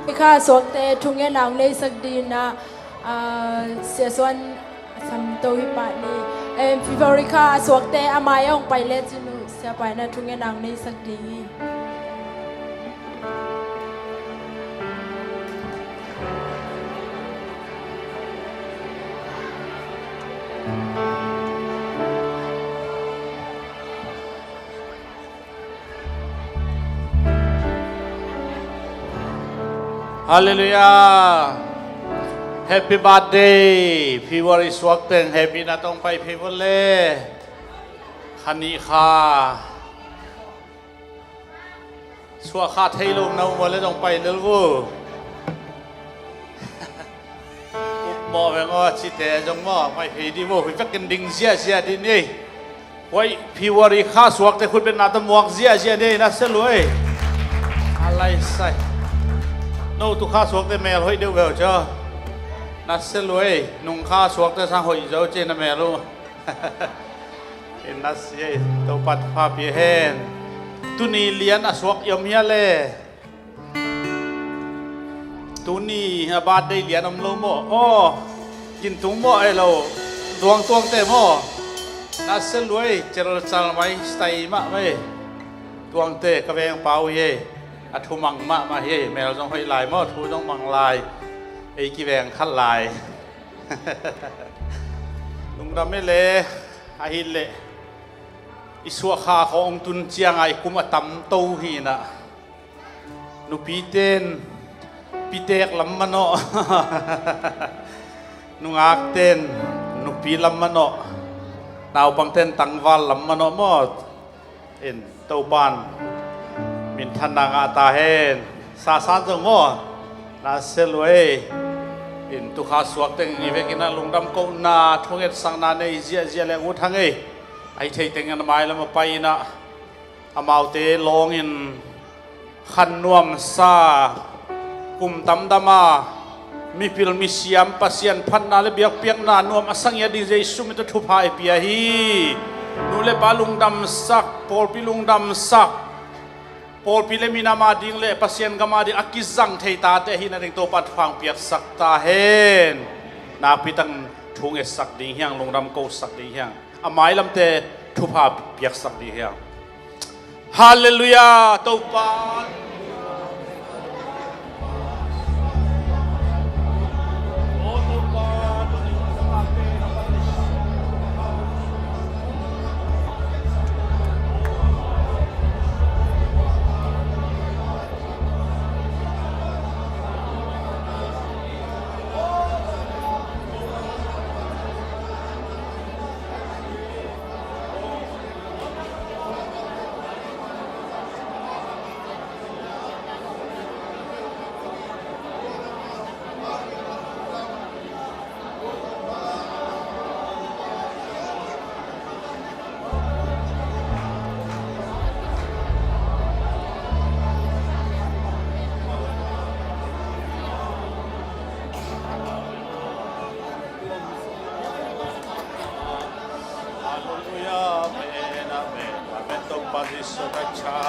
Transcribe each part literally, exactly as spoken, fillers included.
Kha a suakte thungen a hong neisak dingin ah, ah, Sia Suan Sam To hi pah ni. Em, February kha a suakte a mai a hong pai lecin uh Sia Pa in ah thungen a hong neisak ding hi. Halleluiah. Happy birthday. February suak teng happy na tong pai phei vua le. Kha nih kha suah kha thei lo na um vua le zong pai lel vua. Up mawh veng aw, cite zong maw, mai phei di maw, hui vekin ding ziahziah di ni. Huai, February kha suakte khutbetna tawh muak ziahziah ni, na sia luai. A lai sai. No tu kha suakte mel hoih deuh veu cia. Na sia luai, nung kha suakte sang hoih zo ci na mel uh. In na sia, Topa thupha pia hen. Tuni lian a suak i om hia le. Tuni a birthday lian om lo maw? Aw, gintung maw ei lo, duang tuangte maw? Na sia luai, celcal mai, stai mah mai. Tuangte ka veng pau hi ei. A thumang mahmah hi ei, mel zong hoih lai maw, thu zong mang lai. Ei kiveng khat lai. Lungdam ei le, ahih leh. I suah kha khawng tun ciang a i kum a tam to hi na. Nupiten pitek lam manawh. Nungakten nupi lam manawh. Naupangten tangval lam manawh maw. In Topan minthanna ngah ta hen. Sasan zong maw. Na sia luai. In tukha suak teng i vekin ah lungdam kohna thungetsakna nei ziahziah le ut hang ei. Ahi thei teng in a mailam a pai in ah. Amaute lawngin khan nuamsa kum tamdam a mipil misiam Pasian phatna le biakpiakna nuam a sangiat ding Jesu min tawh thupha i pia hi. Nu le pa lungdamsak, pawlpi lungdamsak, pawlpi le minam a ding le Pasian gam a ding a kizang thei tate hi na ding Topa thupha hong piaksak ta hen. Nakpi takin thu ngetsak ding hiang, lungdam kosak ding hiang. A mailamte thupha piaksak ding hiang. Halleluiah, Topa. Halleluiah, amen, amen, amen. Topa Jesu ka cha.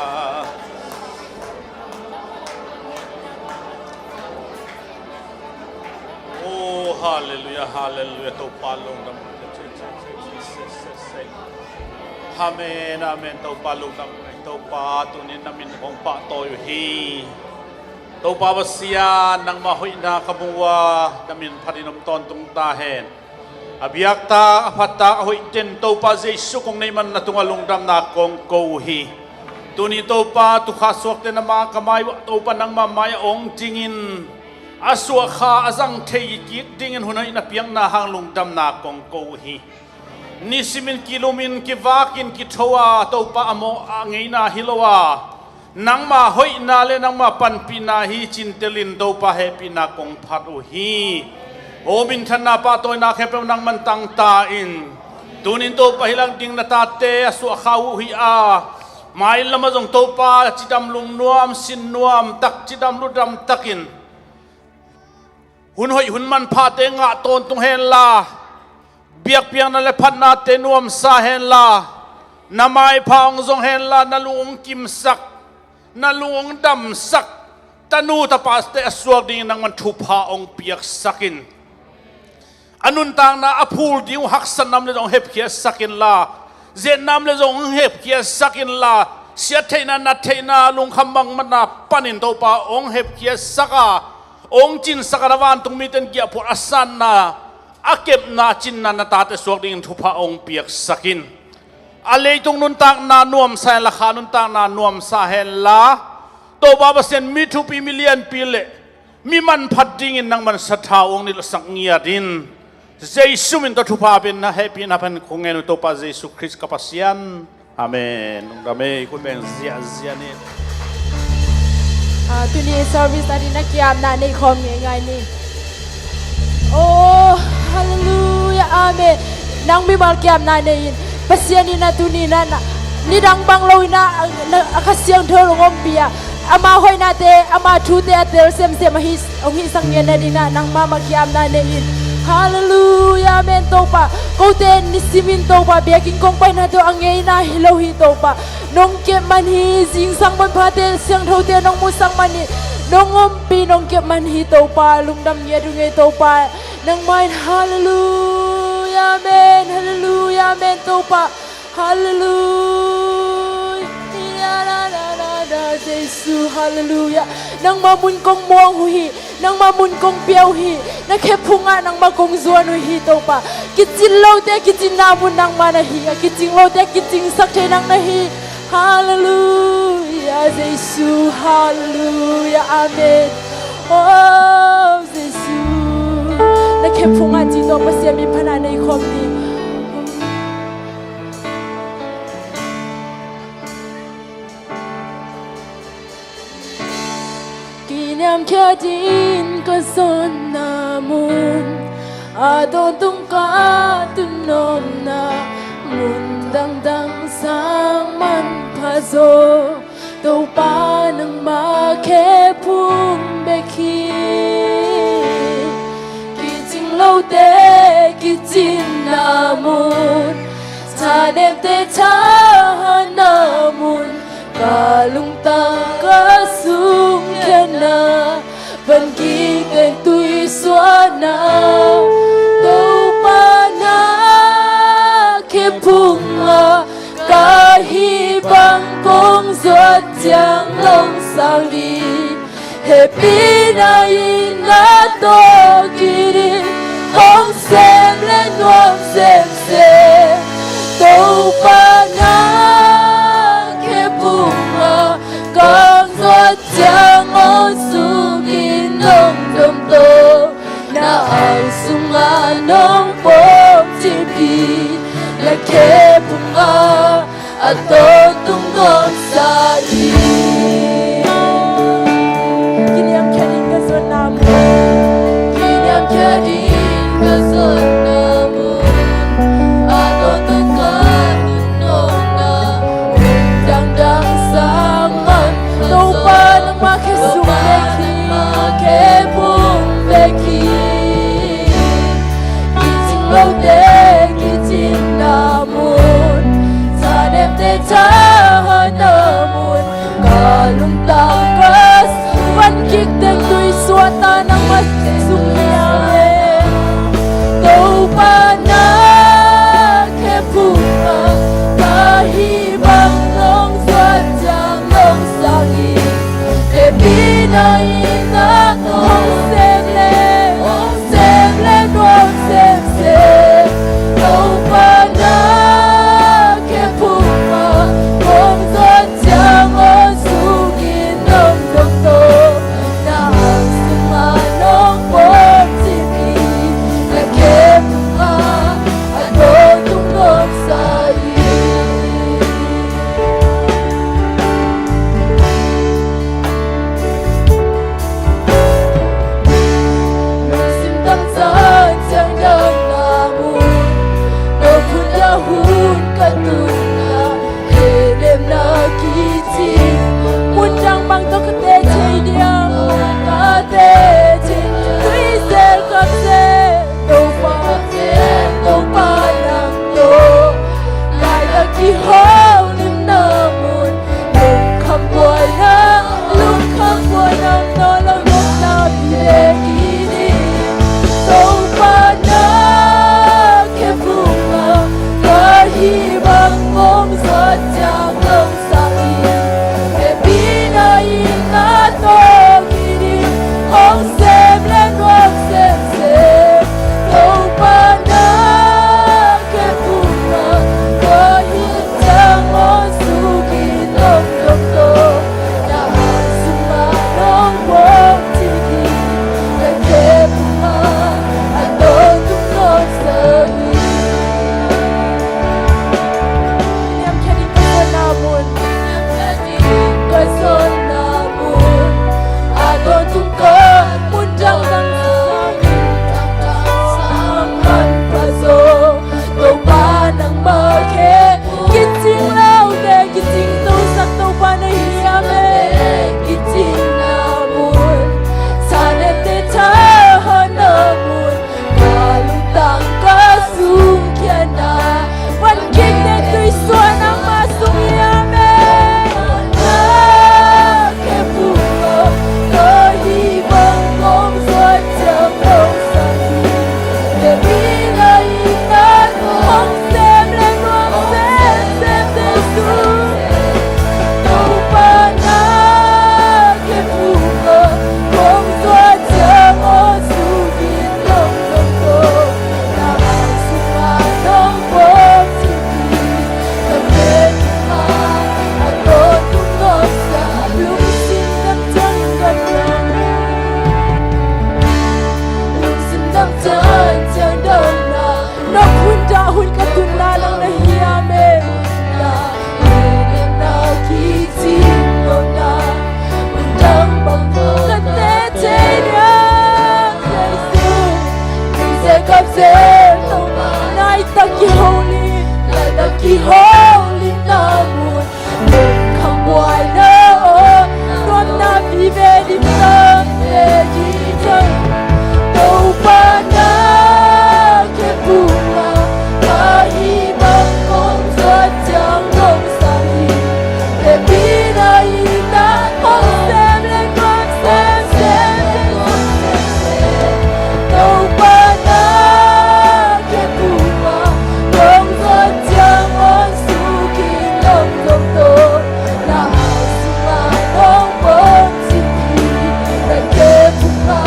Oh, halleluiah, halleluiah. Topa lungdam. Amen, amen. Topa lungdam. Topa tunin na min hong pahtawi uh hi. Topa Pasian, nangmah hoihna ka mu a, na min phatin om tawntung ta hen. A biaktak, a phattak, a hoihten Topa Jesu kong neih man na tungah lungdamna kong ko uh hi. Tuni Topa, tukha suakte na ma ka mai uah Topa nangmah mai a ong dingin a suah kha a zang thei kik dingin hun hoih na piakna hang lungdamna kong ko uh hi. Nisimin kilumin kivakin kitho a Topa a mawh a ngeina hi lo a, nangmah hoihna le nangmah panpihna hi cintelin Topa hehpihna kong phat uh hi. Aw minthanna pahtawina khempeuh nangman tangta in. Tunin Topa hi lang ding na tate a suah kha uh hi a, mailam ah zong Topa cidam lungnuam sinnuam tak cidam ludam takin hun hoih hun manphate ngah tawntung henla, biakpiakna le phatnate nuamsa henla, na maipha hong zong henla, na lung hong kimsak, na lung hong damsak, tanu tapate a suak dingin nangman thupha hong piaksak in. A nuntakna a phul ding uh haksatna om le zong hepkhiatsak inla, zetna om le zong hepkhiatsak inla, siattheihna, nattheihna, lungkham bangmatna panin Topa hong hepkhiatsak a, hong cinsak a, na vantung mite in giahphual a sanna, a kepna, a cinna na tate suak dingin thupha hong piaksak in. A leitung nuntakna nuamsa henla, kha nuntakna nuamsa henla, Topa Pasian, mi thupi, mi lianpi le mi manphat dingin nangman sathau hong nilhsak ngiat in. Jesu min tawh thupha pia in, na hehpihna pan kong ngen uh, Topa Jesu Khrist ka Pasian. Amen. Lungdam ei, khut beng ziahziah ni. Ah, tuni service na ding na kiamna nei khawm ngeingai ni. Oh, hallelujah, amen. Nang mimal kiamna nei in, Pasian in a tuni na, na, nidang bang lo in a, na, a Kha Siangtho hong ompih a, ama hoihnate, ama thute a tel semsem ahi, hong hihsak ngiat nading in a, nang mahmah kiamna nei in. Hallelujah, amen, Topa. Kote nisimin Topa, biakinn kong paina tawh a ngeina hi lo hi, Topa. Nong kep man hi, zingsang manphate, siangthote nong musak man hi. Nong ompih, nong kep man hi, Topa. Lungdam ngiat uh ngei, Topa. Nangmah in, hallelujah, amen, hallelujah, amen, Topa. Hallelujah, la, la, la, la, Jesu, hallelujah. Nangmah mun kong muang uh hi, nangmah mun kong pia uh hi, na khephung ah nangmah kong zuan uh hi, Topa. Kicin lote kicinna mun nangmah na hi a, kicing lote kicingsak thei nang na hi. Hallelujah, Jesu, hallelujah, amen. Oh, Jesu. Na khephung ah ci tawh Pasian min phatna nei khawm ni. Kiniamkhiat in ka zonna mun, a tawntung ka tun omna mun dangdang sang manpha zaw, Topa nangmah khephung bek hi. Kicing lote kicinna mun, thanemte thahatna mun, ka lungtang ka sungkhiatna, van kik teng tui suahna, Topa na khephung ah ka hih bang kong zuat ciang long sang hi. Hehpihna in na tawh kidin hong sem le nuam semsem, Topa na khephung ah kong zuat ciang hong suk in hong dom tawh, na ang sungah nong pom cip hi. Na khephung ah a tawntung nuamsa hi. Kiniamkhiat in ka zonna mun, kiniamkhiat in ka zonna mun, a tawntung ka tun omna mun dangdang sang man, Topa nangmah khephung bek hi. Khephung bek hi. Kicing lote kicinna mun, thanemte thahatna mun, ka lungtang ka van kik teng tui suahna nangmah sung hi a le, Topa na khephung ah ka hih bang nong zuat ciang long sang hi. Hehpihna in na hong sem le, hong sem le nuam semsem, Topa na khephung ah kong zuat ciang hong suk in hong dom tawh, na ang sungah nong pom cip hi. Na khephung ah Nai tak ki holy, nai tak ki holy na mun. Khang buai na o, nuam na vive dim tam te ki jai. Topa na ke puma, ka hi bang kong zuat ciang kong sang hi. Hehpihna in na kong sem le kong sem, sem le kong sem. Topa na ke puma, kong zuat ciang kong suk in nong tawh tawh. Na au sungah nong pom cip hi, na ke puma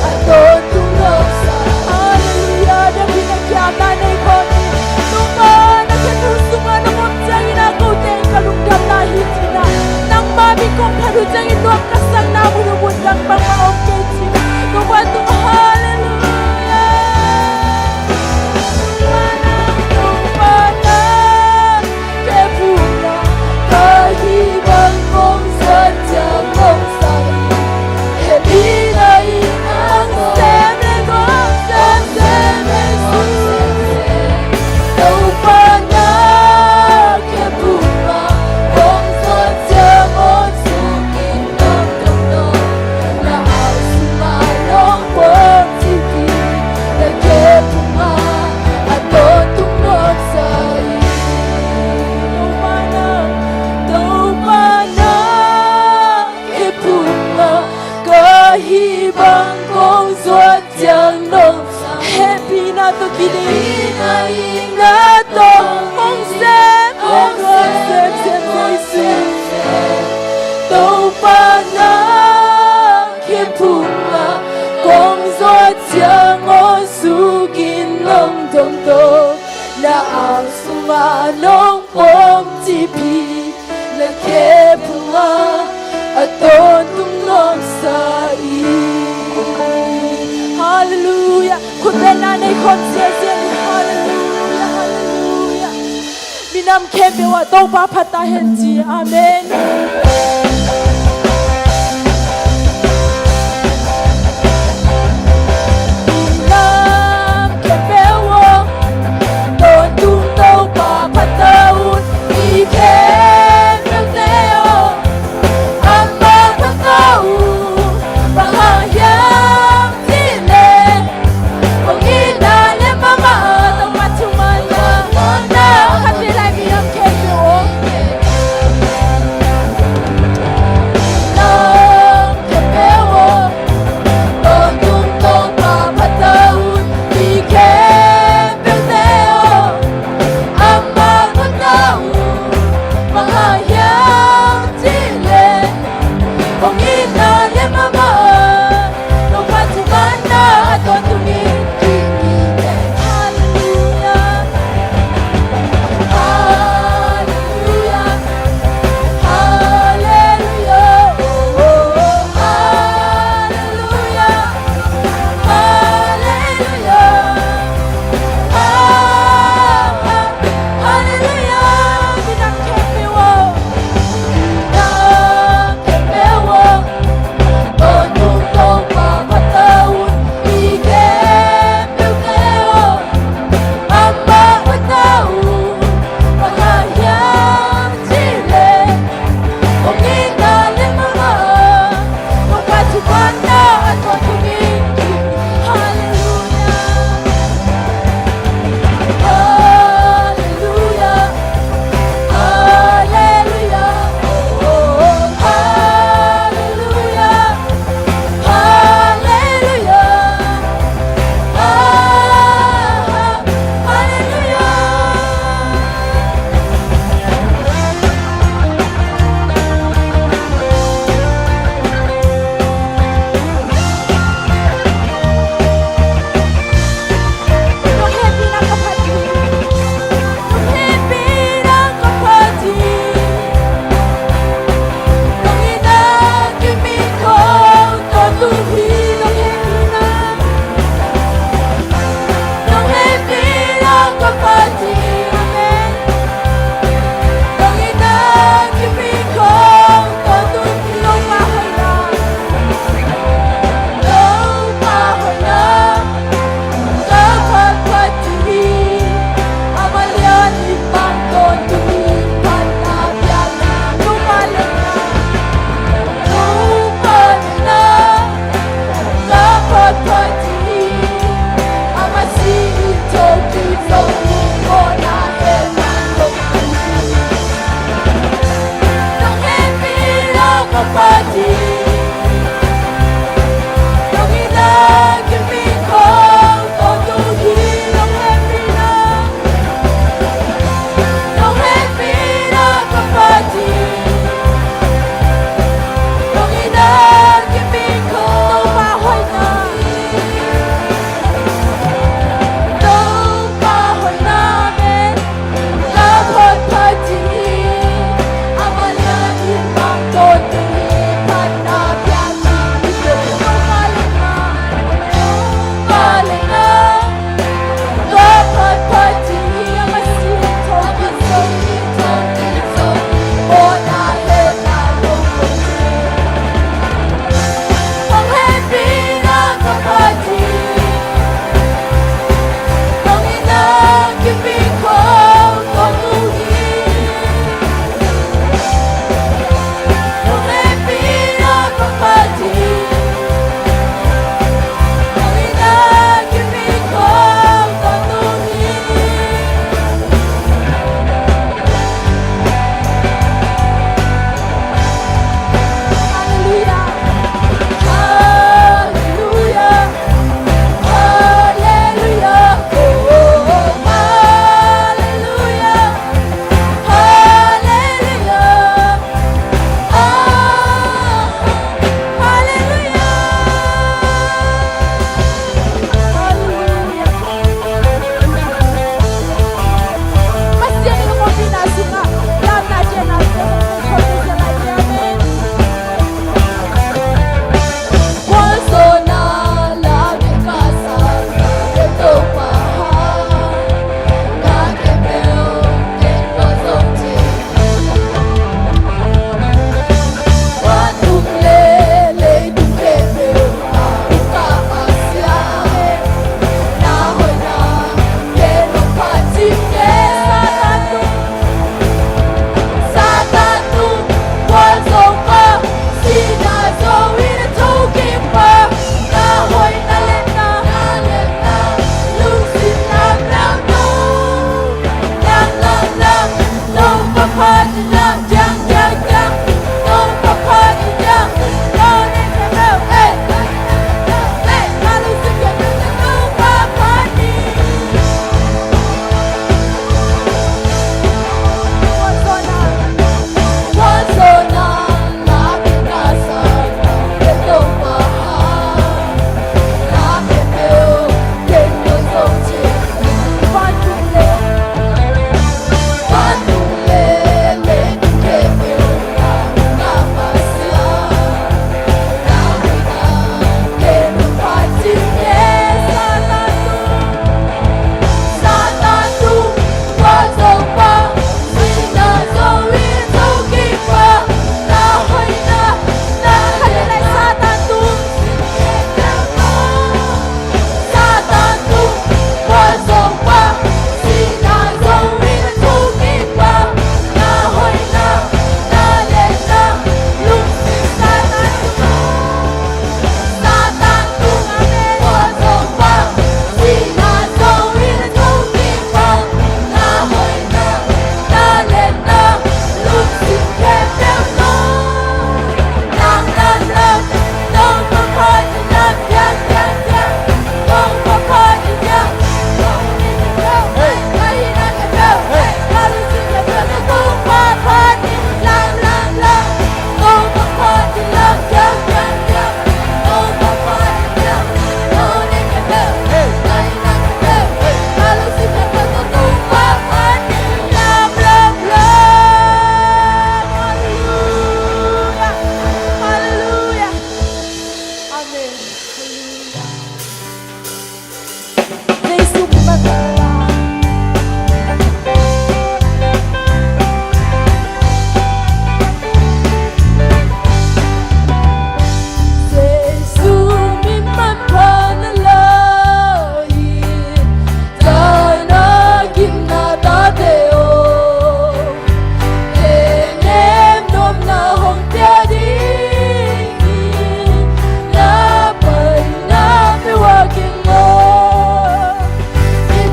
a tawntung nong sa. Halleluiah, David na kiamna nei khawm hi. Topa na ke tung sungah nong om ciangin a kote in ka lungdamna hi ci-in a, nangma min kong phat uh ciangin nuam ka sakna mun uh mun dang bangmah om kei ci-in a, Topa tung, halleluiah. Topa na, Topa na ke puma, ka hi bang kong zuat ciang kong sang hi. Hehpihna in nang sem le kong sem, sem le kong sem. Topa na ke puma, kong zuat ciang kong suk in nong tawh tawh. Na au sungah nong pom cip hi, na ke puma a tawntung nong sa hi. Topa na, Topa na ke puma, ka hi bang kong zuat ciang nong sa. Hehpihna tawh kiding, hehpihna tawh kong sem, kong sem, sem, sem, Jesu. Topa na ke puma, kong zuat ciang kong suk in nong tawh tawh. Na au sungah nong pom cip hi, na ke puma a tawntung nong sa hi. Halleluiah. Khutbetna nei khawm ziahziah ni. Halleluiah, halleluiah. Minam khempeuh ah Topa phat ta hen ci. Amen. Minam khempeuh aw, tawntung Topa phat ta un. Mi khempeuhte aw, amah phat ta un. Bang hang hiam cih leh, kong itna leh mahmah, Topa thu manna, na khat vei lai minam khempeuh aw. Jesu min manpha na la hi, tana gimna tate aw. Nengnem nopna hong pia ding hi, na paina peuh a kingawm in.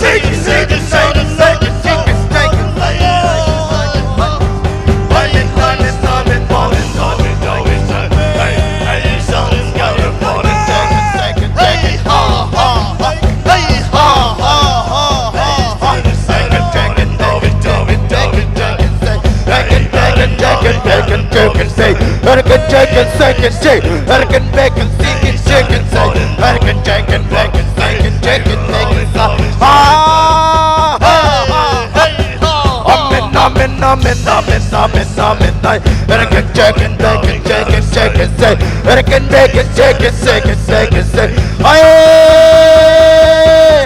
Amen, amen, amen, amen, amen, amen. Hurricane, shake it, shake it, shake it, say. Hurricane, bake it, shake it, shake it, shake it, say. Hey!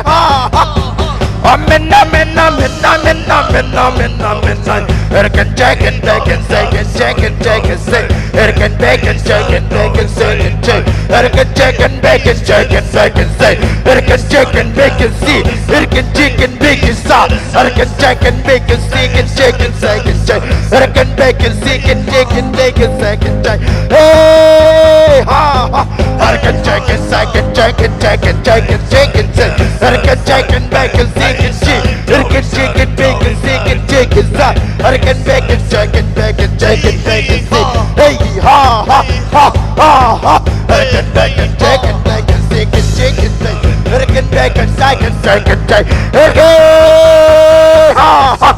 Ha, ha. Amen, amen, amen, amen, amen, amen, amen, amen. Hurricane, shake it, bake it, shake it, shake it, shake it, say. Hurricane, bake it, shake it, bake it, shake it, shake. Hurricane, shake it, bake it, shake it, shake it, say. Hurricane, shake it, bake it, see. Hurricane, shake it, bake it, sa. Hurricane, shake it, bake it, shake it, shake it, shake it, shake. Hurricane, bake it, shake it, shake it, shake it, shake it, shake. Hey, ha, ha. Hurricane, shake it, shake it, shake it, shake it, shake it, shake it, shake. Hurricane, shake it, bake it, shake it, shake. Hurricane, shake it, bake it, shake it, shake it, sa. Hurricane, bake it, shake it, bake it, shake it, shake it, shake. Hey, ha, ha, ha, ha, ha. Hurricane, bake it, shake it, bake it, shake it, shake it, shake. Hurricane, bake it, shake it, shake it, shake. Hey, hey, ha, ha.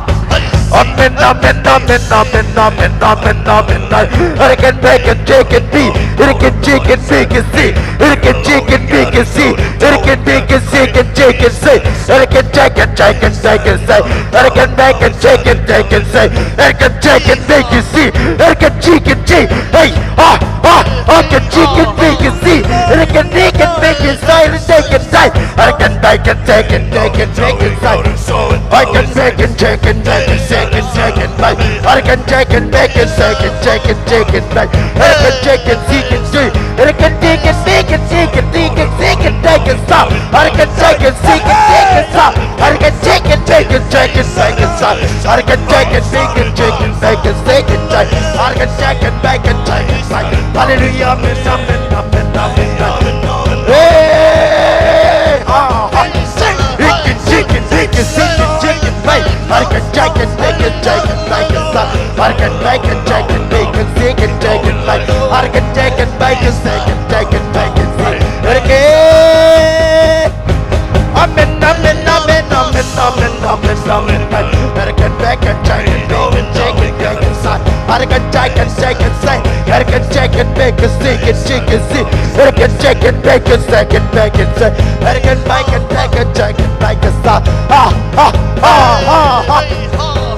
Amen, amen, amen, amen, amen, amen, amen, amen. Hurricane, bake it, shake it, be. Hurricane, shake it, shake it, see. Hurricane, shake it, bake it, see. Hurricane, bake it, shake it, shake it, see. Hurricane, shake it, shake it, shake it, say. Hurricane, bake it, shake it, shake it, say. Hurricane, shake it, bake it, see. Hurricane, shake it, shake. Hey, ha, ha, hurricane, shake it, bake it, see. Hurricane, bake it, bake it, say. Shake it, say. Hurricane, bake it, shake it, shake it, shake it, say. Hurricane, bake it, shake it, bake it, shake it, shake it, say. Hurricane, shake it, bake it, shake it, shake it, shake it, say. Hurricane, shake it, shake it, see. Hurricane, shake it, shake it, shake it, shake it, shake it, shake it, stop. Hurricane, shake it, shake it, shake it, stop. Hurricane, shake it, shake it, shake it, shake it, stop. Hurricane, shake it, shake it, shake it, shake it, shake it, shake. Hurricane, shake it, bake it, shake it, shake. Hallelujah, amen, amen, amen, amen, amen. Hey, ha, ha. Shake it, shake it, shake it, shake it, shake it, shake. Hurricane, shake it, shake it, shake it, shake it, stop. Hurricane, bake it, shake it, bake it, shake it, shake it, shake. Hurricane, shake it, bake it, shake it, shake it, shake it, shake. Hurricane. Amen, amen, amen, amen, amen, amen, amen. Hurricane, bake it, shake it, bake it, shake it, shake it, stop. Hurricane, shake it, shake it, shake. Hurricane, shake it, bake it, shake it, shake it, shake. Hurricane, shake it, bake it, shake it, bake it, shake. Hurricane, bake it, bake it, shake it, bake it, stop. Ha, ha, ha, ha, ha.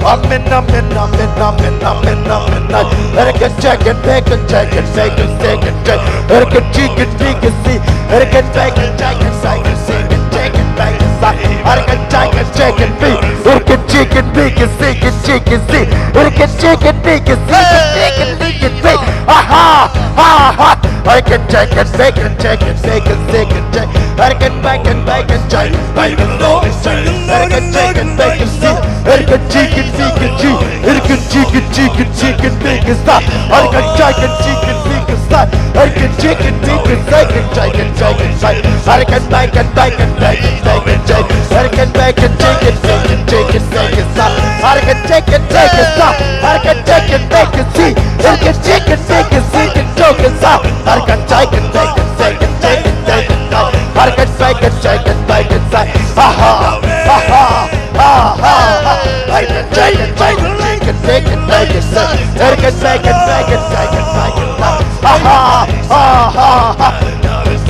Amen, amen, amen, amen, amen, amen, amen. Hurricane, shake it, bake it, shake it, shake it, shake it, shake. Hurricane, shake it, bake it, see. Hurricane, bake it, shake it, shake it, shake it, shake it, bake it, stop. Hurricane, shake it, shake it, be. Hurricane, shake it, bake it, shake it, shake it, see. Hurricane, shake it, bake it, shake it, shake it, shake it, be. Aha, ha, ha. Hurricane, shake it, bake it, shake it, shake it, shake it, shake. Hurricane, bake it, bake it, shake it, bake it, shake it, shake it. Hurricane, shake it, bake it, see. Hurricane, shake it, bake it, see. Hurricane, shake it, shake it, shake it, bake it, stop. Hurricane, shake it, shake it, bake it, stop. Hurricane, shake it, bake it, shake it, shake it, shake it, shake. Hurricane, bake it, bake it, bake it, bake it, shake. Hurricane, bake it, shake it, shake it, shake it, shake it, stop. Hurricane, shake it, shake it, stop. Hurricane, shake it, bake it, see. Hurricane, shake it, bake it, shake it, shake it, stop. Hurricane, shake it, shake it, shake it, shake it, shake it, stop. Hurricane, bake it, shake it, bake it, shake. Aha, aha,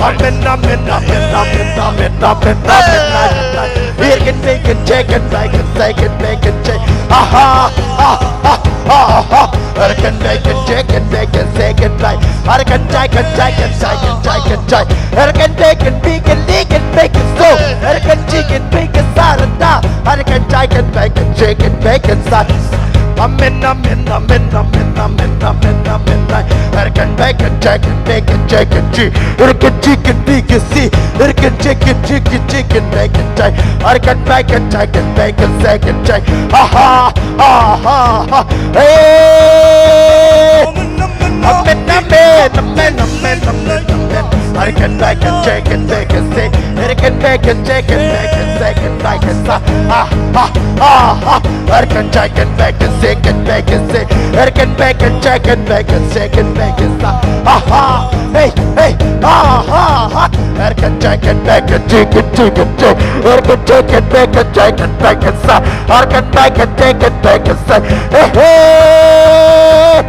Amen, amen, amen, amen, amen, amen, amen. Eat it, bake it, shake it, bake it, shake it, bake it, shake. Aha, aha, aha, aha. Eat it, bake it, shake it, bake it, shake it, bake. Eat it, shake it, shake it, shake it, shake it, shake. Eat it, bake it, bake it, lick it, make it so. Eat it, shake it, make it sarada. Eat it, shake it, bake it, shake it, bake it, sa. Amen, amen, amen, amen, amen, amen, amen. Eat it, bake it, shake it, bake it, shake it, shake. Eat it, shake it, bake it, see. Eat it, shake it, shake it, shake it, bake it, shake. Eat it, bake it, shake it, bake it, shake it, shake. Aha, aha, aha. Hey! Amen, amen, amen, amen, amen, amen. Eat it, bake it, shake it, bake it, see. Eat it, bake it, shake it, bake it, shake it, bake it, sa. Ah, ah, ah, ah. Eat it, shake it, bake it, shake it, bake it, see. Eat it, bake it, shake it, bake it, shake it, bake it, sa. Ah, ah. Hey, hey, ah, ah, ah. Eat it, shake it, bake it, shake it, shake it, shake. Eat it, shake it, bake it, shake it, bake it, sa. Eat it, bake it, shake it, bake it, sa. Hey, hey.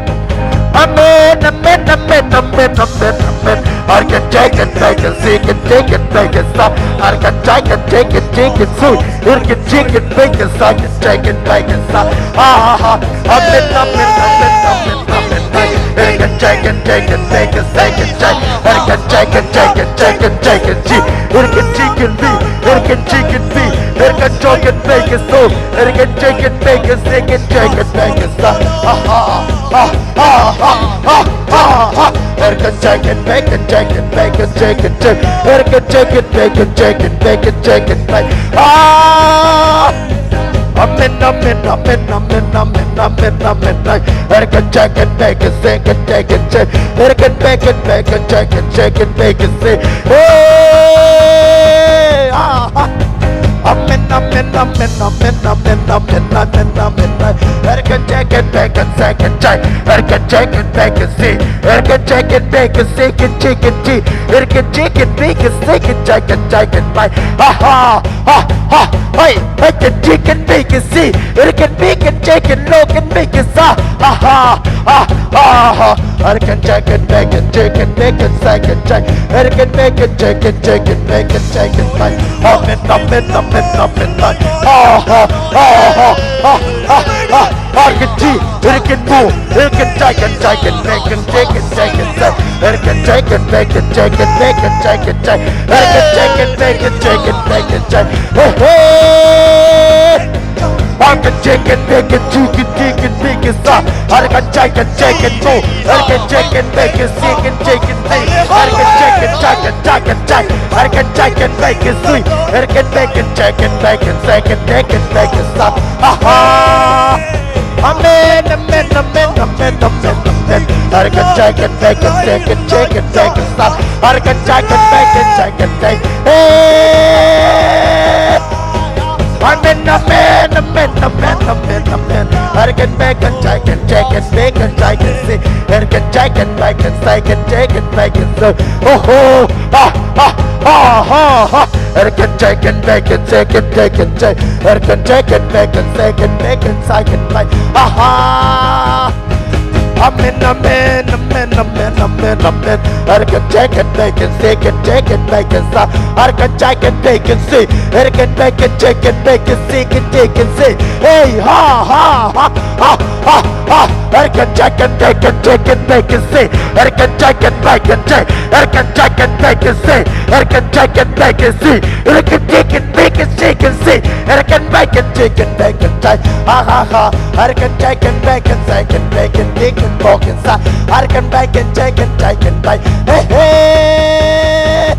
Amen, amen, amen, amen, amen, amen. Eat it, shake it, bake it, shake it, shake it, bake it, sa. Eat it, shake it, shake it, shake it, sweet. Eat it, shake it, bake it, shake it, shake it, bake it, sa. Ah, ah, ah. Amen, amen, amen, amen, amen, amen. Eat it, shake it, shake it, bake it, shake it, shake. Eat it, shake it, shake it, shake it, shake it, see. Eat it, shake it, be. Eat it, shake it, be. Eat it, shake it, bake it, so. Eat it, shake it, bake it, shake it, shake it, bake it, sa. Ah, ah, ah. Ah, ah, ah, ah, ah. Eat it, shake it, bake it, shake it, bake it, shake it, shake. Eat it, shake it, bake it, shake it, bake it, shake it, bake. Ah! Amen, amen, amen, amen, amen, amen, amen. Eat it, shake it, bake it, shake it, shake it, shake. Eat it, bake it, bake it, shake it, shake it, bake it, shake. Hey! Ah, ah. Amen, amen, amen, amen, amen, amen, amen, amen. Eat it, shake it, bake it, shake it, shake. Eat it, shake it, bake it, see. Eat it, shake it, bake it, shake it, shake it, shake. Eat it, shake it, bake it, shake it, shake it, shake it, bake. Ha, ha, ha, ha, hey. Eat it, shake it, bake it, see. Eat it, bake it, shake it, look and make it sa. Ha, ha, ha, ha, ha. Eat it, shake it, bake it, shake it, bake it, shake it, shake. Eat it, bake it, shake it, shake it, bake it, shake it, bake. Amen, amen, amen, amen, amen. Ah, ah, ah, ah, ah, ah, ah. Eat it, eat it, move. Eat it, shake it, shake it, bake it, shake it, shake it, shake. Eat it, shake it, bake it, shake it, bake it, shake it, shake. Eat it, shake it, bake it, shake it, bake it, shake. Hey, hey. Eat it, shake it, bake it, shake it, shake it, bake it, sa. Eat it, shake it, shake it, move. Eat it, shake it, bake it, shake it, shake it, bake. Eat it, shake it, shake it, shake it, shake. Eat it, shake it, bake it, sweet. Eat it, bake it, shake it, bake it, shake it, shake it, bake it, sa. Ha, ha. Amen, amen, amen, amen, amen, amen. Eat it, shake it, bake it, shake it, shake it, shake it, sa. Eat it, shake it, bake it, shake it, shake. Hey. Amen, amen, amen, amen, amen, amen. Eat it, bake it, shake it, shake it, bake it, shake it, see. Eat it, shake it, bake it, shake it, shake it, bake it, so. Oh, oh, ah, ah, ah, ah, ah. Eat it, shake it, bake it, shake it, shake it, shake. Eat it, shake it, bake it, shake it, bake it, shake it, bake. Ah, ah. Amen, amen, amen, amen, amen, amen. Eat it, shake it, bake it, shake it, shake it, bake it, sa. Eat it, shake it, bake it, see. Eat it, bake it, shake it, bake it, shake it, shake it, see. Hey, ha, ha, ha, ha, ha, ha. Eat it, shake it, bake it, shake it, bake it, see. Eat it, shake it, bake it, shake. Eat it, shake it, bake it, see. Eat it, shake it, bake it, see. Eat it, shake it, bake it, shake it, see. Eat it, bake it, shake it, bake it, shake. Ha, ha, ha. Eat it, shake it, bake it, shake it, bake it, shake it, bake it, sa. Eat it, bake it, shake it, shake it, bake. Hey, hey.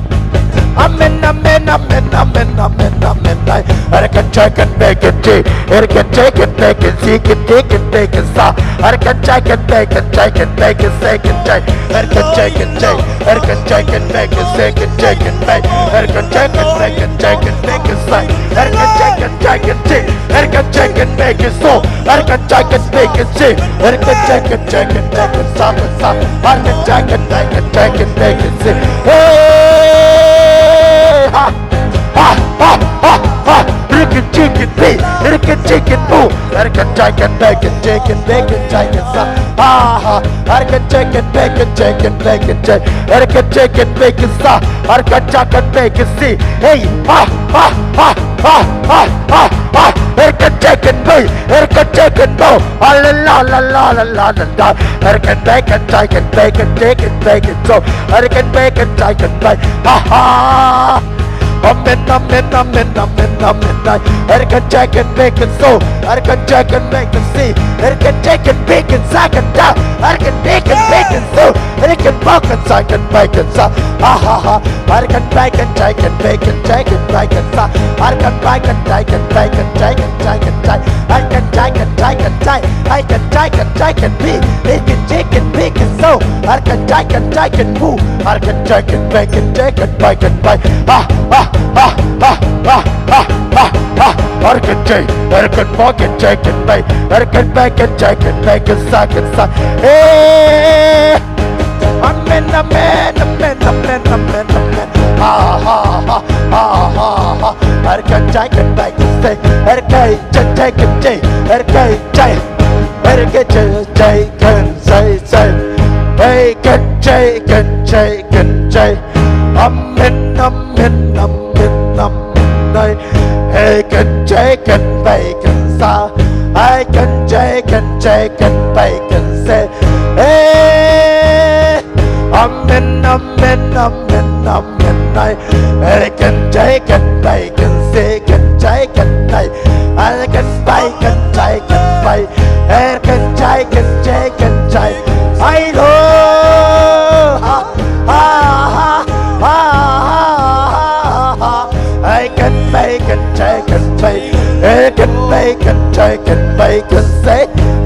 Amen, amen, amen, amen, amen, amen. Eat it, shake it, bake it, shake. Eat it, shake it, bake it, shake it, shake it, bake it, sa. Eat it, shake it, bake it, shake it, bake it, shake it, shake. Eat it, shake it, shake. Eat it, shake it, bake it, shake it, shake it, bake. Eat it, shake it, bake it, shake it, bake it, shake. Eat it, shake it, shake it, shake. Eat it, shake it, bake it, so. Eat it, shake it, bake it, shake. Eat it, shake it, shake it, bake it, shake it, shake. Eat it, shake it, bake it, shake it, bake it, shake. Hey! Ha! Ha, ha, ha, ha. Eat Chicken, chicken, pig. Chicken, chicken, poo. Chicken, chicken, bacon, chicken, bacon, chicken, sa. Ha, ha. Chicken, chicken, bacon, chicken, bacon, chicken. Chicken, chicken, bacon, sa. Chicken, chicken, bacon, si. Hey, ha, ha, ha. Chicken, chicken, pig. Chicken, chicken, poo. Ah, la, la, la, la, la, la, la, la. Chicken, bacon, chicken, bacon, chicken, bacon, so. Chicken, bacon, chicken, bacon. Ha, ha. Amen, amen, amen, amen, amen. Ay, er kan jai kan be kan so, er kan jai kan be kan si, er kan jai kan be kan sa kan da, er kan be kan be kan so, er kan ba kan sa kan bai kan sa. Ha ha ha. Er kan bai kan jai kan be kan jai kan bai kan sa. Er kan bai kan jai kan be kan jai kan jai kan jai. Er kan jai kan jai kan jai. Er kan jai kan jai kan be. Er kan jai kan be kan so. Er kan jai kan jai kan bu. Ar kan jai kan bai kan jai kan bai kan bai. Ha ha ha ha ha ha ha ha. Ar kan jai, ar kan ba kan jai kan bai, ar kan bai kan jai kan bai kan sa kan sa. Eh. Amen, amen, amen, amen, amen, amen. Ha ha ha ha ha ha. Ar kan jai kan bai kan sai, ar kan jai jai kan jai, ar kan jai, ar kan jai jai kan sai sai. Hey kan jai kan jai kan jai. Amen, amen, amen, amen. Hey, hey kan jai kan bai kan sa. Hey kan jai kan jai kan bai kan se. Hey. Amen, amen, amen, amen. Hey, hey kan jai kan bai kan se kan jai kan bai. Hey kan bai kan jai kan bai. Hey kan jai kan jai kan jai. Ai lo. Ha ha ha ha ha ha. Ai kan bai kan jai kan bai. Ai kan bai kan jai kan bai kan sai.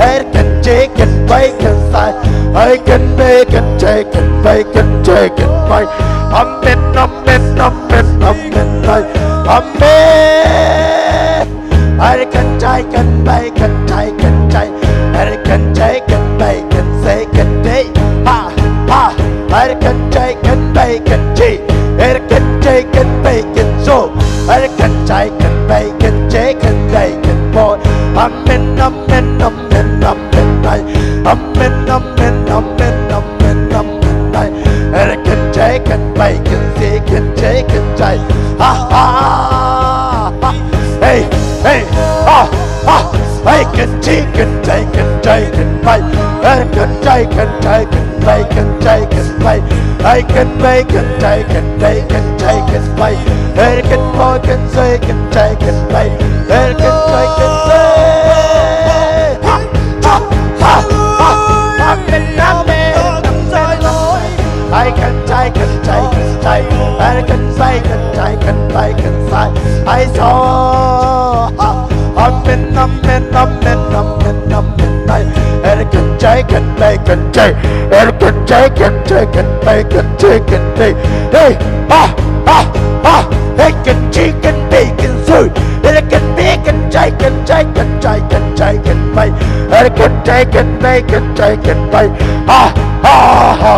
Ai kan jai kan bai kan sai. Ai kan bai kan jai kan bai kan jai kan bai. Amen, amen, amen, amen, ai. Amen. Ai kan jai kan bai kan jai kan jai. Ai kan jai kan bai kan sai kan dei. Ha ha. Ai kan jai kan bai kan ji. Ai kan jai kan bai kan so. Ai kan jai kan bai kan jai kan bai kan bo. Amen, amen, amen, amen, ai. Amen, amen, amen, amen, amen, ai. Ai kan jai kan bai kan si kan jai kan jai. Ha ha ha. Hey, hey, ha ha. Ai kan ji kan jai kan jai kan bai. Ai kan jai kan jai kan bai kan jai kan bai. Ai kan bai kan jai kan bai kan jai kan bai. Ai kan bo kan sai kan jai kan bai. Ai kan jai kan sai. Ha ha ha ha. Amen, amen, amen, amen. Ai kan jai kan jai kan jai. Ai kan bai kan jai kan bai kan sai. Ai so. Ha. Amen, amen, amen, amen, amen. Ai. Ai kan jai kan bai kan jai. Ai kan jai kan jai kan bai kan jai kan bai. Hey, ha ha ha. Ai kan ji kan bai kan sui. Ai kan bai kan jai kan jai kan jai kan jai kan bai. Ai kan jai kan bai kan jai kan bai. Ha ha ha.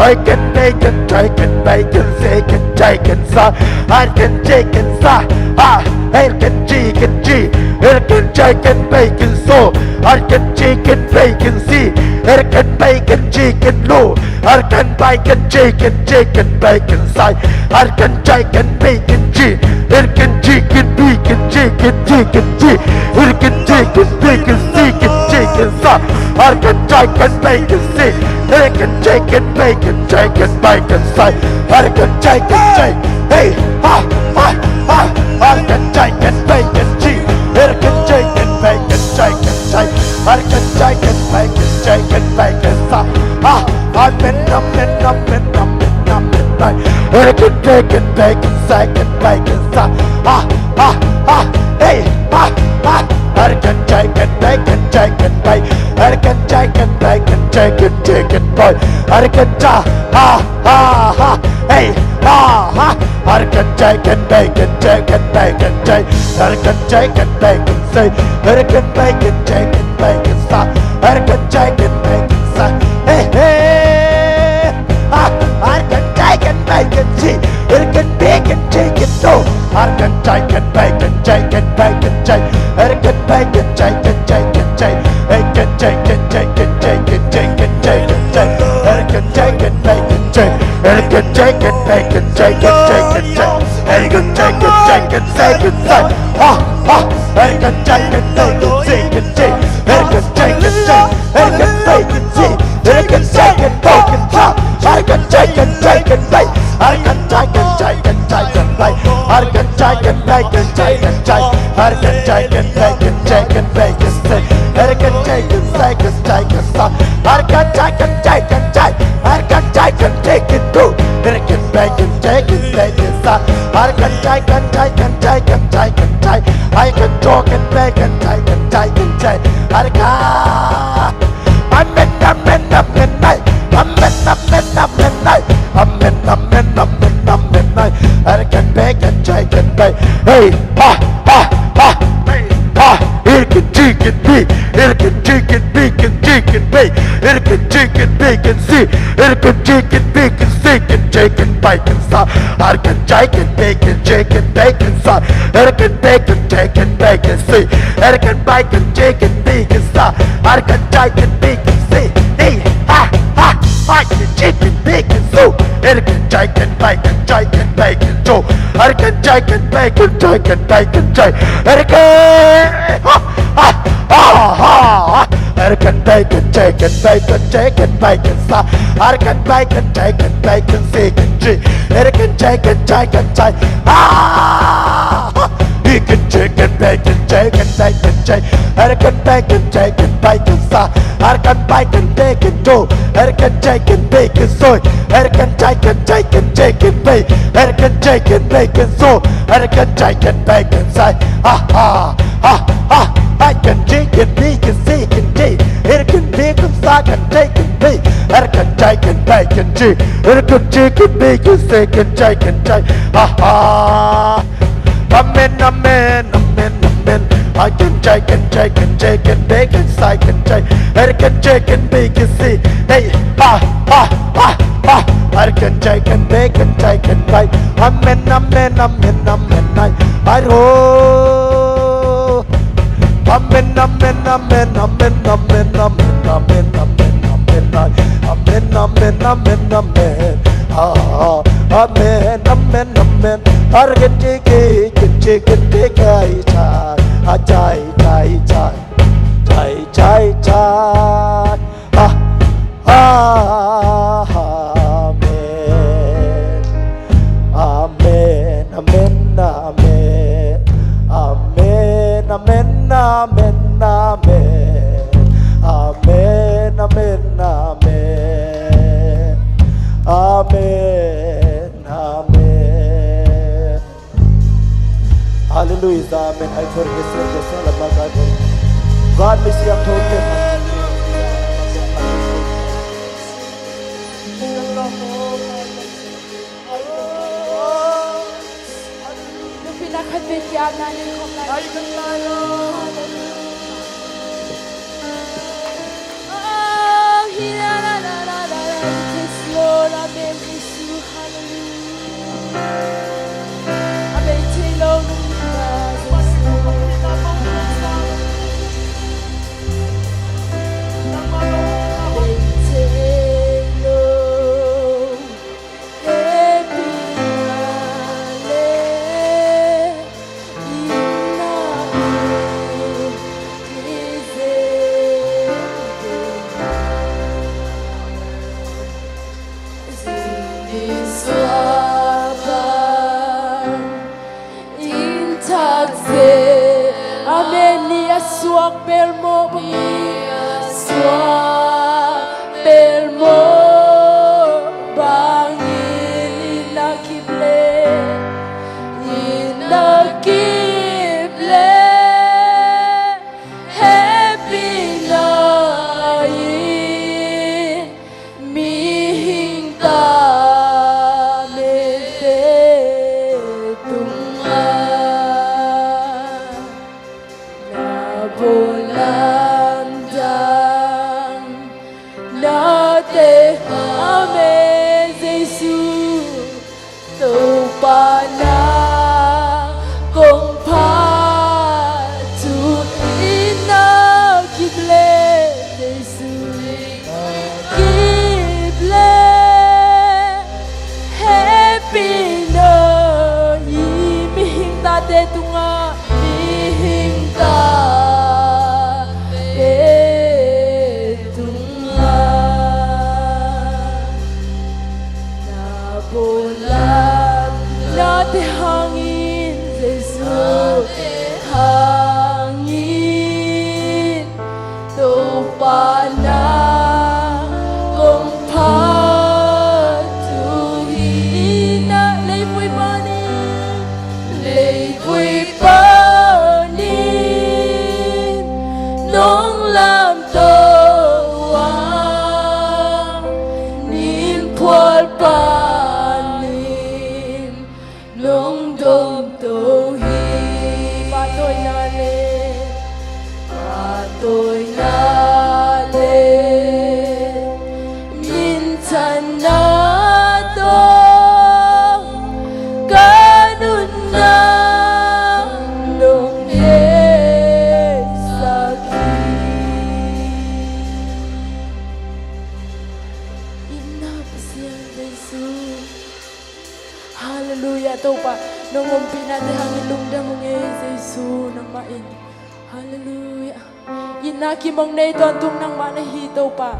Ai kan bai kan jai kan bai kan se kan jai kan sa. Ai kan jai kan sa. Ha. Ai kan ji kan ji. Ai kan jai kan bai kan so. Ai kan ji kan bai kan si. Ai kan bai kan ji kan lo. Ai kan bai kan ji kan ji kan bai kan sai. Ai kan jai kan bai kan ji. Ai kan ji kan bi kan ji kan ji kan ji. Ai kan ji kan bi kan si kan ji kan sa. Ai kan jai kan bai kan si. Ai kan jai kan bai kan jai kan bai kan sai. Ai kan jai kan jai. Hey, ha ha ha. Ai kan jai kan bai kan ji. Ai kan jai kan bai kan jai kan jai. Ai kan jai kan bai kan jai kan bai kan sa. Ha. Amen, amen, amen, amen, amen, ai. Ai kan jai kan bai kan sai kan bai kan sa. Ha ha ha. Hey, ha ha. Ai kan jai kan bai kan jai kan bai. Ai kan jai kan bai kan jai kan jai kan bai. Ai kan jai, ha ha ha. Hey, ha ha. Ai kan jai kan bai kan jai kan bai kan jai. Ai kan jai kan bai kan sai. Ai kan bai kan jai kan bai kan sa. Ai kan jai kan bai kan sa. Hey hey. Ah, ai kan jai kan bai kan si. Ai kan bi kan ji kan do. Ai kan jai kan bai kan jai kan bai Amen, amen, amen, ai. Amen, amen, amen, amen, ai. Amen, amen, amen, amen, ai. Ar kan bei, kan jai, kan bei. Hey, ha, ha, ha. Hey, ha. Ir kan ji, kan bi. Ir kan ji, kan bi, kan ji, kan bei. Ir kan ji, kan bi, kan si. Ir kan ji, kan bi, kan si, kan jai, kan bai, kan sa. Ar kan jai, kan bei, kan jai, kan bei, kan sa. Ir kan bei, kan jai, kan bei, kan si. Ir kan bai, kan jai, kan bi, kan sa. Ar kan jai, kan bi, kan si. Ni, ha, ha, ha, kan ji, kan bi, kan su. Ir kan jai, kan bai, kan jai, kan bei, kan su. Ar kan jai, kan bei, kan jai, kan bai, kan jai. Ir kan, ha, ha, ha, ha, ha. Ar kan bei, kan jai, kan bei, kan jai, kan bai, kan sa. Ar kan bai, kan jai, kan bei, kan si, kan ji. Ar kan jai, kan jai, kan jai. Ah! Ar kan jai, kan bei, kan jai, kan bai, kan jai. Ar kan bai, kan jai, kan bai, kan sa. Ar kan bai, kan bei, kan du. Ar kan jai, kan bei, kan soi. Ar kan jai, kan jai, kan jai, kan bei. Ar kan jai, kan bei, kan so. Ar kan jai, kan bei, kan sai. Ah, ah. Ha, ha, ha, kan ji, kan bi, kan si, kan ji. Ir kan bi, kan sa, kan jai, kan bi. Ar kan jai, kan bai, kan ji. Ir kan ji, kan bi, kan si, kan jai, kan jai. Ha, ha. Amen, amen, amen, amen. Ar kan jai, kan jai, kan jai, kan bi, kan sai, kan jai. Ir kan ji, kan bi, kan si. Hey, ha, ha, ha, ha. Ar kan jai, kan bi, kan jai, kan bai. Amen, amen, amen, amen, ai. Ai, oh. Amen, amen, amen, amen, amen, amen, amen, amen, amen, ai. Amen, amen, amen, amen. Ah, amen, amen, amen. Ar kan ji, kan ji, kan ji, kan ji, kai, chai, ah, chai, chai, chai, chai, chai, chai. Ah, amen. Amen, amen, amen. Amen, amen, amen, amen. Amen, amen, amen. Amen, amen. Halleluiah, amen. Ai thor ke ser ke sala ma ka thor. Zan mi siang thor ke. Nupina khat pe kiam na ning khom lai. Oh, hi la la la la la la. Yes, Lord, amen. Hallelujah. Amen. Ni a suak bel maw bang, ni a suak bel maw bangin, i na kip le, i na kip le, hehpihna in mihing tamente'n tungah na bawl lamdang Pawi lam nate hangin, Jesu nate hangin, Topa na kong phat uh hi. Ina leivui panin, leivui panin nong lamto a, nin phual panin nong domto hi. Pahtawina le, pahtawina le minthanna tawh ka nunna nong hehsak hi. Ina Pasian Jesu. Halleluiah, Topa. Nong ompihnate hangin lungdam ung ei Jesu nangmah in. Halleluiah. Itna kim hong nei tawntung nangmah na hi Topa.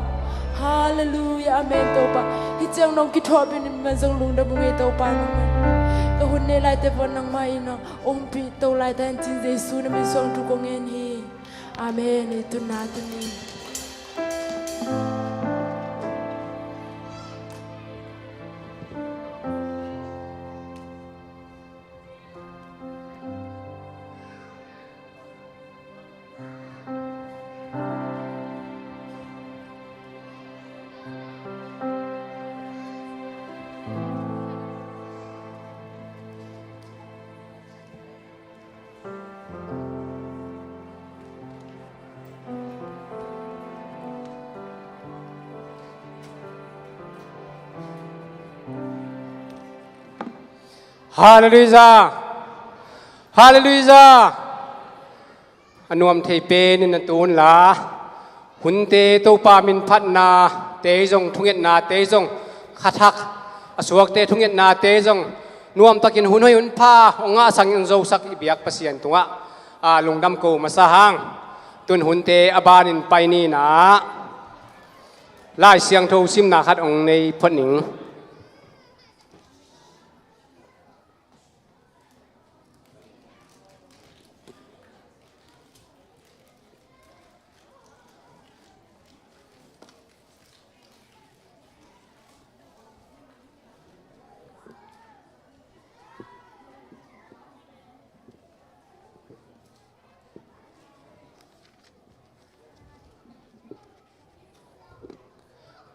Halleluiah, amen Topa. Hih ciang nong kithuahpih in man zong lungdam ung ei Topa nangmah in. Ka hun nei laite pawh nangmah in hong ompih to lai ta hen ci-in Jesu na min suang thu kong ngen hi. Amen. I tun na tuni. Halleluiah. Halleluiah. A nuam thei penin a tun la, hunte Topa min phatnate zong, thungetnate zong, khathak a suakte thungetnate zong nuamtakin hun hoih hun pha hong ngahsangin zosak i biak Pasian tungah a lungdam ko masa hang. Tun hunte a banin pai ni na, Lai Siangtho simna khat hong nei phot ning.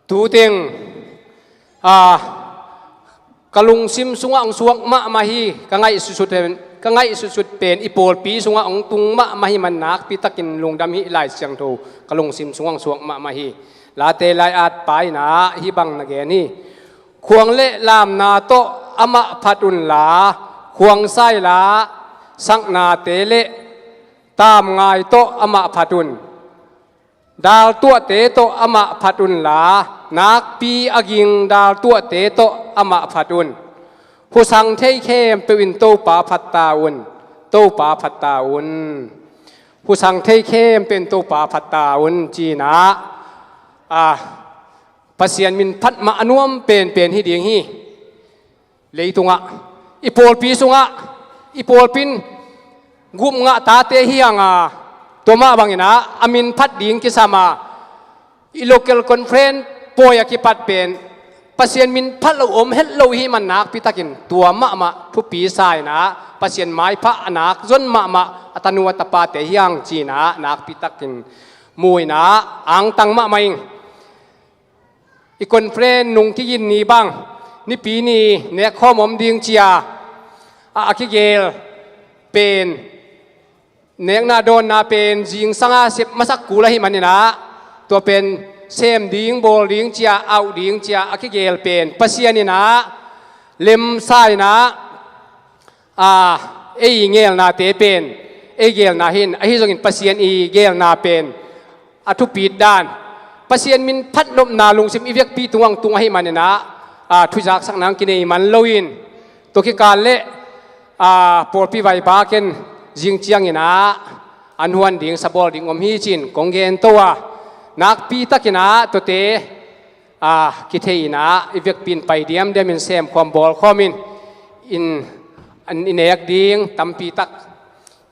Tuteng, a, ka lungsim sungah hong suak mahmah hi, ka ngaihsutsut pen, ka ngaihsutsut pen i pawlpi sungah hong tung mahmah hi man nakpi takin lungdam hi. Lai Siangtho ka lungsim sungah hong suak mahmah hi. Late lai-at pa in ah hih bang na gen hi. Khuang le lamna tawh amah phat unla, khuangsa-i la saknate le tamngai tawh amah phat un. Daltuahte tawh amah phat unla, nakpi a ging daltuahte tawh amah phat un. Husang thei khempeuh in Topa phat ta un. Topa phat ta un. Husang thei khempeuh in Topa phat ta un, ci-in ah, a, Pasian min phat mah a nuam penpen hi ding hi. Leitungah, i pawlpi sungah, i pawlpi in gupngah tate hi hang a, tua mah bangin ah a min phat ding kisam a, i local conference pawi a kipat pen Pasian min phat lo om het lo hi man nakpi takin tua mahmah thupi sa-in ah, Pasian maipha a nak zon mahmah a tanu a tapate hi hang, ci-in ah nakpi takin mu-in ah angtang mahmah ing. I conference nung kigin ni bang, Nipi ni nekkhawm om ding ci-a, a, a kigel pen, nekna dawnna pen zingsang a sep masak kul ahih manin ah, tua pen sem ding, bawl ding ci-a, auh ding ci-a a kigel pen Pasian in ah lemsa-in ah, a, ei geelnate pen ei geelna hi-in, ahi zongin Pasian i geelna pen a thupit dan, Pasian min phat nopna lungsim i vekpi tungah hong tung ahih manin ah, a, thuzaksakna hong kinei man loin, tua kikal le, a, pawlpi vai bak in zing ciangin ah an huan ding, sabawl ding om hi, ci-in kong gen to a, nakpi takin ah tuate, a, kithei in ah i vekpi in pai diamdiam in semkhawm bawlkhawm in, in, in i nek ding tampi tak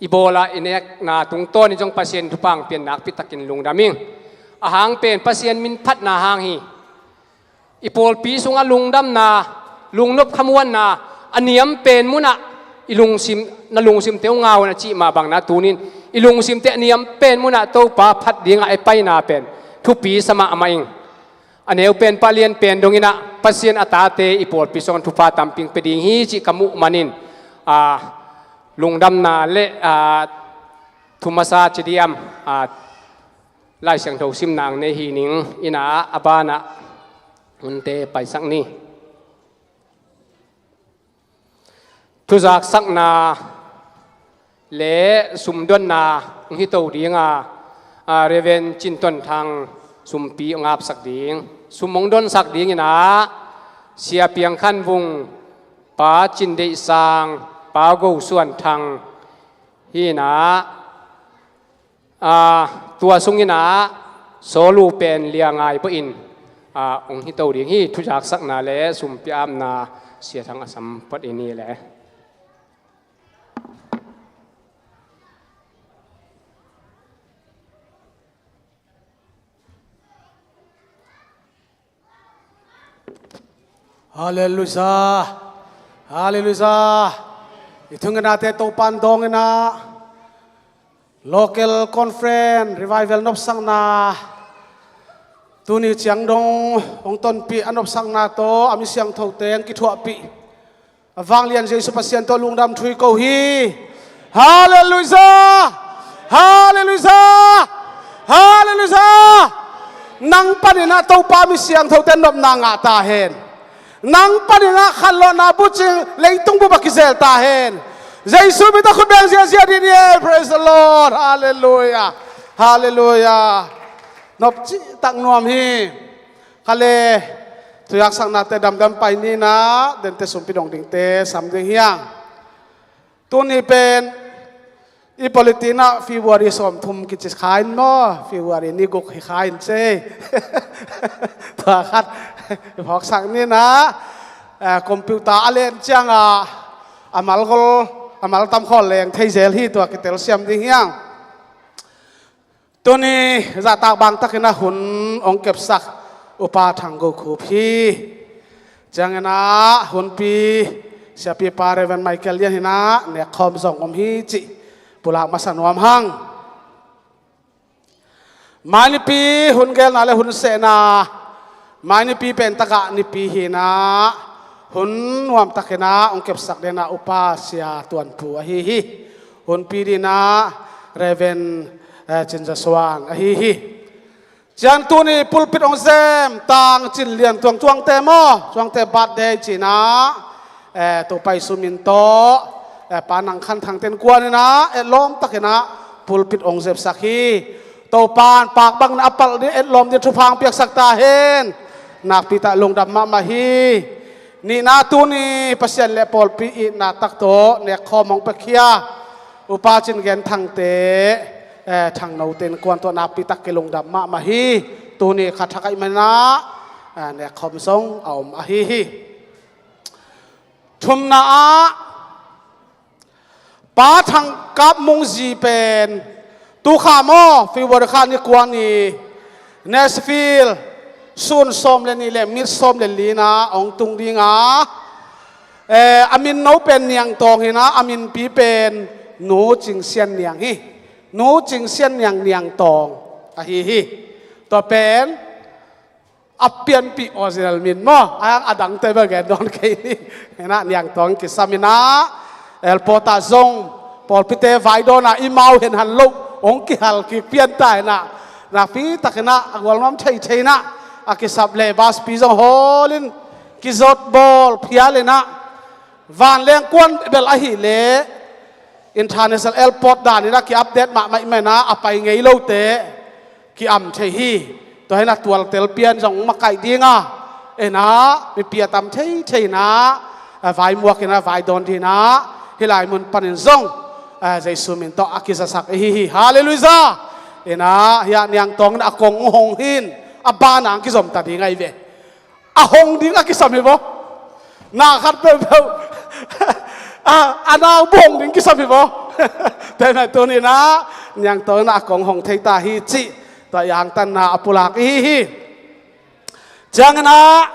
i bawl a, i nekna tungtawn in zong Pasian thupha hong pia in nakpi takin lungdam ing. A hang pen Pasian min phatna hang hi. I pawlpi sungah lungdamna, lungnop khamuanna, a niam pen munah i lungsim, na lungsimte uh ngau in a cih mah bangin ah tuni in i lungsimte a niam pen munah Topa phat dingah i paina pen thupi sa mahmah ing. A neu pen palian pen dongin ah Pasian a tate i pawlpi sungah thupha tampi hong pia ding hi cih ka muh manin, a, lungdamna le, a, thu masa ci diam, a, Lai Siangtho simna hong nei hi ning in ah, a banah hunte paisak ni. Thuzaksakna le sumdonna hong hi to ding a, a, Reverend Cin Ton Thang sumpi hong apsak ding. Sum hong donsak ding in ah Sia Piang Khan Vung, Pa Cin Deih Sang, Pa Go Suan Thang hi in ah, a, tua sungin ah Sawlu pen Lia Ngai Bawi in, a, hong hi to ding hi. Thuzaksakna le sumpi apna Sia Thang a sam phot i ni le. Halleluijah. Halleluijah. I thungetnate Topa in dawng in ah, local conference, revival nopsakna, tuni ciang dong hong tonpih a nopsakna tawh a mi siangthote hong kithuahpih a vanglian Jesu Pasian tawh lungdam thu i ko hi. Halleluijah! Halleluijah! Halleluijah! Nang panin ah Topa mi siangthote nopna ngah ta hen. Nang panin ah khanlawhna bucing leitung bup ah kizel ta hen. Jesu min tawh khut beng ziahziah dih ni e. Praise the Lord. Halleluijah. Halleluijah. Nop cihtak nuam hi. Kha le, thuzaksaknate damdam pai ni in ah, dente sumpi dong dingte sam ding hi hang. Tuni pen i politin ah February sawmthum kici kha in maw, February ni guk hi kha in cei. Tua khat i phawksak ni in ah, eh, computer a len ciangah a malgol, a maltam khawl leng thei zel hi, tua kitelsiam ding hi hang. Tuni zahtak bangtakin ah hun hong kepsak Upa Thang Go Khup hi. Ciangin ah hunpi siapipa Reverend Michael Lian hi in ah nekkhawm zong om hi cih pulak masa nuam hang. Mai nipi hun gelna le hun sehna, mai nipi pen tagah nipi hi in ah, hun nuamtakin ah hong kepsak den ah Upa Sia Tuan Pu ahi hi. Hunpi ding in ah Reverend, eh, Cin Za Suan ahi hi. Ciang tuni pulpit hong zem Tang Cin Lian Tuang, Tuangte maw, Tuangte birthday ci in ah, eh, Topa Jesu min tawh, eh, Pa Nang Khan Thang ten kuan in ah etlawm takin ah pulpit hong zepsak hi. Topa in pak bangin a palh ding, etlawm ding thupha hong piaksak ta hen. Nakpi tak lungdam mahmah hi. Nihna, tuni Pasian le pawlpi itna tak tawh nekkhawm hong piakhia Upa Cin Gen Thangte, eh, Thangnote innkuan tawh nakpi tak kilungdam mahmah hi. Tuni kha thak ahih manin ah, eh, nekkhawm zong a om ahi hi. Thumna ah, Pa Thang Kap Mung zi pen tu kha maw, February kha ni kua ni, Nashville, sun sawm le nih le minit sawm le li in ah hong tung ding a, eh, a min no pen Niang Tawng hi in ah, a minpi pen Nu Cing Sian Niang hi. Nu Cing Sian Niang, Niang Tawng ahi hi. Tua pen a pianpih original min maw, a, a dangte bel gen nawn kei ni. Hi in ah Niang Tawng kisam in ah, airport ah zong pawlpite vai dawn a, i mau hen han loh hong kihal kik pian ta hi in ah, nakpi takin ah a gualnuam theithei in ah, a kisap le bus fee zong hawl in kizot bawl phial in ah, vanleng kuan bel ahih leh international airport dan in ah ki-update mahmah ahih manin ah, a pai ngei lote ki-am thei hi. Tua hi in ah tualtel pian zong makaih ding a, en ah mipi a tam theithei in ah, a vaimuak in ah vai dawn ding in ah, hih lai mun panin zong, a, Jesu min tawh a kizasak i hi hi. Halleluijah. En ah, hiah Niang Tawng in a kong hong hi in, a ban ah hong kizom ta ding ahi ve. A hong ding a kisam hi bo. Na khat peuhpeuh a, a nau bawng ding kisam hi bo. Tua hi mah tuninah niangto inah a kong hong thei ta hi cih tua i angtanna a pulak i hi hi. Cianginah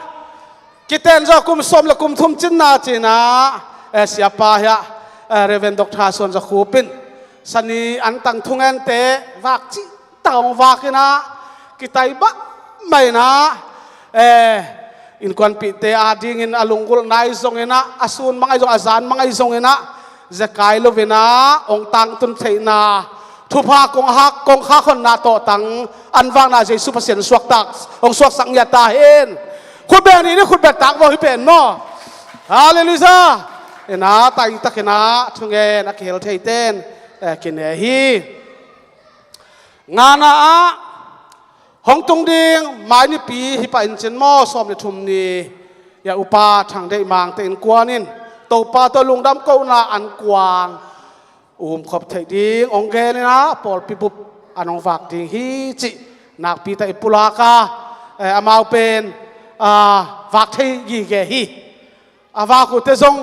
kiten zawh kum sawm le kum thum cinna cinah, eh, siapa hiah, eh, Reverend Doctor Suan Za Khup in sani antang thungente vak cih tawng vakinah kitai bak mainah, eh, innkuanpihte adingin a lunggulh nai zonginah, a sun mangai zong, a zan mangai zonginah zekai lovinah ong tangtun theihna thupha kong hak, kong khak honna tawhtang an vakna Jesu Pasian suaktak hong suaksak ngiat ta hen. Khutbeng ni ni khutbeng tak vaw hi pen maw? Halleluiah. Ina taitakinah thungen a kihel theiten, eh, kine hi. Ngana ah hong tung ding mai nipi hi pah in cin maw, sawm le thum ni. Ia upa Thang Deih Mangte innkuan in Topa tawh lungdam kohna an kuang umkhop theih ding ong geninah pawlpi bup an ong vak ding hi cih nakpi tak i pulak a, eh, amau pen, ah, vak thei gige hi. A vak uhte zong,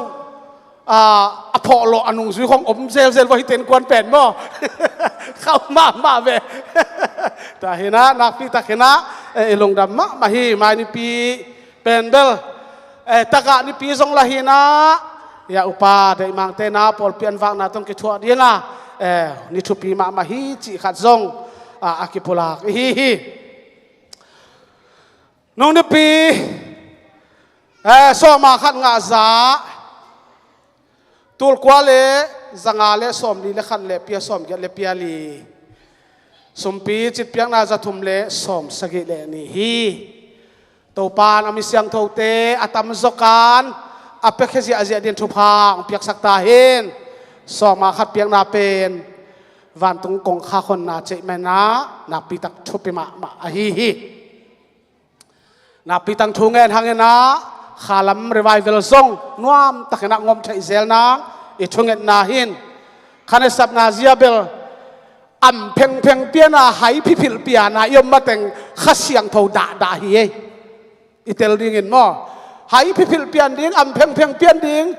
ah, a phawhlawh a nungzui khong om zelzel vaw hi te innkuan pen maw? Khauh mahmah ve. Tua hinah nakpi tak hinah, eh, i lungdam mahmah hi. Mai nipi pen bel, eh, tagah nipi zong lah hinah, ia upa Deih Mangte na pawlpi an vakna tawh kithuah dinga, eh, ni thupi mahmah hi cih khat zong, ah, a kipulak i hi hi. Nung nipi, eh, sawma khat ngah za, tulkua le zanga le sawmli le khat le pia sawmgiat le pia li, sumpi citpiakna za thum le sawmsagih le nih hi. Topan a mi siangthote a tamzaw kan a piakhia ziahziah din thupha hong piaksak ta hen. Sawma khat piakna pen vantung kongkhak honna ceihmena nakpi tak thupi mahmah ahi hi. Nakpi tak thu ngen hanginah khalam revival zong nuam takinah ngom theih zel nang i thungetna hin khanasapna zia bel am phengpheng piana hai phiphilh piana i om mateng Kha Siangtho dahdah hi ei. I tel dingin maw? Hai phiphilh pian ding, am phengpheng pian ding.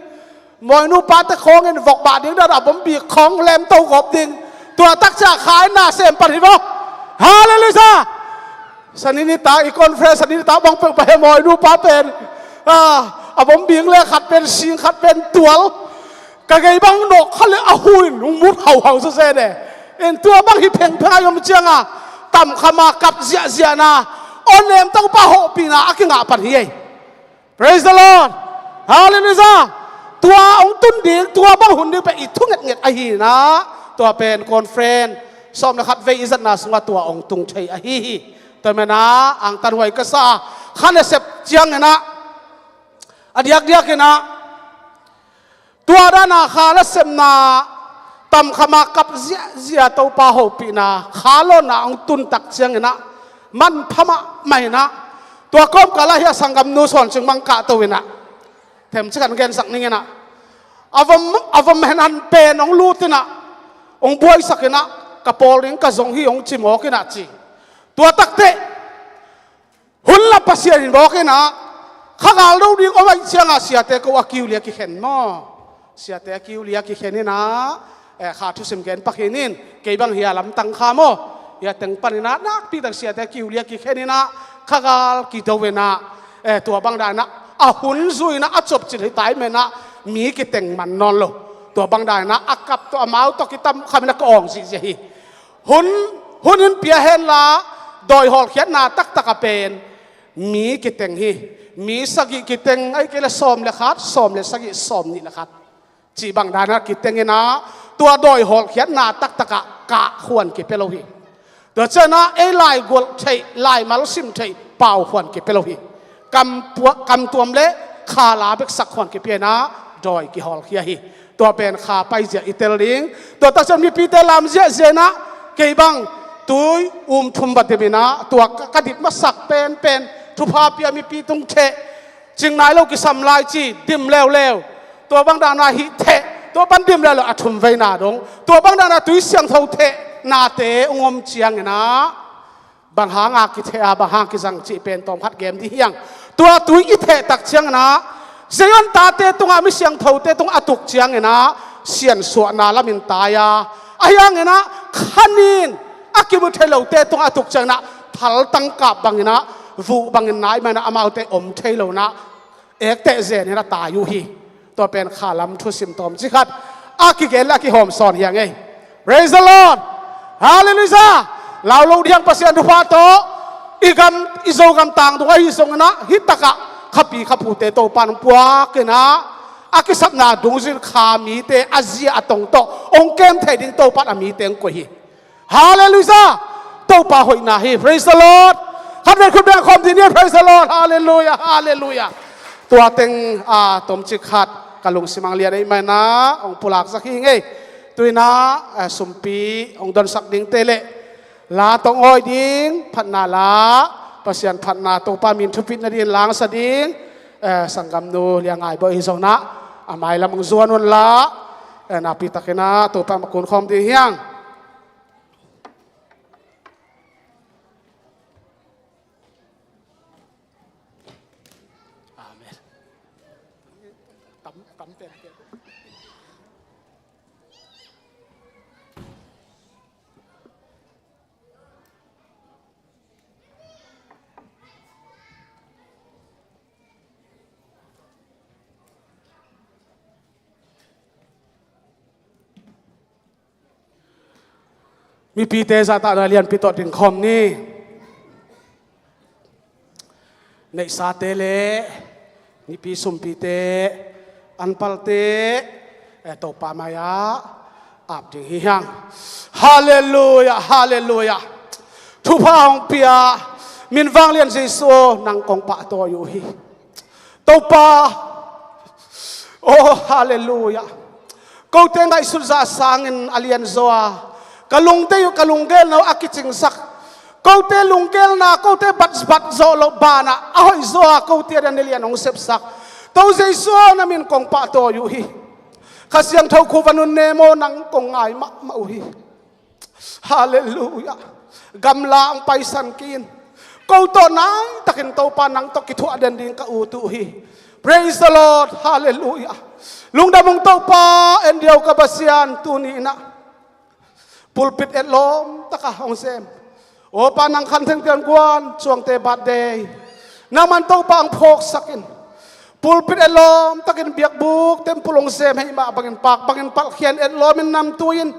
Mawinu pate khawngin vokbah ding dan a bombi khawng lemto gawp ding. Tua takcia khaina sem pan hi maw? Halleluiah. Sani nitak i conference sani nitak bang peuh pahe mawinu pa pen, ah, a bombi le khat pen sing khat pen tual. Ka gei bang nawk kha le a huin hong mut hauhau sese ne. En tua bang hi phengpheng a i om cianga tamkhama kap ziahziahna aw nemtang pa hawhpihna a kingah pan hi ei. Praise the Lord. Halleluiah. Tua hong tun ding, tua bang hun ding pen i thu ngetnget ahi na. Tua pen conference sawm le khat vei i zatna sungah tua hong tung thei ahi hi. Tua mena angtan huai ka sa a kha nasep cianginah a diakdiakinah tua dana kha nasepna tamkhama kap ziahziah Topa hopihna kha lawnna hong tuntak cianginah manpha mahmah inah tua kawmkalah hi a sanggamnu Suan Cing Mang kahto inah themcik an gensak ninginah a vom, a vom henhan pen hong lutinah hong buaisakinah ka pawl ding ka zong hi hong cimawkinah ci. Tua takteh hun la Pasian in bawkinah kha gal do ding om aih cianga siate ko a kiulia kikhen maw? Siate a kiulia kikhen inah, eh, kha thusim gen pakhin in kei bang hi a lamtang kha maw? Hi a teng paninah nakpi tak siate a kiulia kikhen inah kha gal kido inah, eh, tua bang danah a hun zuinah a copcin hi tai menah mi kiteng man nawn lo. Tua bang danah a kap tawh amau tawh kitam khaminah ka awng zihziah hi. Hun, hun in pia henla dawi hawlkhiatna taktak a pen mi kiteng hi. Mi sagih kiteng ahi kei le sawm le khat, sawm le sagih, sawm nih le khat cih bang danah kiteng inah tua dawi hawlkhiatna taktakah kah khuan kipia lo hi. Tua cianah ei lai gualh theih, lai malsim theih pau khuan kipia lo hi. Kam pua-, kam tuam le kha la beksak khuan kipia inah dawi kihawlkhia hi. Tua pen kha paizia i tel ding. Tua takcian mipite lam ziahziah inah kei bang tui um thum va dim inah tua ka, ka dit masak penpen thupha pia mipi tung theh. Cing nai lo kisam lai ci dim leuleu. Tua bang dana hih theh. Tua bang dim leuleu a thum veina dong. Tua bang dana tui siangtho theh nate ung om cianginah bang hanga kitheh a, bang hang kizang cih pen tawm khat gem dih hiang. Tua tui i theh tak cianginah Zion tate tungah, mi siangthote tungah a tuk cianginah siansuahna lamin tai a, ahi hanginah khanin a kimu thei lote tungah a tuk cianginah thaltang kap banginah vuh bangin nai manah amaute om thei lonah ekteh zeninah tai uh hi. Tua pen khalam thusim tawmcik khat a kigen le a kihawm sawn hi hang ei. Praise the Lord. Hallelujah. Lau lo ding Pasian thupha tawh i gam, i Zogam tangtung ahi zonginah hitakah khapi khapute Topa in hong puakinah a kisapna dungzui-in kha mite a zia a tong tawh hong kem thei ding Topa in a mite hong koih hi. Hallelujah. Topa hoihna hi. Praise the Lord. Khat vei khut beng khawm dih ni. Praise the Lord. Hallelujah. Hallelujah. Tua teng a tawmcik khat ka lungsim ah lian ei manah hong pulaksak hi ngei. Tuinah sumpi hong donsak dingte le la tawh ngawi ding phatna la, Pasian phatna Topa min thupit nadingin langsa ding sanggamnu Lia Ngai Bawi hi zonah a mailam hong zuan unla, nakpi takinah Topa mah kun khawm ding hi hang. Amen. Tam, tam pen pen. Mipite zahtakna lianpi tawh dingkhawm ni. Neihsate le mipi sumpite, anpalte, eh, Topa mai-ah ap ding hi hang. Halleluia, halleluia. Thupha hong pia min vanglian Jesu aw, nang kong pahtawi uh hi. Topa, oh, halleluia. Kote ngaihsut zah sangin a lianzaw a, ka lungdei uh, ka lunggelna uh a kicingsak, kote lunggelna, kote batbat zawh loh banah a hoihzaw a, kote a dan a lian hong sepsak To Jesu aw, na min kong pahtawi uh hi. Kha Siangtho khuh va nunnem aw, nang kong ngai mahmah uh hi. Halleluia. Gamla hong paisan kei in, ko tawh nai takin Topa nang tawh kithuah den ding ka ut uh hi. Praise the Lord. Halleluia. Lungdam ung Topa, en diau ka Pasian, tuni inah pulpit etlawm taka hong sem, aw Pa, nang khan thengtian guan, Cuangte birthday nangman Topa hong phawksak in, pulpit etlawm takin biakbuk tempul hong sem heih mah bangin, pak bangin palhkhian etlawmin namtui in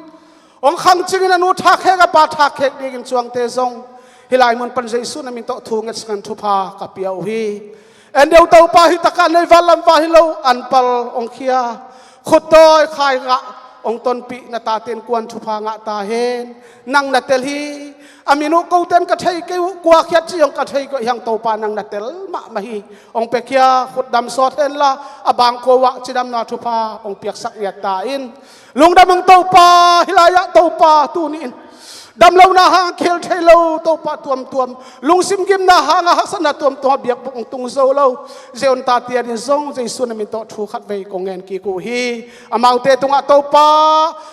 hong khangcingin, a nu thakkhek, a pa thakkhek dingin Cuangte zong hih lai mun pan Jesu na min tawh thu ngetsak in thupha ka pia uh hi. En deuh Topa, hih takah nei val lam val hi lo, anpal hong khia, khuttawi khaigah hong tonpih na tate in kuan thupha ngah ta hen. Nang na tel hi. A min uh kote in ka thei kei uh, kua khiat cih hong ka thei kei uh, hiang Topa nang na tel mahmah hi. Hong piakhia, khutdam sawt henla, a bangko ah cidamna thupha hong piaksak ngiat ta in. Lungdam ung Topa, hih lai-ah Topa tuni in damlohna hang khel thei lo Topa tuamtuam, lungsim gimna hanga haksatna tuamtuam a biakbuk hong tung zo lo Zion tate ading zong Jesu na min tawh thu khat vei kong ngen kik uh hi. Amaute tungah Topa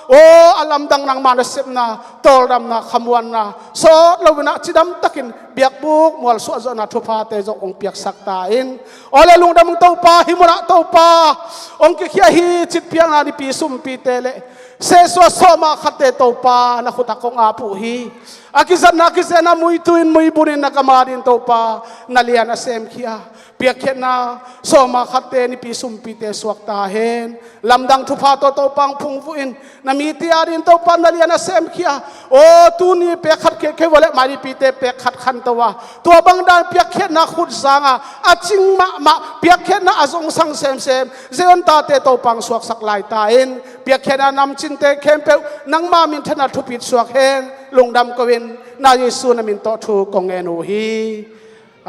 aw, a lamdang nangma nasepna, tawldamna, khamuanna sawt lo inah cidam takin biakbuk mualsuah zawhna thuphate zong hong piaksak ta in. Aw le, lungdam ung Topa, hih munah Topa hong kikhia hi, citpiakna nipi sumpite le sehsuah sawma khatte Topa na khutah kong ap uh hi. A kizatna, a kizehna muitu in, muibun in na gam ading Topa na lian a semkhia, piakkhiatna sawma khatte nipi sumpite suak ta hen. Lamdang thupha tawh Topa hong phungvuh in, na mite ading Topa na lian a semkhia. Aw, tuni pek khat khekhe vua le, mai nipite pek khat khanto a, tua bang dan piakkhiatna khut zanga a cing mahmah, piakkhiatna a zongsang semsem Zion tate Topa hong suaksak lai ta in. Piakkhiatna namcinte khempeuh nangma minthanna thupit suak hen. Lungdam ko in, na Jesu na min tawh thu kong ngen uh hi.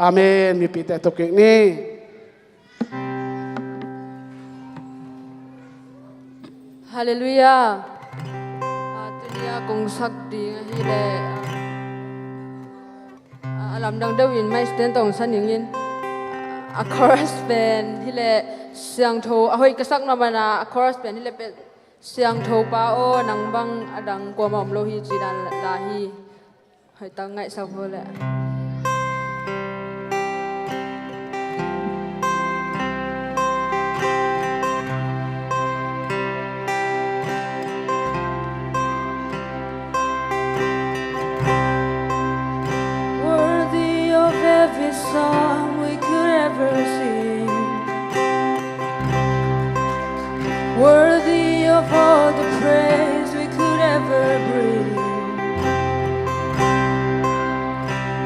Amen. Mipite tu kik ni. Halleluia. Ah, tuni a kong sak ding ahileh, ah, a lamdang deuhin mai stand tawh hong sa ning in, a chorus pen hileh siangtho, a hoih ka sak na mana, a chorus pen hileh pen, Siangtho Pa aw, nang bang a dang kuamah om lo hi, ci dan la hi. Hoih tak ngaihsak vua leh. of all the praise we could ever bring,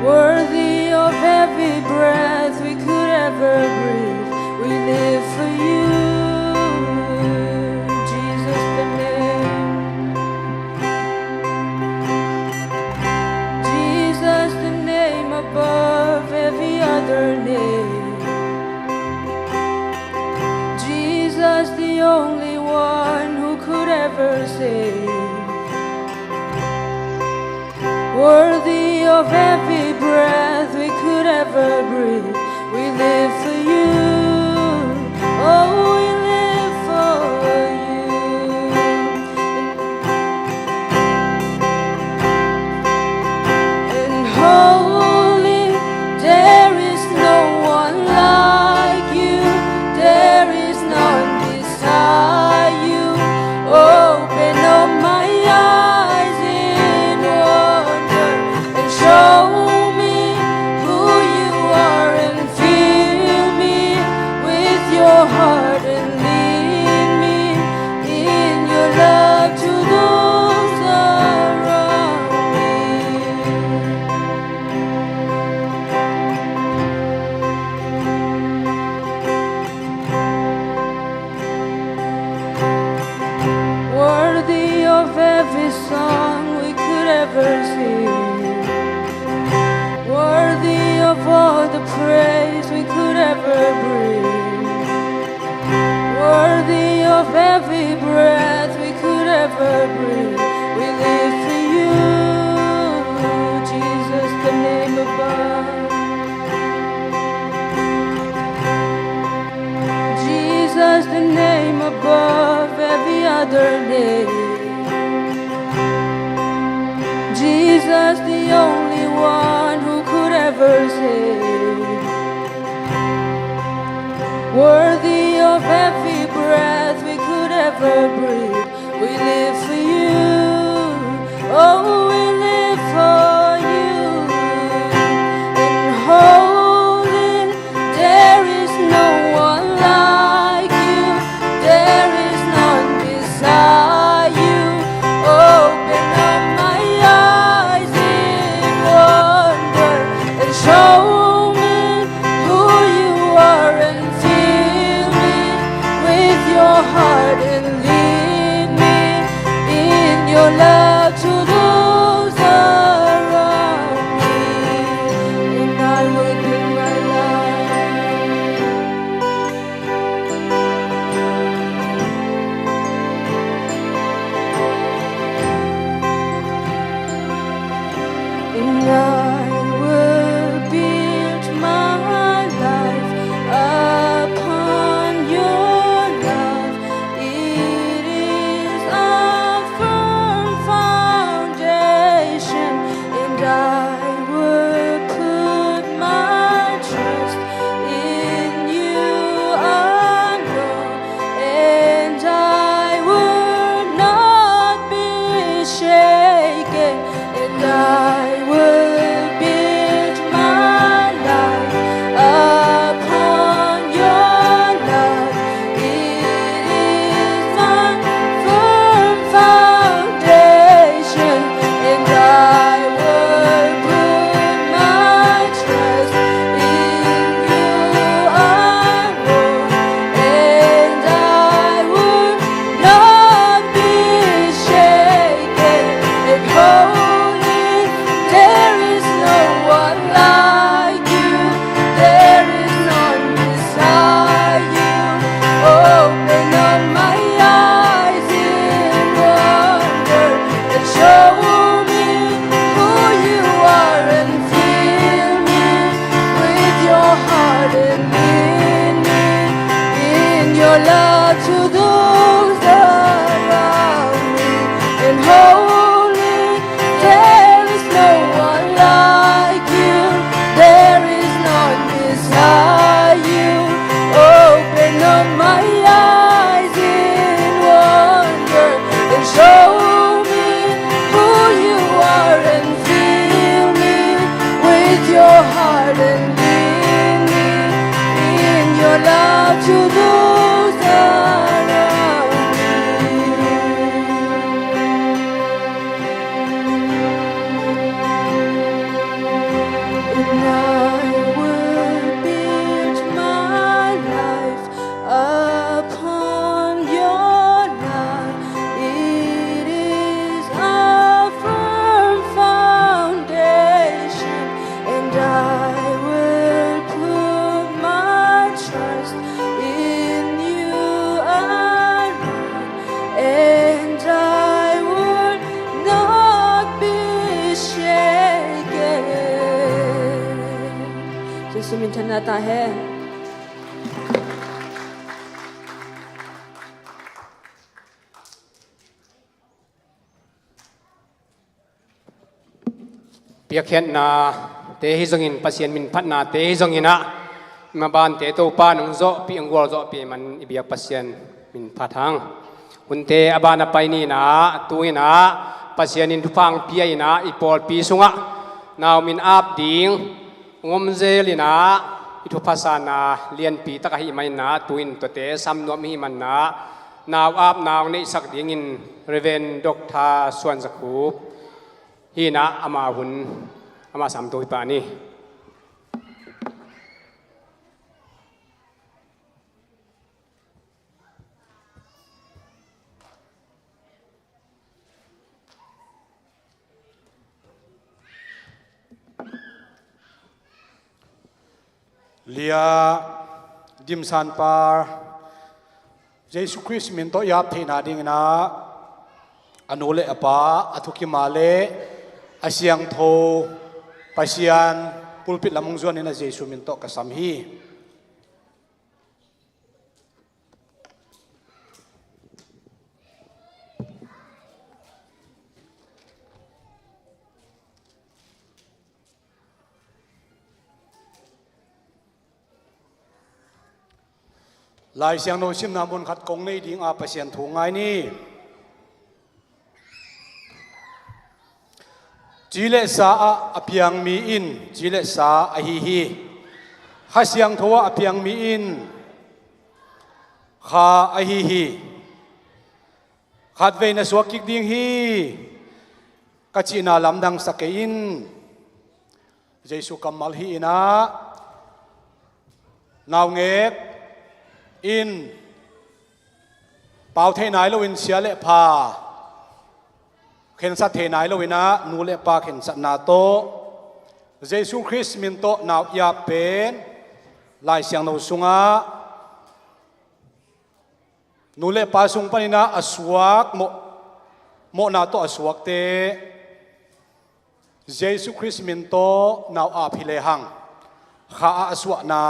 worthy of every breath we could ever breathe, we live for you, Jesus the name. Jesus, the name above every other name. Jesus, the only one who could ever save. Worthy of every breath we could ever breathe, we live for you. Oh, we live for you. And holy, there is no one like you. There is none beside you. Open up my eyes in wonder and show me who you are and fill me with your heart and lead me in your love to those around me. Worthy of every song we could ever sing, worthy of all the praise we could ever bring, worthy of every breath we could ever breathe, we live for you, Jesus, the name above. Jesus, the name above every other name. Jesus, the only one who could ever save. Worthy of every breath we could ever breathe, we live for you. Oh, we live for you. And holy, there is no one like you. There is none beside you. Open up my eyes in wonder and show me who you are and fill me with your heart and lead me in your love to those around me. And I will build my life. And I will build my life upon your love. It is a firm foundation, and I will put my trust in you alone, and I will not be shaken, and I will build my life upon your love. It is my firm foundation, and I will put my trust in you alone, and I will not be shaken. And holy, there is no one like you. There is none beside you. Open up my eyes in wonder and show me who you are and fill me with your heart and lead me in your love to those around me. And holy, there is no one like you. There is none beside you. Open up my eyes in wonder and show me who you are and fill me with your heart and lead me in your love to those around me. Na ta hen. Piakkhiatnate hi zongin, Pasian min phatnate hi zongin ah, mabante Topa nong zawhpih, hong gualzawhpih man i biak Pasian min phat hang. Hunte a ban a pai ni in ah, tu in ah Pasian in thupha hong pia in ah, i pawlpi sungah nau min ap ding hong om zel in ah, i thupha sanna lianpi tak ahih man in ah, tu in tuate sam nuam i hih man in ah, nau apna hong neihsak dingin Reverend Doctor Suan Za Khup hi in ah, ama hun, ama sam to hi pah ni. Lia, dimsan par, Jesu Khrist min tawh i ap theihna dingin ah, a nu le a pa, a thukim a le a siangtho Pasian pulpit lam hong zuan in ah, Jesu min tawh ka sam hi. Lai Siangtho simna mun khat kong nei ding a, Pasian thu ngai ni. Ci le sa ah a piang mi in ci le sa ahi hi. Kha Siangtho ah a piang mi in kha ahi hi. Khatvei na suak kik ding hi, ka cihna lamdang sa kei in. Jesu kammal hi in ah, naungek in pau thei nai loin sia le pha khensat thei nai lo in ah, nu le pa khensatna tawh Jesu Khrist min tawh nau i ap pen, Lai Siangtho sungah nu le pa sung panin ah a suak mawh, mawhna tawh a suakte Jesu Khrist min tawh nau ap hi lehang, kha ah a suahna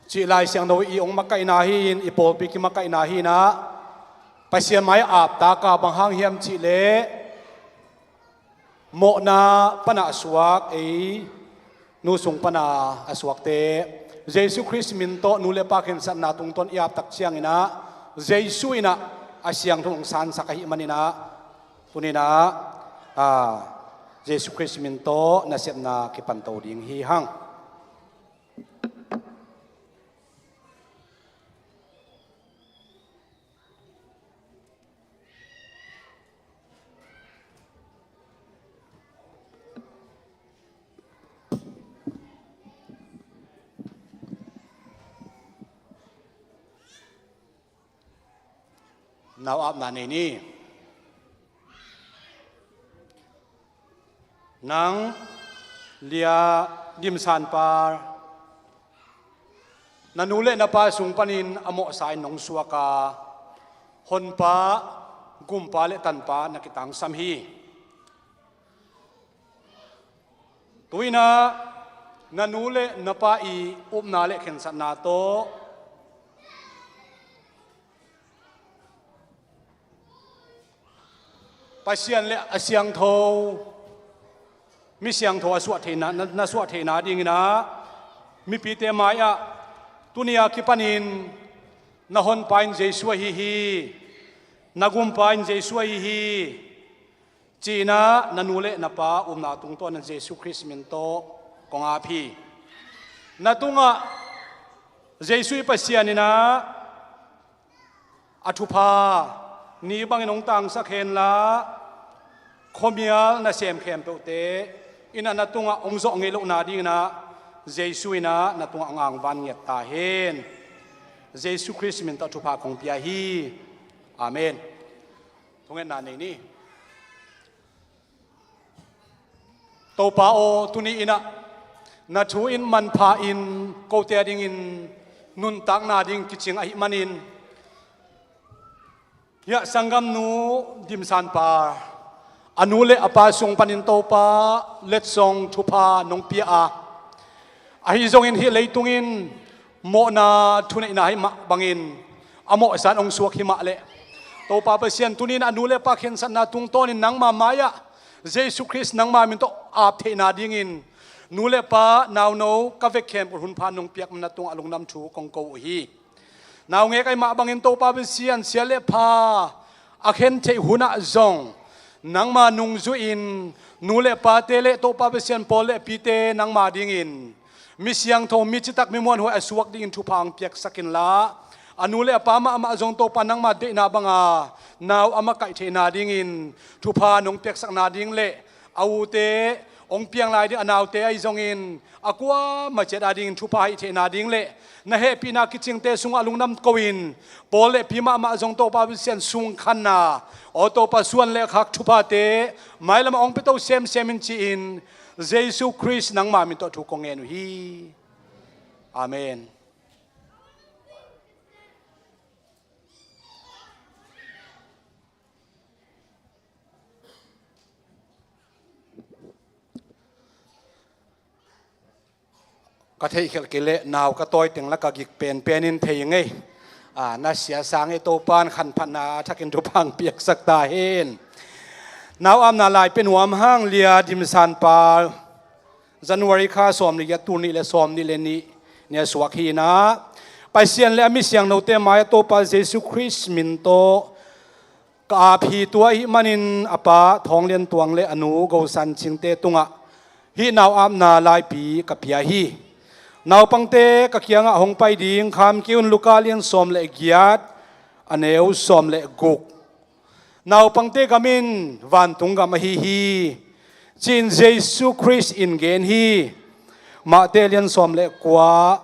cih Lai Siangtho i hong makaihna hi in, i pawlpi kimakaihna hi in ah, Pasian mai-ah ap tak a, bang hang hiam cih leh mawhna pan a suak, ei nu sung pan a suakte Jesu Khrist min tawh nu le pa khensatna tungtawn i ap tak ciangin ah, Jesu in ah a siangtho hong sansak ahih manin ah, tuni in ah, a, Jesu Khrist min tawh nasepna kipan to ding hi hang. Nau apna nei ni. Nang Lia, dimsan par, na nu le na pa sung panin a mawhsa in nong suak a, Honpa, Gumpa le Tanpa na kitangsam hi. Tu in ah na nu le na pa i upna le khensatna tawh Pasian le a siangtho, mi siangtho a suah theihna, na, na suah theihna dingin ah, mipite mai-ah, tuni a kipanin na Honpa in Jesu ahi hi, na Gumpa in Jesu ahi hi, ci-in ah na nu le na pa upna tungtawn ah Jesu Khrist min tawh kong ap hi. Na tungah Jesu i Pasian in ah a thupha ni bangin hong tangsak henla, khuamial nasem khempeuhte in ah na tungah hong zawh ngei lohna dingin ah Jesu in ah na tungah hong angvan ngiat ta hen. Jesu Khrist min tawh thupha kong pia hi. Amen. Thungetna nei ni. Topa aw, tuni in ah na thu in manpha in kote a dingin nuntakna ding kicing ahih manin, hiah sanggamnu dimsanpa, a nu le a pa sung panin Topa letsong thupha nong pia a, Ahi zongin hih leitung in mawhna thuneihna hih mah bangin a mawhsa in hong suak himah leh, Topa Pasian, tuni in a nu le pa khensatna tungtawnin nangma mai-ah Jesu Khrist nangma min tawh ap theihna dingin nu le pa, nauno, ka vek khempeuh hun pha nong piak manin na tungah lungdam thu kong ko uh hi. Naungek ahih mah bangin Topa Pasian, siat le pha a khen theih hunah zong nangma nungzuihin nu le pate le Topa Pasian, pawl le pite nangma dingin mi siangtho, mi citak, mi muanhuai a suak dingin thupha hong piaksak inla, a nu le a pa mahmah zong Topa nangma deihna banga nau a makaih theihna dingin thupha nong piaksakna ding le a ute hong piang lai ding, a naute ahi zongin a kuamah ciat adingin thupha hih theihna ding le na hehpihna kicingte sungah lungdam ko-in, pawl le pi mahmah zong Topa Pasian sungkhanna, aw Topa, suan le khak thuphate mailamah hong pia to semsem in ci-in Jesu Khrist nangma min tawh thu kong ngen uh hi. Amen. Ka theihkhelh kei leh nau ka tawi teng la ka gik penpen in thei ngei. A, na sia sang ei, Topa in khanphatna thakin thupha hong piaksak ta hen. Nau apna lai pen huam hang lia dimsan pa January kha sawm le giat, tul nih le sawm nih le nih ni a suak hi-in ah, Pasian le a mi siangthote mai-ah Topa Jesu Khrist min tawh ka ap hi. Tua ahih manin a pa Thawng Lian Tuang le a nu Go San Cingte tungah hih nau apna laipi ka pia hi. Naupangte ka kiangah hong pai ding kham kei un. Luka lian sawm le giat, a neu sawm le guk. Naupangte gam in vantung gam ahi hi, ci-in Jesu Khrist in gen hi. Mate lian sawm le kua,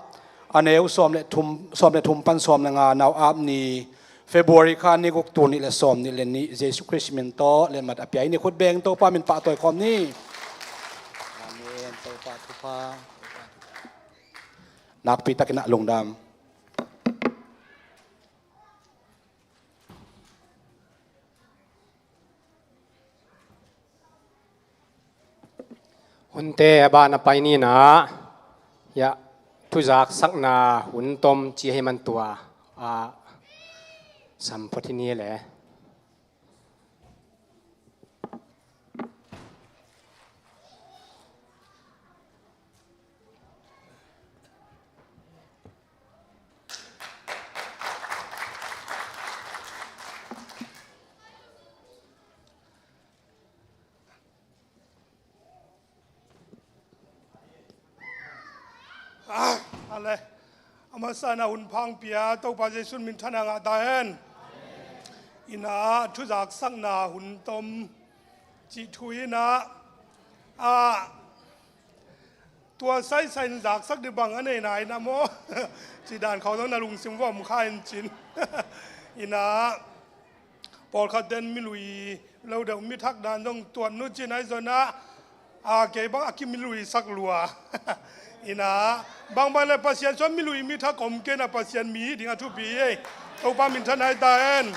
a neu sawm le thum, sawm le thum pan sawm le nga. Nau ap ni, February kha ni guk, tul nih le sawm nih le nih, Jesu Khrist min tawh letmat a pia hi. Ni khut beng Topa min pahtawi khawm ni. Amen. Topa thupha. Nakpi takin ah lungdam. Hunte a ban a pai ni-in ah, ya, thuzaksakna hun tom ci hi man tua, a, sam phot hi ni le. Ah, ale. A masa-in ah hun pha hong pia Topa Jesu min thanna ngah ta hen. Ina thuzaksakna hun tom cih thu ina, ah, tua saisai in zaksak ding bang a nei nai na maw? Cih dan khawng zong na lungsim vuam kha in cin. Ina, pawlkhat ten milui lo deuh mi thak dan zong tuat nu cin ahi zong ah, a, kei bang a kimiluisak lua. Ina, bangbang le Pasian sung milui mi thak om kei na Pasian mi hi ding a thupi hi ei. Topa min thanna hi ta hen.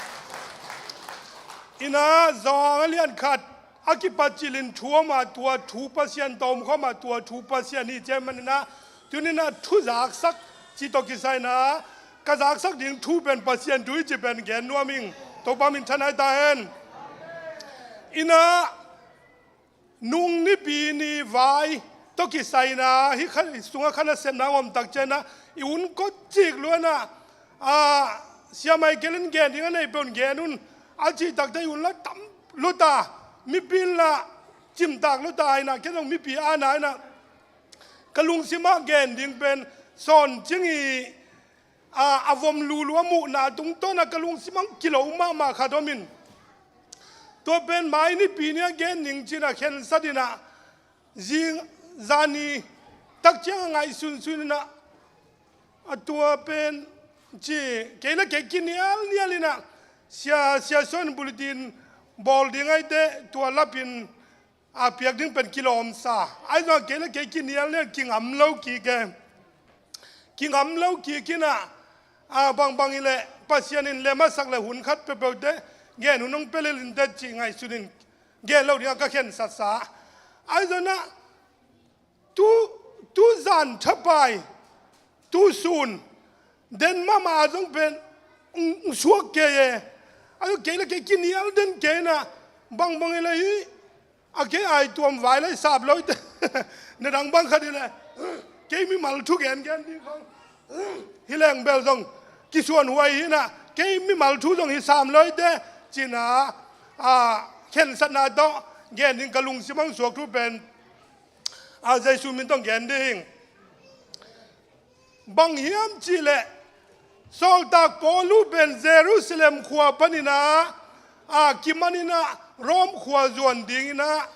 Ina, zawng a lian khat a kipat cilin thu om a, tua thu Pasian tawh om khawm a, tua thu Pasian hi ci ahih manin ah, tuni-in ah thuzaksak cih tawh kisai-in ah, ka zaksak ding thu pen Pasian thu hi cih pen gen nuam ing. Topa min thanna hi ta hen. Ina, nung Nipi ni vai tawh kisai-in ah, hih kha, sungah kha nasepna om tak ciangin ah, i un kawt cik lua-in ah, a, Sia Michael in gen ding a nei peuh in gen un, a cih takteh i un la tam lua ta, mipi in la cimtak lua ta, ina, ken zong mipi ana ina, ka lungsim ah gen ding pen Sawn Cing i, a, a vom lulu a muhna tungtawn ah ka lungsim ah kilawm mahmah khat om in, tua pen mai Nipi ni a gen ning ci-in ah khensat in ah, zing zani tak ciang a ngaihsunsun in ah, a tua pen ci, kei le kei kinialnial in ah, Sia, Sia Sawn bulletin bawl ding ahih teh tua lap in, a, piak ding pen kilawmsa. Ahi zong kei le kei kinialnial, kingam lo kik e. Kingam lo kik in ah, a, bangbang hi leh Pasian in lem a sak le hun khat peuhpeuh teh gen hun hong pia lel in teh cih ngaihsun in gen lo ding a ka khensatsa. Ahi zong ah tu, tuzan thapai, tusun den mahmah zong pen ng suak kei e. A kei le kei kinial den kei na, bangbang i le hi. A kei ai tuam vai lai sap lo i te. Na dang bang khat i le, kei mimal thu gen gen ding khong hi leng bel zong kisuan huai hi na, kei mimal thu zong hi sam lo i te. Cina a khensatna tawh gen ding ka lungsim ang suak thu pen a Jesu min tawh gen ding. Bang hiam cihleh, sawltak Paulu pen Jerusalem khua paninah a kimaninah Rom khua zuan dinginah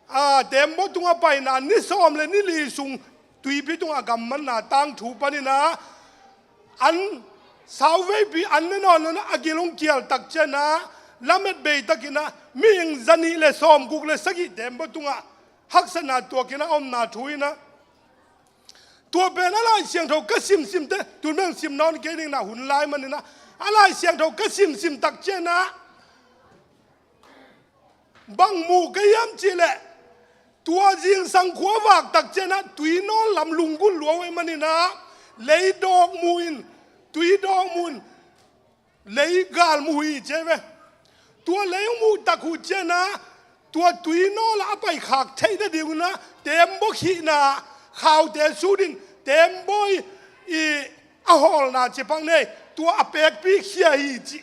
a tembaw tungah paina ni sawm le ni li sung tuipi tungah a gammanna tangthu paninah an sauveipi an ne nawn nawnah a gil hong kial takcianah lamet beitakinah mihing zanih le sawmguk le sagih tembaw tungah haksatna tuakinah a omna thu inah tua pen a Lai Siangtho ka simsim te, tun beng sim nawn kei ding na hun lai maninah a Lai Siangtho ka simsim takcianah bang mu ka hiam cihleh tua zingsang khua vak takcianah tui nawn lam lunggulh lua uh ei maninah lei dawk mu in, tui dawk mu in lei gal mu hi ci ve. Tua lei hong muh tak uh cianah tua tui nawlah a paikhak theih nadingunah tembaw khihna khaute sut in tembaw i a hawlna ci pak nei tua a pekpi khia hi ci.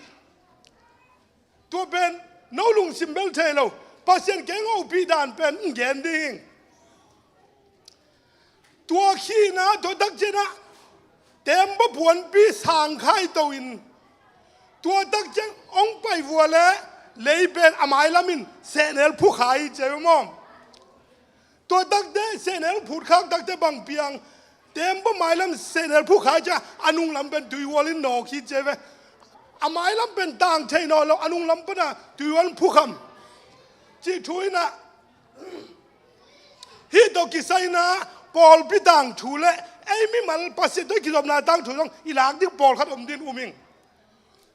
Tua pen no lungsim bel thei lo. Pasian kei hong hopih dan pen ng gen ding. Tua khihna tua takcianah tembaw puanpi sang khai to in tua takciang hong pai vua le lei pen a mailam in sehnel phukha hi ci ve maw? Tua takte sehnel phutkhak takte bang piang tembaw mailam sehnel phukha hi ci a nunglam pen tuihual in nawk hi ci ve. A mailam pen tang thei nawn lo a nunglam pana tuihual in phukham ci thu inah Hih tawh kisai inah pawlpi tangthu le ei mimal Pasian tawh i kizopna tangthu zong i lak ding pawlkhat om ding um ing.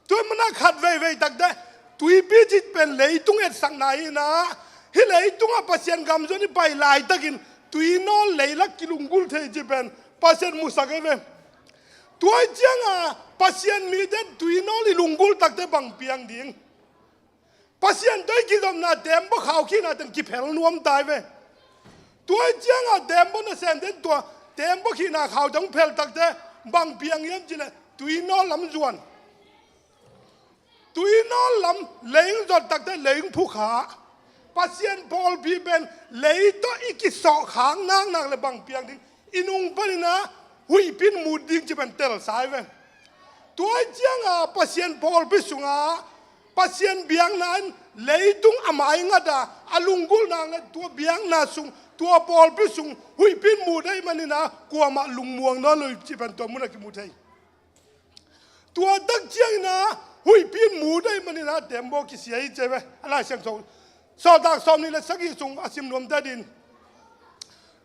Tua manah khat veivei takte tuipi cih pen leitung etsakna inah hih leitungah Pasian gam zuan i pai laitakin tui nawn leilak kilunggulh thei cih pen Pasian musak ei ve. Tua cianga Pasian mite tui nawn i lunggulh takte bang piang ding? Pasian tawh i kizopna tembaw khaukhihna teng kiphel nuam tai ve. Tua cianga tembaw nasem ten tua tembaw khihna khau teng phel takte bang piang hiam cihleh tui nawn lam zuan. Tui nawn lam lei zot takte lei phukha. Pasian pawlpi pen lei tawh i kisawh khak naknak le bang piang ding i nung paninah huihpin mut ding ci pen telsa hi ve. Tua cianga Pasian pawlpi sungah Pasian biakna in leitung a mai ngata a lunggulhna le tua biakna sung tua pawlpi sung huihpin mut ahih maninah kuamah lungmuang nawn lo ci pen tua munah kimu thei. Tua tak ciangin ah huihpi in mu dai manin ah tembaw kisia hi ci ve. A Lai Siangtho Sawltak sawmnih le sagih sung a sim nuamte din.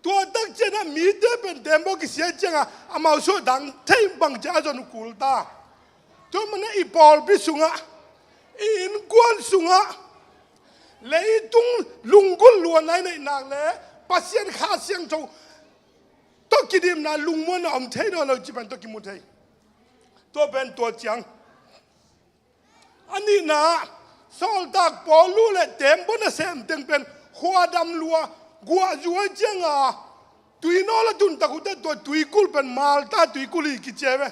Tua tak ciangin ah mite pen tembaw kisia hi ciangin ah amau suah dang thei bang ci a zon uh kul ta. Tua manin ah i pawlpi sungah, i innkuan sungah leitung lunggulh luan lai neih nak le Pasian Kha Siangtho tawh kidimna lungmuanna om thei nawn lo ci pen tawh kimu thei. Tua pen tua ciang. A nihna, Sawltak Paulu le tembaw nasem teng pen khuadam lua guahzu a cianga tuinawl a tun tak uh teh tua tuikulh pen Malta tuikulh hi kici ve.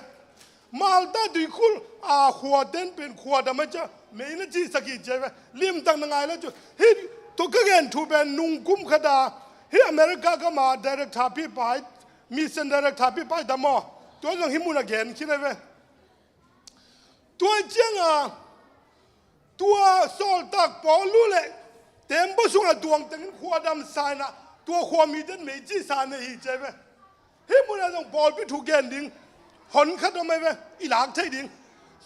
Malta tuikulh a khuaten pen khuadam a cia mei na cihsak hi ci ve. Limtak na ngai le cu hih tua ka gen thu pen nungkum khata hih America gama director pipa hi, mission director pipa hi ta maw? Tua zong hih mun a gen khin ve. Tua cianga tua Sawltak Paulu le tembaw sunga tuang tengin khuadam sa inah tua khua miten mei cihsa nei hi ci ve. Hih munah zong pawlpi thu gen ding hon khat om ei ve, i lak thei ding.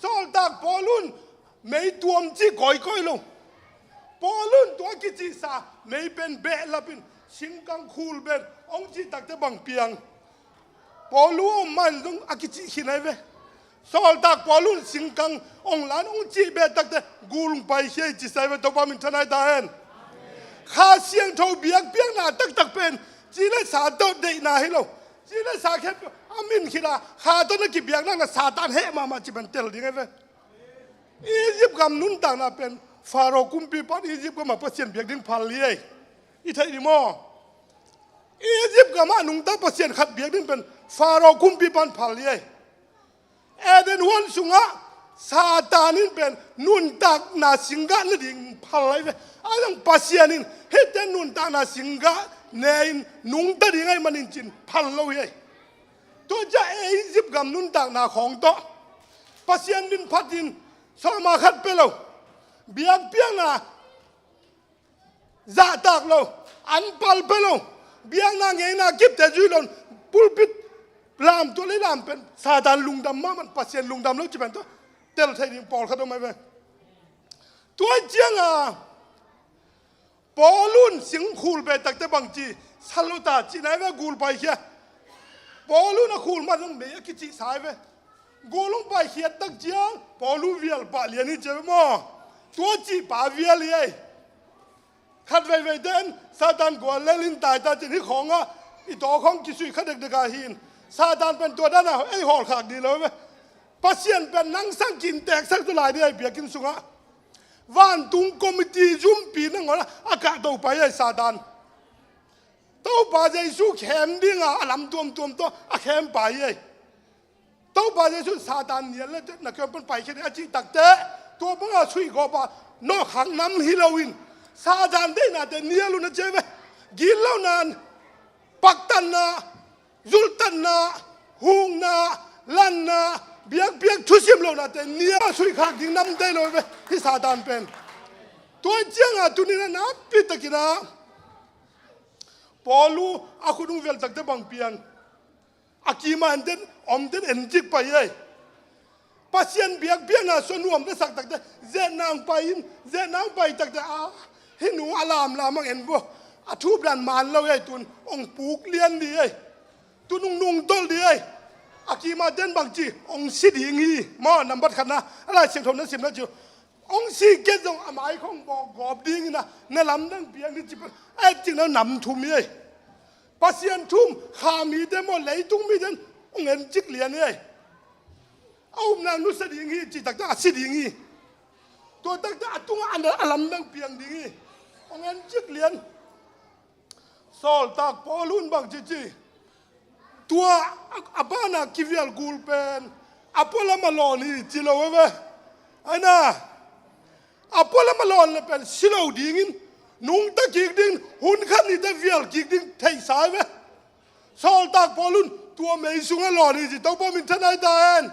Sawltak Paulu in mei tuam cih kawikawi lo. Paulu in tua kicihsa mei pen behlap in singkang khul pen hong cih takte bang piang. Paulu om man zong a kicih khin ei ve. Sawltak Paulu in singkang ong lan ong cih beh takte gul ong paikhia hi ci sai ve. Topa min thanai ta hen. Kha Siangtho biakpiakna taktak pen Ci le sa tawh deihna hi lo. Ci le sa khempeuh a min khit a kha tawh na kibiak nak leh Satan heh mahmah ci pen tel ding hi ve. Egypt gam nuntakna pen Pharaoh kumpipa in Egypt gam ah Pasian biak ding phal hi ei. I theih ding maw? Egypt gam ah nungta Pasian khat biak ding pen Pharaoh kumpipa in phal hi ei. Eden huan sungah Satan in pen nuntakna singgah ne ding phal lai ve. A dang Pasian in hihte nuntakna singgah ne in nungta ding ahih manin ci-in phal lo hi ei. Tua ciang Egypt gam nuntakna khawng tawh Pasian min phatin sawma khat pia lo, biakpiakna zahtak lo, an pal pia lo, biakna ngeina kipte zui lo, pulpit lam tua lei lam pen Satan lungdam mahmah, Pasian lungdam lo ci pen tua tel thei ding pawlkhat om ahi ve. Tua ciangin Paul in singkhul peh takteh bangci sa lo ta ci nai ve, gul paikhia. Paul in a khul man zong mei a kicihsa hi ve. Gul hong paikhiat tak ciang Paul vial pah lian hi ci ve maw? Tua cihpa vial hi ei. Khat veivei ten Satan gual lel in tai ta cin hi khawngah i tawh khawng kisui kha dekdek ah hin Satan pen tua dan a ei hawlkhak dih lo ve. Pasian pen nang sang kin teksak tu lai dih ei biakinn sungah. Vantung committee zumpi nangawn a kah to pai ei Satan. Topa Jesu khem dinga a lam tuamtuam tawh a khem pai ei. Topa Jesu in Satan nial le na kiang pan paikhia ni a cih takteh tua banga suih gawp a nawhkhak nam hi loin Satan deihnate nial un a ci ve. Gitlohna, paktatna, zulhtatna, hukna, lanna, biakpiak thusim lohnate nial a suihkhak ding nam dei lo ve hi Satan pen. Tua ciangin tuni-in a nakpi takin a Paul a khut hong vial takteh bang piang. A kima en den om den en cik pai ei. Pasian biakpiakna sua nuam na sak takteh zetna hong pai in, zetna hong pai takteh a hih nu a lamlam ang en bo. A thupdan man lo ei, tun hong puk lian dih ei. Tun hong nungdolh dih ei. A kima den bangci hong si ding hi maw, nambat khatna a Lai Siangtho na simna ci uh. Hong si kei zong a mai khawng bawk gawp dingin a na lamdang piang dih ci pen a et cik na nam thum hi ei. Pasian thu um kha mite maw, leitung mite in hong en cik lian hi ei. A upna nusia ding hi cih takteh a si ding hi. Tua takteh a tungah a lamdang piang ding hi. Hong en cik lian. Sawltak Paul in bang ci ci. Tua a, a banah kivial gul pen a pualam a lawn hi ci lo ve. Aina a pualam a lawn le pen si lo dingin nungta kik ding, hun khat nite vial kik ding theihsa ve. Sawltak Paul in tua mei sungah lawn hi ci, Topa minthanna hi ta hen.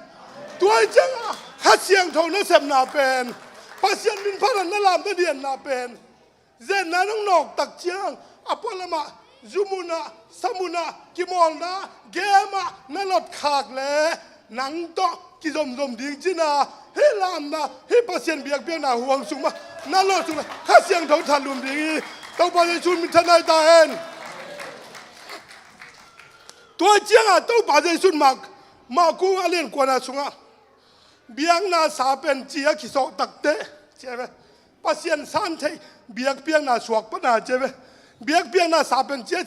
Tua hi ciangin Kha Siangtho nasepna pen Pasian min phat a na lamdang dianna pen zetna nong nawk tak ciang a pualamah, zu munah, sa munah, kimawlna, game ah na lotkhak le nang tawh kizomzom ding cina, hih lamna, hih Pasian biakpiakna huang sung mah na lot sung le Kha Siangtho thatlum ding hi. Topa Jesu minthanna hi ta hen. Tua ciangin Topa Jesu in Mak, Maku a lian kuana sungah biakna sa pen ci a kisawh takteh ci a ve. Pasian san theih biakpiakna suak pana ci a ve. Biakpiakna sa pen ci a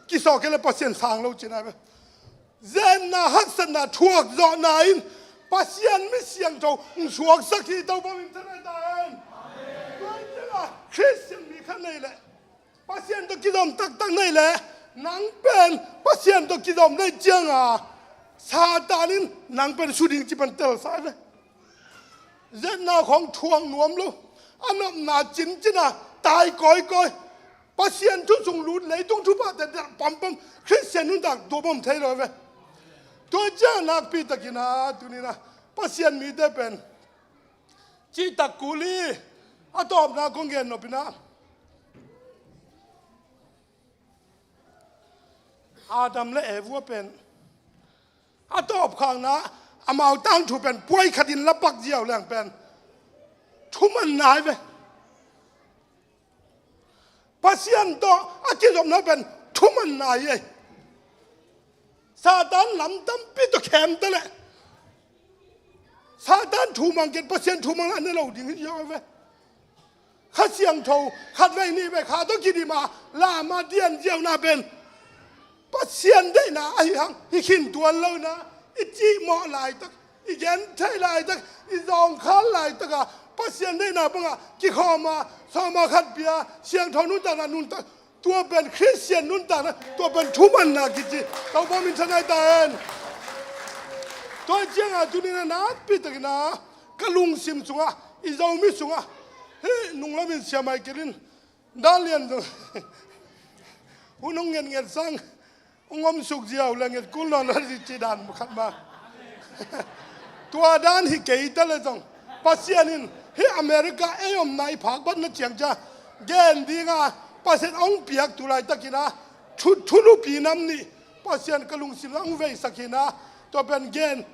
kisawh kei le Pasian sang lo cina ve. Zetna haksatna thuakzawhna in Pasian mi siangtho hong suaksak hi. Topa minthanna hi ta hen. Tua hi ciangin Khristian mi khat nei leh Pasian tawh kizom taktak nei leh nang pen Pasian tawh kizom nei ciangin Satan in nang pen su ding ci pen telsa ve. Zetna khawng thuak nuam lo, a nopna cincina tai kawikawi, Pasian thu sung lut, leitung thuphate delh pampam, Khristian nuntak tuam om thei lo ve. Tua ciang nakpi takin a tuni-in a Pasian mite pen cihtak kul hi. A tawpna kong gen nop in a, Adam le Eva pen a tawpkhakna, amau tangthu pen puai khatin la pak ziau leng pen thuman nai ve. Pasian tawh a kizopna pen thuman nai ei. Satan lam tampi tawh khem ta leh Satan thu mang ken Pasian thu mang a ne lo ding hi ziau ve. Kha Siangtho khatvei nihvei kha tawh kidim a lam a dian ziauna pen Pasian deihna ahi hang hi khin tuan lo na, i cihmawh laitak, i gentheih laitak, i zawngkhal laitaka Pasian deihna banga kikhawma, sawma khat pia, siangtho nuntakna nuntak, tua pen Khristian nuntakna, tua pen thumanna kici. Topa min thanai ta hen. Tua cianga tunin a nakpi takina ka lungsim sunga, i Zomi sunga, hi nunglamin siamai kirin dan lian zong hun hong ngetnget sang hong om suk ziau le nget kul nawn lo ci dan khat ma. Tua dan hi kei ta le zong Pasian in hi America ei omna i phak batna ciang cia gen dinga Pasian hong piak tu laitakina thu, thulupi nam nih Pasian ka lungsim hong veisak hina. Tua pen gen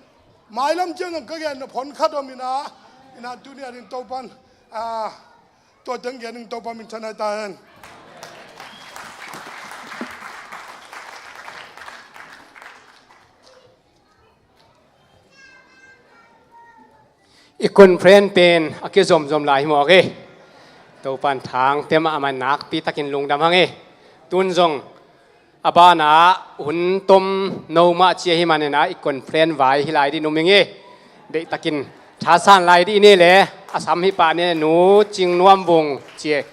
mailam ciang zong ka gen na phon khat om ina, ina tuni a ding Topan a Tua teng gen ning Topa min thanai ta hen. I conference pen a kizomzom lai hi mawk e. Topan thang te mah a man nakpi takin lungdam hang e. Tun zong a banah hun tom no mah cia hi manina i conference vai hi lai dih numing e. Deihtakin thasan lai dih ni le a sam hi pah ni nu Cing Nuam Vung cia.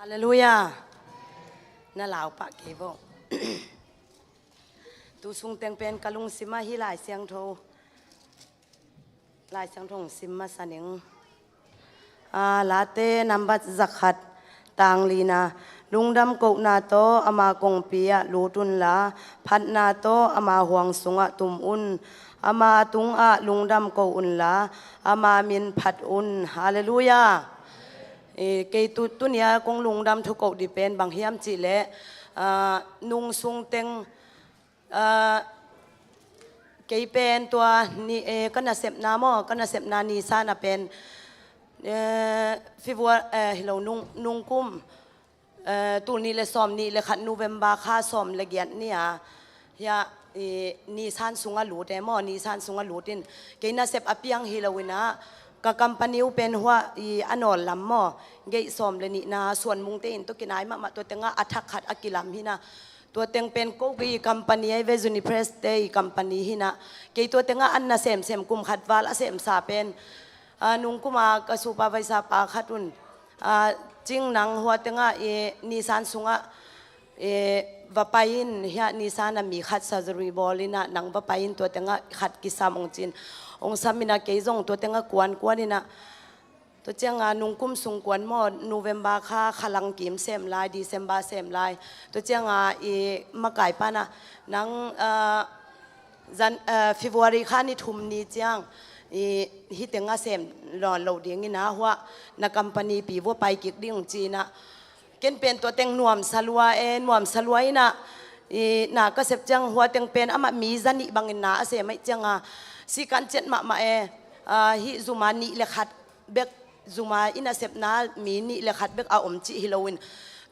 Halleluia. Na lau pah kei vo. Tu sung teng pen ka lungsim ah hi Lai Siangtho, Lai Siangtho hong sim masa ning. A, Late nambat zakhat tang lina, lungdam kohna tawh ama kongpi ah lut unla, phatna tawh ama huang sungah tum un, ama tungah lungdam ko unla, ama min phat un. Halleluia. I, kei tu, tunia kong lungdam thu koh dih pen bang hiam cihleh, a, nung sung teng, a, kei pen tua ni, e, ka nasepna maw, ka nasepna ni sana pen, e, February, e, hi lo nung, nung kum, e, tul nih le sawm nih le khat November kha sawm le giat ni a, hia, i, Nissan sungah lut e maw, Nissan sungah lut in kei nasep a piang hi lo ina, ka company uh pen hua i a nawl lam maw, gate sawm le nihna Suan Mung te in tua kinai mahmah, tua tengah a thak khat a kilam hina. Tua teng pen ko i company ai ve, Zuni Press te i company hina. Kei tua tengah an na semsem kum khat val a semsa pen, a, nung kuma ka supervisor pa khat un, a, Cing, nang hua tengah i Nissan sungah, e, va pai in, hia Nissan a mi khat surgery bawl ina, nang va pai in, tua tengah khat kisam ong cin. Ong sam ina kei zong tua tengah kuan kuan ina. Tua cianga nung kum sung kuan maw, November kha khalang kim sem lai, December sem lai. Tua cianga i makai pana nang, a, Jan-, a, February kha ni thum ni ciang i hih tengah sem lo, lo ding ina hua na company pi vua pai kik ding cina. Ken pen tua teng nuamsa lua e, nuamsa lua ina, i, na ka sep ciang hua teng pen amah mi za nih bangin na a sem aih cianga sikan ciat mahmah e, a, hih zuma nih le khat bek, zuma i nasepna mi nih le khat bek a om cih hi loin.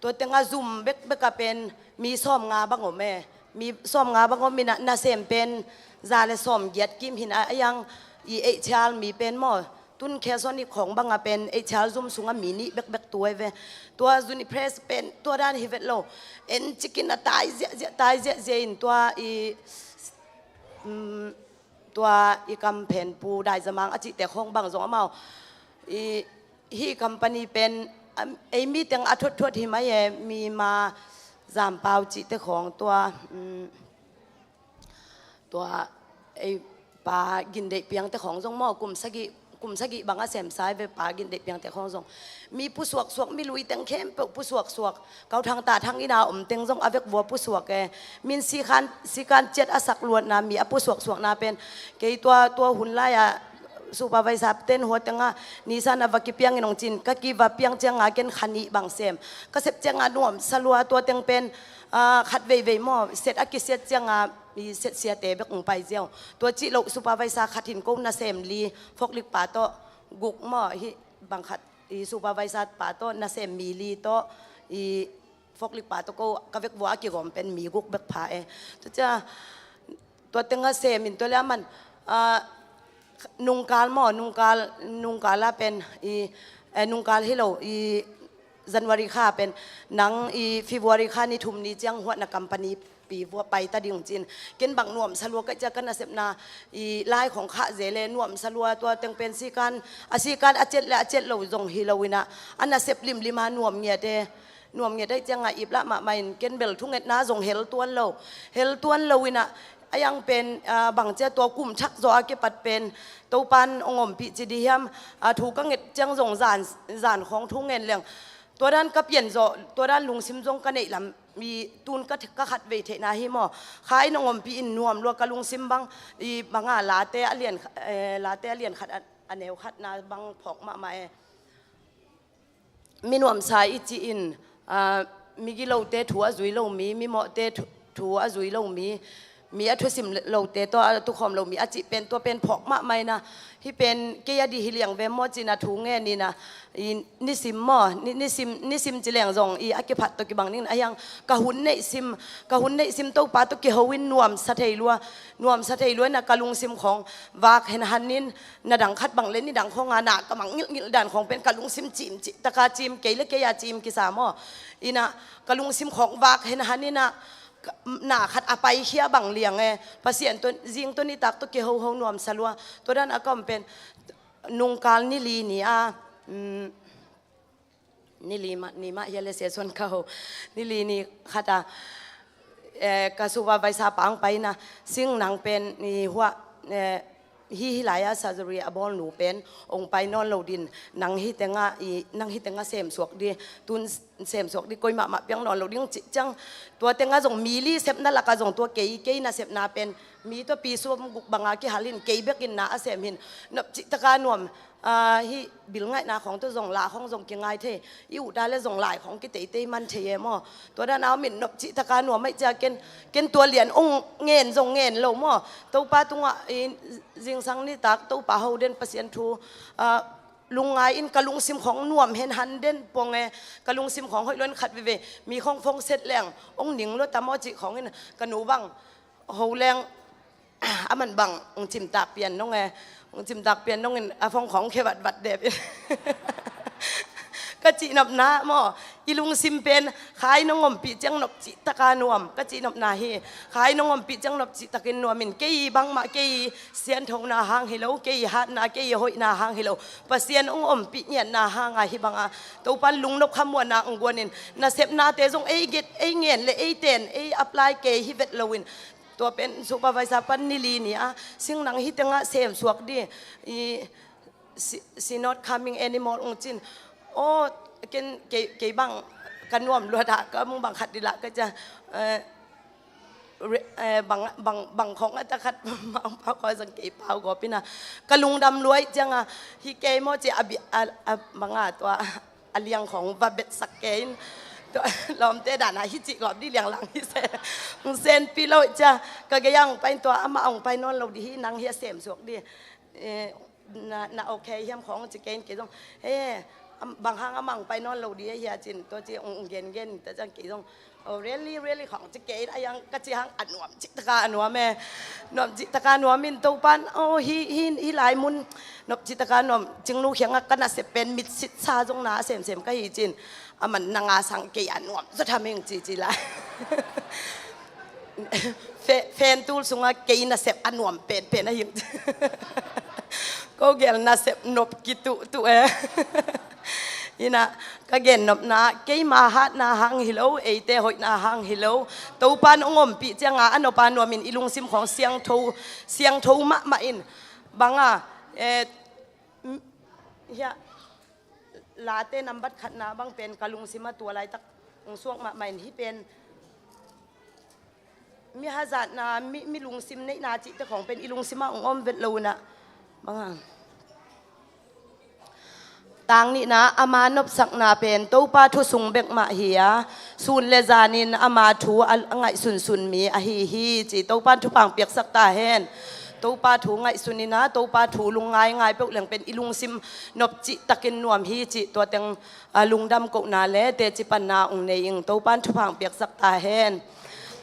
Tua tenga zum bekbek a pen mi sawm nga bang om e. Mi sawm nga bang om ina, nasem pen za le sawm giat kim hina, a yang i H R mi pen maw. Tun Khelsoni khawng banga pen H R zum sunga mi nih bekbek tu ai ve. Tua Zuni Press pen tua dan hi vet lo. En cikin a tai ziahziah, tai ziahziah in tua i, um, tua i kam phen Pu Dai Zamang a cihte khawng bang zong amau i, hih company pen, um, ei mi teng a thuatthuat hi mai e, mi ma Zampau cihte khawng tua, um, tua ei Pa Gindeih Piangte khawng zong maw, kum sagih, kum sagih bang a semsa ai ve, Pa Gindeih Piangte khawng zong. Mi pusuaksuak, mi lui teng khempeuh pusuaksuak. Kau Thang Ta Thang ina om teng zong a vek vua pusuak e. Min sikan, sikan ciat a sak luatna mi a pusuaksuakna pen. Kei tua, tua hun lai-a supervisor ten hua tenga Nissan a va kipiang in ong cin, ka kiva piang cianga ken kha nih bang sem. Ka sep cianga nuamsa lua, tua teng pen, ah, khat veivei maw, set a kisiat cianga i set siate bek ong pai ziau. Tua cih loh supervisor khat hin ko nasem li, forklift pa tawh guk maw, hih bang khat i supervisor pa tawh nasem mi li tawh i forklift pa tawh ko ka vek vua a kigawm pen mi guk bek pha e. Tua cia tua teng a sem in tua le a man, ah, nungkal maw, nungkal, nungkal a pen i, eh, nungkal hi lo i January kha pen nang i February kha ni thum ni ciang huatna company pi vua pai ta ding cin. Ken bang nuamsa lua ka cia ka nasepna i lai khong khah ze le nuamsa lua tua teng pen sikan, a sikan a cet le a cet lo zong hi lo ina a nasep limlim a nuam ngiat e. Nuam ngiat aih cianga iplah mahmah in ken bel thungetna zong hel tuan lo. Hel tuan lo ina a yang pen, ah, bang cia tua kum thak zaw a kipat pen Topan ong ompih ci di hiam, ah, thu ka nget ciang zong zan, zan khong thu ngen leng. Tua dan ka pian zaw, tua dan lungsim zong ka neih lam i tun ka, ka khat vei theihna hi maw. Kha in ong ompih in nuam lua ka lungsim bang i banga Late a lian, eh, Late a lian khat a, a neu khatna bang phawk mahmah e. Mi nuamsa i ci in, ah, mi gilote thu a zui lo mi, mi mawhte thu, thu a zui lo mi, mi a thusim lote tawh a tukhawm lo mi a cih pen tua pen phawk mahmah ina. Hih pen kei a dih hi liang ve maw cina thu ngen ina. I nisim maw, ni, nisim, nisim ci leng zong i a kiphat tawh kibang ding a hiang ka hun neih sim, ka hun neih sim Topa tawh kiho in nuamsa thei lua, nuamsa thei lua ina ka lungsim khawng vak henhan in na dang khat bang le ni dang khawng a na ka mang ngilhngilh dan khawng pen ka lungsim cim cih taka cim kei le kei a cim kisa maw. Ina ka lungsim khawng vak henhan ina na khat a paikhia bang liang e. Pasian tawh zing tawh nitak tawh kihoho nuamsa lua. Tua dan a ka om pen nungkal ni li ni a, um, ni li mah, ni mah hia le sia suan ka ho. Ni li ni khat a, eh, ka supervisor pa ong pai na, Sing, nang pen i hua, eh, hi, hi lai a surgery a bawl nu pen ong pai nawn lo din, nang hi tenga i, nang hi tenga sem suak di, tun sem suak di, koi mahmah piang nawn lo ding cih ciang. Tua tenga zong mi li sepna laka zong tua kei, kei nasepna pen mi tua pi suam guk banga kihal hin kei bekin na a sem hin nop cih taka nuam. Ah, hih bil ngaihna khawng tawh zong la khawng zong kingai thei, i uh ta le zong lai khawng kiteitei man thei e maw. Tua dan a om in nop cih taka nuam aih cia ken, ken tua lian ong ngen zong ngen lo maw. Topa tungah i zingsang nitak Topa ho den Pasian thu, ah, lungngai in ka lungsim khawng nuam henhan den pong e. Ka lungsim khawng hoih luan khat veve mi khawng phone set leng ong ning lo ta maw cih khawng in ka nu bang ho leng a man bang ong cimtak pian nong e, ong cimtak pian nong in a phone khawng khe vatvat dep in. Ka cihnopna maw, i lungsim pen khai nong ompih ciang nop cih taka nuam, ka cihnopna hi. Khai nong ompih ciang nop cih takin nuam in, kei bangmah kei sianthona hang hi lo, kei hatna, kei hoihna hang hi lo, Pasian ong ompih ngiatna hanga hi banga Topan lungnop khamuanna ong guan in, nasepnate zong ei get, ei ngen le ei ten, ei apply kei hi vet lo in, tua pen supervisor pan ni li ni a, Sing, nang hi tenga sem suak di, i, she, she not coming anymore ong cin. Oh, ken kei, kei bang ka nuam lua dah, ka mung bang khat di lah ka cia, eh, re, eh, bang, bang, bang khong a ta khat mang pau koi zang kei pau gawp ina. Ka lungdam luai cianga hi kei maw ci a bi, a, a, banga tua a liang khawng va betsak kei in. Tua lawmte dana hi cih gawp di liang lang hi se. Ong senpi lo cia ka gei ang pai in tua amah ong pai nawn lo di hi, nang hi a sem suak di. Eh, na, na okay hiam khawng ci kei in kei zong. He, am, bang hang amah ong pai nawn lo di a hia cin tua ci ong, ong gengen ta ciang kei zong. Oh, really, really khawng ci kei in a yang ka ci hang a nuam cih taka a nuam e. Nuam cih taka nuam in Topan, oh, hi, hi, hi lai mun nop cih taka nuam, Cingnu khianga ka nasep pen mitsit sa zong na a semsem ka hi cin. A man nanga sang kei a nuam zaw thameng ci ci lai. Fe, fen tul sunga kei nasep a nuam penpen a hi. Ko gel nasep nop kituhtuh e. Ina ka gennopna keima hatna hang hi lo, eite hoihna hang hi lo. Topan ong ompih cianga a nopa nuamin i lungsim khawng siangtho, siangtho mahmah in. Banga, eh, m-, hia, Late nambat khatna bang pen ka lungsim a tua laitak ong suak mahmah in hi pen. Mi hazatna, mi, mi lungsim neihna cihte khawng pen i lungsim ah ong om vet lo unah. Banga. Tang nihna, ama nopsakna pen Topa thu sung bek mah hi a, sun le zanin ama thu a, a ngaihsunsun mi ahi hi ci. Topan thupha ong piaksak ta hen. Topa thu ngaihsun ina, Topa thu lungngai ngai peuh leng pen i lungsim nop cihtakin nuam hi cih tua teng, a, lungdam kohna le teci panna ong nei ing. Topan thupha ong piaksak ta hen.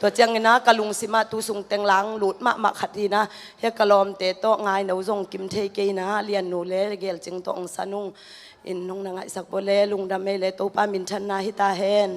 Tua ciangin ah ka lungsim ah tu sung teng lang lut mahmah khat hi-in ah, hia ka lawmte tawh ngai no zong kim thei kei-in ah, Lian nu le Gel Cing tawh hong sa nung in, nong na ngaihsak vua le, lungdam ei le, Topa minthanna hi ta hen.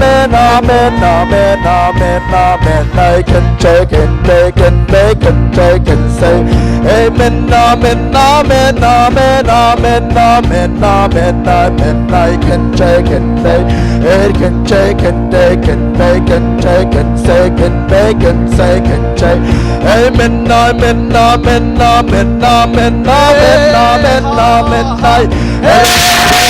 amen, amen, amen, amen, amen. I can, I can, they can, they can, they can say amen, amen, amen, amen, amen, amen, amen, amen. I can, I can, they, it can, I can, they can, they can, I can, say can, they can, say can, say amen, amen, amen, amen, amen, amen, amen, amen, amen. I, amen.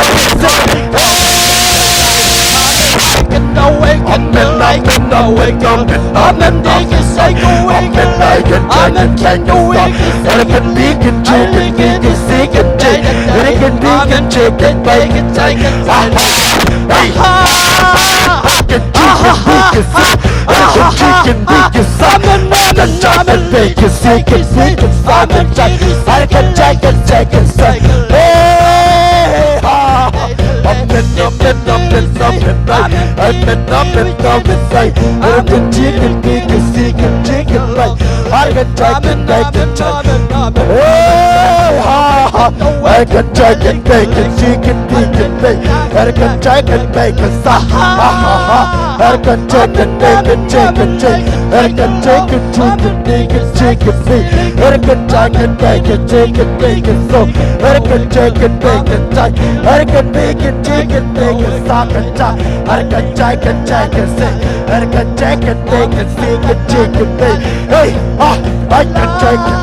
Hey, ah, I can take it.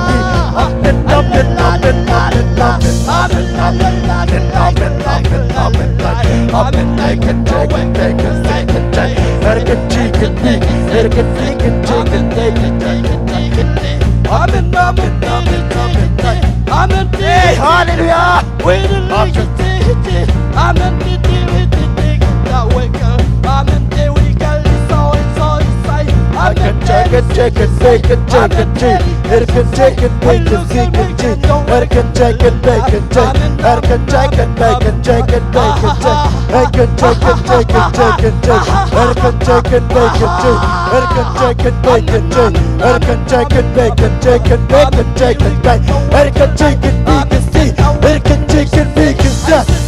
Amen. Amen. Amen. Amen. Amen. Amen. I can take it, take it, take it, take it. I can take it, take it, take it, take it, take it, take it, take it. Amen. Amen. Amen. Amen. Amen. Hey, hallelujah. I can take it, take it, take it, take it, take it. I can take it, take it, take it, take it, take it. I can take it, take it, take it, take it. I can take it, take it, take it, take it, take it. I can take it, take it, take it, take it, take it. I can take it, take it, take it, take it, take it. I can take it, take it, take it, take it, take it. I can take it, take it, take it, take it, take it. I can take it, take it, take it, take it.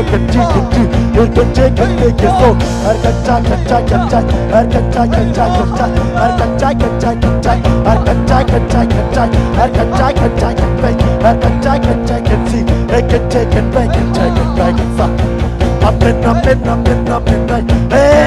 Amen, amen, amen, amen. Hey!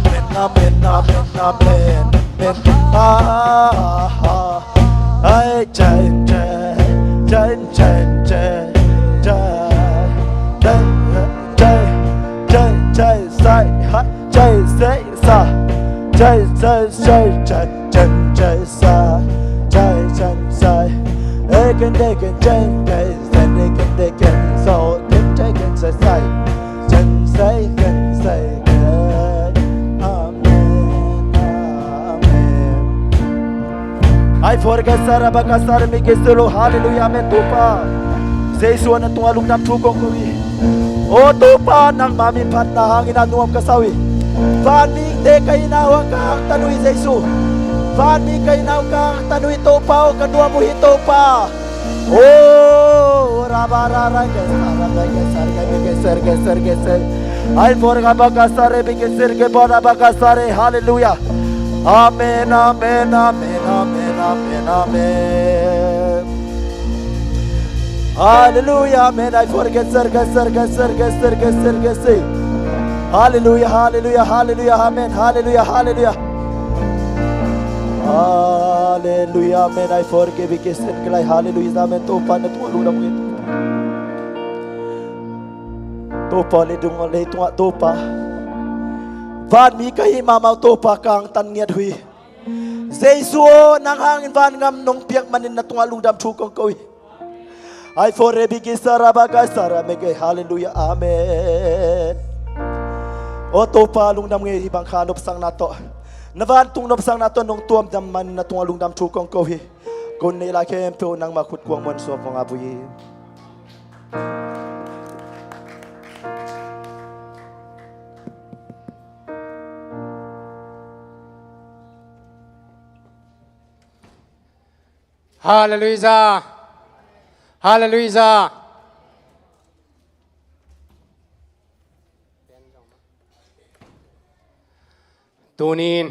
Amen, amen, amen. Ai forget sara baka sara mi ke selo. Hallelujah, amen. Topa Jesu, na tungah lungdam thu kong ko hi. O Topa, nangma min phatna hangin a nuam ka sa uh hi. Vanmite ka hihna uh a ka hangtan uh hi Jesu. Vanmi ka hihna uh a ka hangtan uh hi Topa aw, ka nuam uh hi Topa. O raba rara ke sara ke sara ke sara ke sara ke sara. Ai forget baka sara mi ke sara ke bora baka sara. Hallelujah. Amen, amen, amen, amen, amen, amen. Hallelujah, amen. Ai forget sara ke sara ke sara ke sara ke sara ke sara. Hallelujah, hallelujah, hallelujah, amen. Hallelujah, hallelujah. Hallelujah, amen. Ai forget bi ke sara ke lai. Hallelujah, amen. Topa na tungah lungdam ke. Topa, leitungah, leitungah Topa, vanmi ka hih mahmah uh Topa, ka angtan ngiat uh hi. Jesu aw, nang hangin vangam nong piak manin na tungah lungdam thu kong ko hi. Ai fore bigi sara bagai sara mege. Halleluiah. Amen. Aw Topa, lungdam ngei, hih bang kha nopsakna tawh, na vantung nopsakna tawh nong tuamdam manin na tungah lungdam thu kong ko hi. Ko hun nei lai khempeuh nangmah khut kuang muan suak kong ap uh hi. Halleluiah. Halleluiah. Tunin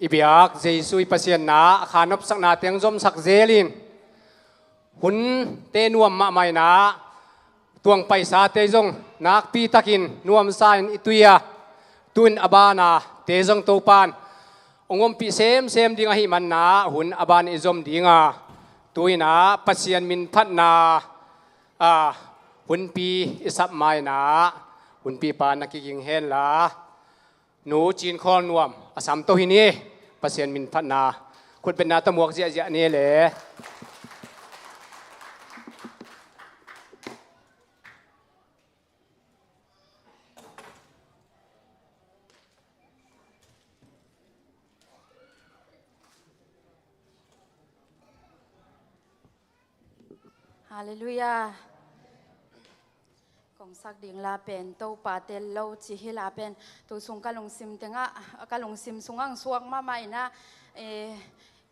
i biak Jesu i Pasian na a kha nopsakna teng zomsak zelin, hunte nuam mahmah inah, tuang paisate zong nakpi takin nuamsa in i tui a, tuin a bana te zong Topan hong ompih semsem ding ahih manna, hun a ban i zom dinga, tuinah Pasian min phatna a hunpi i sap mainah, hunpipa na kiging henla, Nu Cin Khawl Nuam a sam to hi ni. Pasian min phatna, khutbetna tawh muak ziahziah ni le. Halleluiah. Kong sak ding la pen Topa tel lo ci hi la pen, tu sung ka lungsim tengah, ka lungsim sungah hong suak mahmah inah, eh,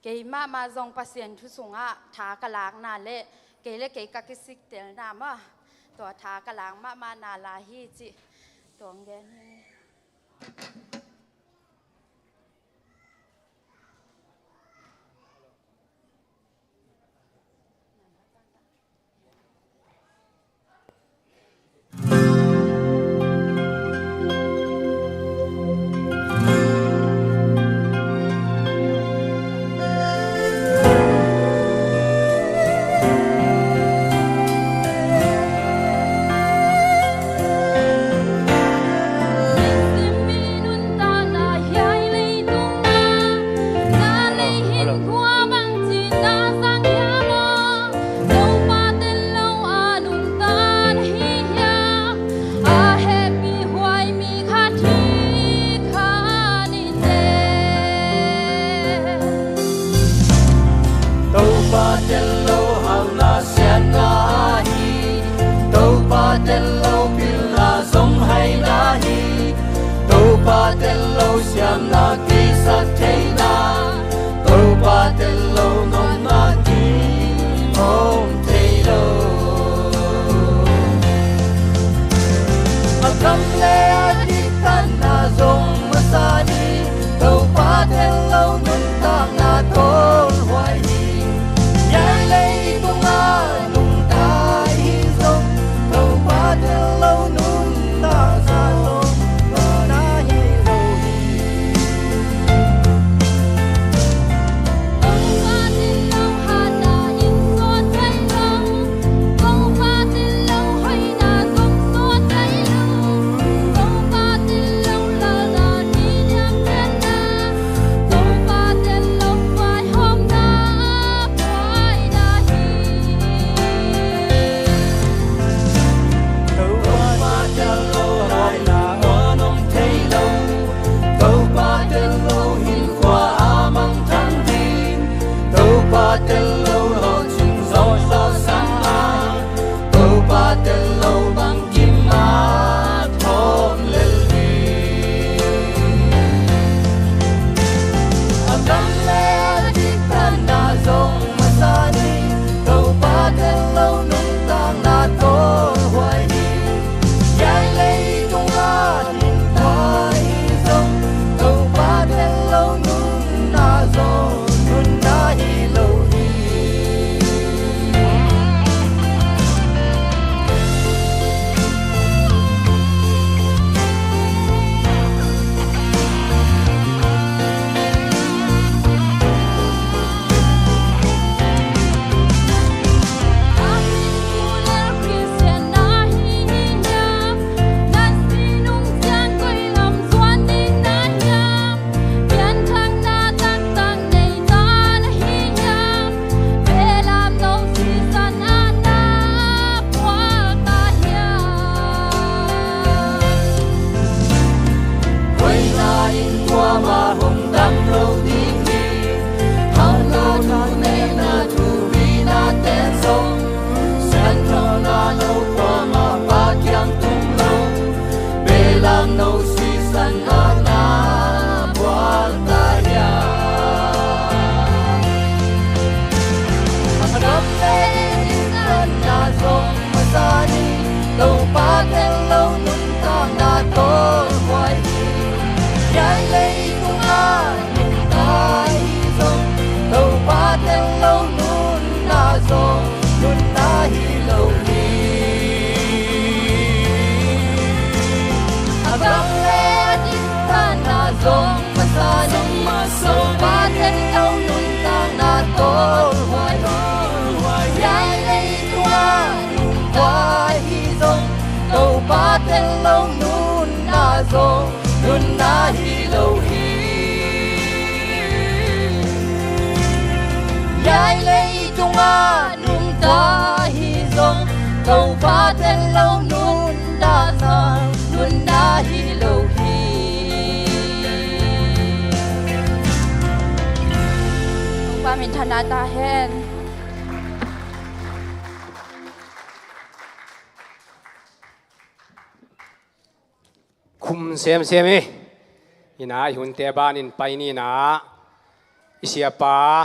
kei mahmah zong Pasian thu sungah tha ka lakna le kei le kei ka kisik telna mah, tua tha ka lak mahmahna la hi cih tua hong gen hi. Topa tel lo hauhna siatna hi. Topa tel lo pilna zong haina hi. Topa tel lo siamna keisak theihna. Topa tel lo nopna ki om thei lo. A kam le a diktatna zong masa ni. Topa tel lo nuntakna tawlhuai hi. Hiai leitungah nungta hi zong Topa tel lo nuntakna zong nunta hi lo hi. Hi lo hi. Hiai leitungah nungta hi zong, Topa tel lo nuntakna, nunna hi lo hi. Topa minthanna ta hen. Khum semsem hi. Hi-in ah i hunte banin pai ni-in ah, i siapa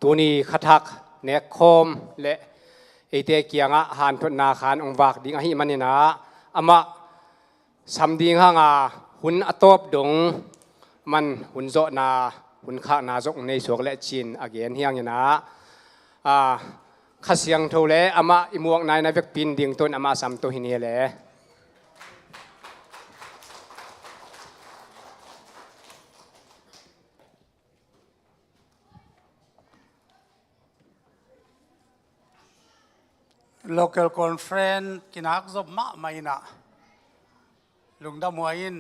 tuni khathak nekkhawm le eite kiangah hanthotna khan hong vak ding ahih manin ah, amah sam ding hang a, hun a tawp dong man hun zawhna, hun khakna zong nei suak lecin a gen hi hangin ah, a, Kha Siangtho le amah i muak nai-in ah vekpi-in ding tawh amah sam tawh hi ni le. Local conference kinak zop mahmah in ah, lungdam huai in,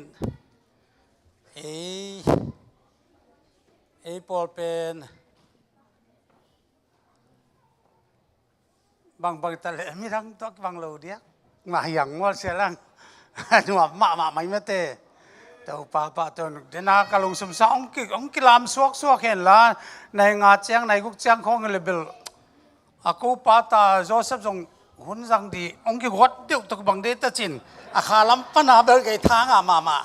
ei, ei pawl pen bangbang ta leh midang tawh kibang lo diak. Mah hiang mual sia lang. Nuam mahmah mai mate. Topa pahtawi un. Dena ka lungsim sang hong ki, hong kilam suaksuak hen la. Nai nga ciang, nai guk ciang khawng le bel, a ko pa ta Joseph zong hun zang dih, hong kiguat deuh tuk bang dih ta cin. A kha lam pana bel kei thang a mahmah.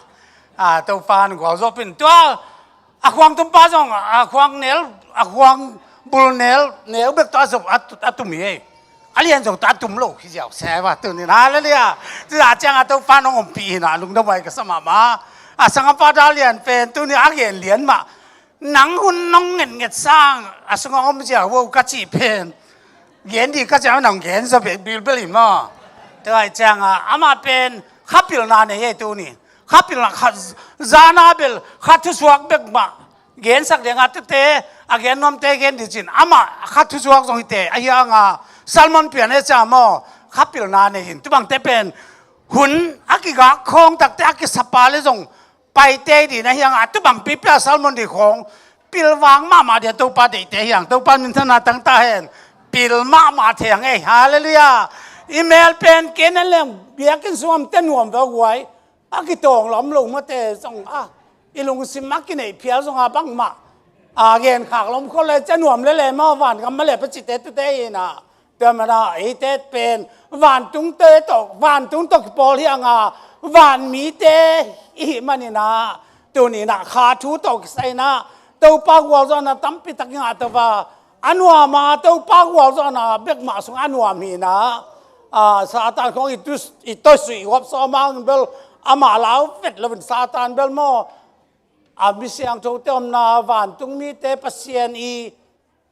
A, Topa in gualzawh pih in. Tua a khuang tumpa zong, a khuang nel, a khuang bul nel, neu bek tawh a zop a tu-, a tum hi ei. A lian zong tawh a tum lo hi ziau se va tuni-in, hallelujah. Tua ciang a Topa in hong ompih hi-in ah, lungdam huai ka sa mahmah. A sangapa Dal Lian pen tuni a gen lian mah. Nang hun nong ngetnget sang a sungah om ziau vo ka cih pen, gen dih ka cih a nang gen zaw beh bilbel in maw. Tua ciang a amah pen kha pilna nei ei tuni. Kha pilna, kha zana bel kha thusuak bek mah gensak ding a, tute a gen nuamte gen dih cin, amah kha thusuak zong hi teh, ahi hang a sermon pian e cia maw, kha pilna nei hi-in, tu bangte pen hun a kigak khawng takte a kisapa le zong pai tei dih na hi hang a, tu bangpi pia sermon dih khawng pilvang mahmah dih a, Topa deihte hi hang, Topa minthanna tang ta hen. Pil mahmah thei hang ei, hallelujah. I mel pen ken en leng biakinn sung a omte nuam ve uh huai. A kitawng lam lo mate zong a, i lungsim a kineih phial zong a bangmah a gen khak lom khol le cia nuam le le maw, vangam mah le pacite tute in ah. Tua manin ah eite pen vantungte tawh, vantung tawh kipawl hi hang a, vanmite i hih manin ah, tuni-in ah kha thu tawh kisai-in ah Topa gualzawhna tampi tak i ngah to va. A nuam a, Topa gualzawhna bek mah sung a nuam hi-in ah, a, Satan khawng i tu, i toisuih i huap sawm hang bel, amah lau vet lo in Satan bel maw, a mi siangthote omna, vantung mite, Pasian i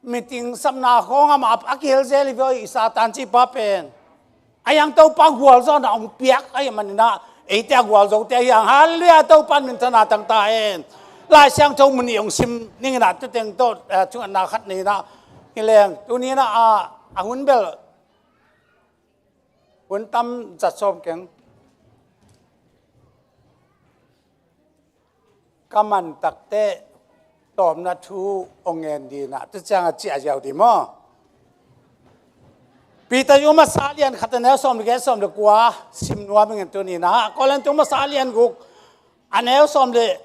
meeting sapna khawng amah a kihel zel hi ve uh i Satan cihpa pen. Ahi hang Topa gualzawhna hong piak ahih manin ah, eite a gualzote ahi hang, hallelujah, Topa minthanna tang ta hen. Lai Siangtho mun nih hong sim ning in ah, tu teng tawh, eh, thungetna khat nei in ah, hi leng, tuni-in ah, a, a hun bel, hun tam zat sawm keng. Ka man takteh tawpna thu hong ngen dih in ah, tu ciang a ciah ziau dih maw. Peter yu masa lian khat a neu sawm le giat, sawm le kua sim nuam ing in tuni-in ah, Korin tu masa lian guk a neu sawm le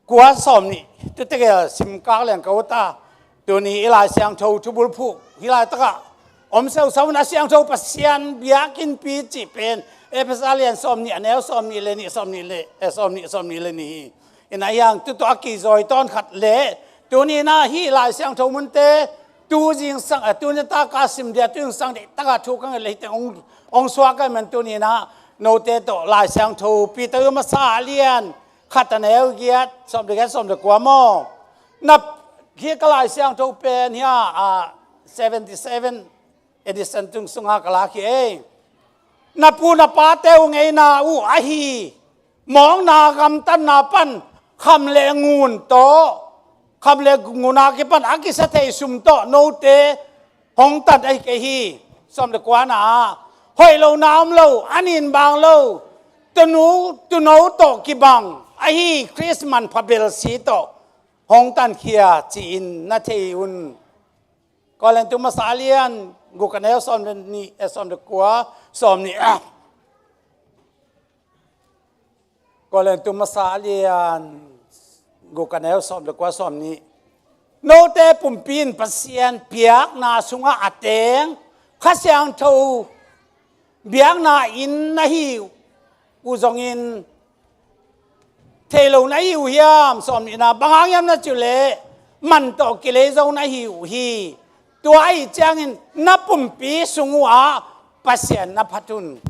kua, sawm nih, tu tegel sim kak leng ka ut a. Tuni i Lai Siangtho thubulphuh hi laitakah om seusau in, a siangtho Pasian biakinnpi cih pen Efesa lian sawm nih a neu sawm nih le nih, sawm nih le, eh, sawm nih, sawm nih le nih hi. In ah hiang tu tawh a kizawi tawn khat le, tuni-in ah hih Lai Siangtho munte, tu zingsang, eh, tuni taka sim dia, tu zingsang deihtakah thu ka nget le hih teng hong, hong suak ka hih man tuni-in ah note tawh Lai Siangtho Peter yu masa lian khat a neu giat, sawm le giat, sawm le kua maw. Na, hih ka Lai Siangtho pen hia, a, seventy seven edition tung sunga ka lak hi ei. Na pu na pate uh ngeina uh ahi mawkna gamtatna pan kham le ngun tawh, kham le ngun a kipan a kisa thei sum tawh note hong tat ahi kei hi. Sawm le kuana ah, hoih lohna om lo, a nin bang lo, tunu, tuno tawh kibang, ahi Khrist manpha belsi tawh hong tankhia ci-in na thei un. Korintu masa a lian guk a neu sawm le nih, eh, sawm le kua, sawm nih. Korintu masa a lian guk a neu sawm le kua, sawm nih. Note pumpi in Pasian biakna sungah a teng Kha Siangtho biakna inn na hi uh zongin thei lo na hi uh hiam? Sawm nihna, bang hang hiam na cih uh leh man tawh kilei zo na hi uh hi. Tua ahih ciangin na pumpi sung uhah Pasian na phat un.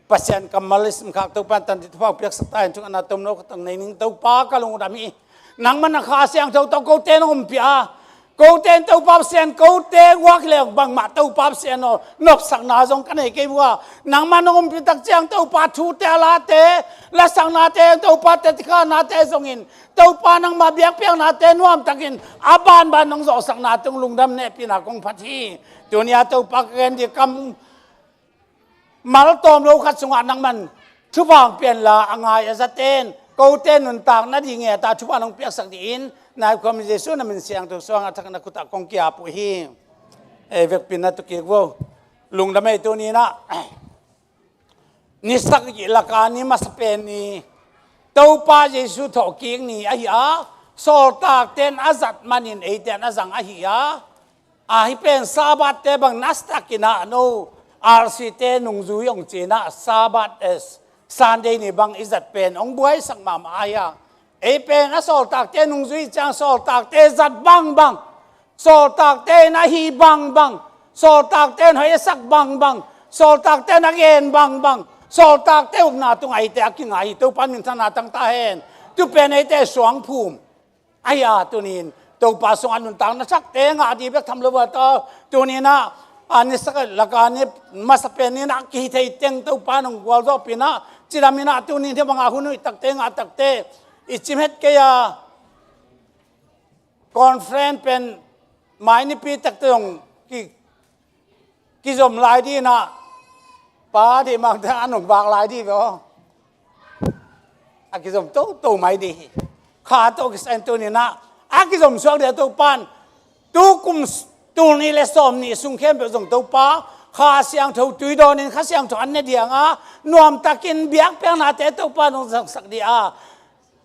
Pasian kammal i simkhak Topa in tangthu thupha piaksak ta hen. Thungetna tomno khat tang nei ning. Topa, ka lungdam hi. Nangmah na Kha Siangtho tawh kote nong ompih a, kote in Topa Pasian, kote guak leng bangmah Topa Pasian aw, nopsakna zong ka nei kei uh a, nangmah nong ompih tak ciang Topa thute a late, lasaknate, Topa tetikhanate zongin Topa nangmah biakpiaknate nuamtakin a banban nong zawhsakna tung lungdam nehpihna kong phat hi. Tuni-a Topa ka gen ding kam mal tawm lo khat sungah nangman thupha hong pia inla, a ngai a zaten kote nuntak nading nget a thupha nong piaksak dingin, nai khua mi Jesu na min siangtho suang a thak na khutah kong ki-ap uh hi. Ei vekpi in na tu kik vo. Lungdam ei. Tuni-in ah ni sagih laka ni masa pen ni, Topa Jesu thawhkik ni ahi a, sawltakte in a zat manin eite in a zang ahi a, a, hih pen Sabbath-te bang nasatakin ah no R C-te nungzui hong ci-in ah Sabbath, eh, Sunday ni bang i zat pen hong buaisak mahmah ahi a. Ei pen a sawltakte nungzui ciang sawltakte zat bangbang, sawltakte in a hih bangbang, sawltakte in hoih a sak bangbang, sawltakte in a gen bangbang, sawltakte ukna tungah eite a kinga hi. Topa in minthanna tang ta hen. Tu pen eite suangphum ahi a, tuni-in Topa sungah nuntakna thakte ngah ding bek tham lo a ta, tuni-in ah, a, ni sagih laka ni masa pen ni-in ah kihih thei teng Topa in hong gualzawhpih in ah, cidam in ah tuni-in hih bangah hun hoih takte ngah takte i cim het kei a, conference pen mai nipi takte zong ki kizom lai ding in ah, pa dih mangte an hong vak lai ding ve aw. A kizom toto mai ding hi. Kha tawh kisai-in tuni-in ah a kizom suak ding a, Topa in tu kum s-, tul nih le sawm nih sung khempeuh zong Topa Kha Siangtho tui dawnin Kha Siangtho an ne ding a, nuamtakin biakpiaknate Topa in hong zangsak ding a,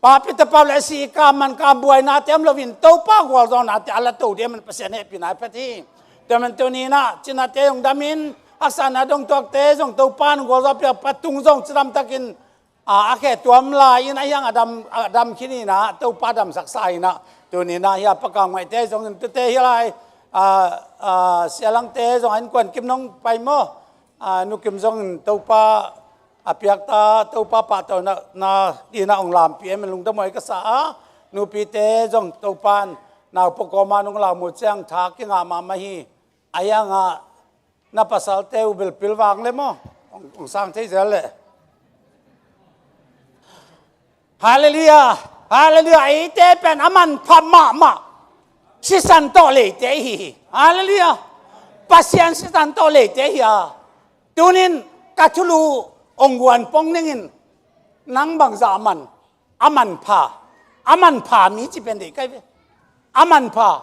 papi tapa le si kam man kam buainate om loin Topa gualzawhnate a la to ding a, man Pasian hehpihna i phat hi. Tua man tuni-in ah cinate zong damin, haksatna dongtuakte zong Topa in gualzawhpih a, pa tung zong cidamtakin, a, a khe tuam lai-in a hiang a dam, a dam khin in ah Topa damsaksa in ah, tuni-in ah hih a pakang maite zongin tute hih lai, a, a, sialangte zong a innkuan kim nong pai maw? A, Nu Kim zongin Topa a piakta, Topa pahtawina ding in ah hong lampih e, man lungdam huai ka sa a, nupite zong Topa in naupang kawma nong lau mu ciang tha kingah mahmah hi. A hiang ah na pasalte uh bel pilvang le maw? Hong, hong sang thei zel le. Halleluiah. Halleluiah. Eite pen a manpha mahmah sisan tawh leite i hi hi. Halleluiah. Pasian sisan tawh leite i hi a. Tuni-in ka thulu hong guan pong ning in, nang bangzah a man, a manpha, a manpha mi ci pen deih kai ve. A manpha,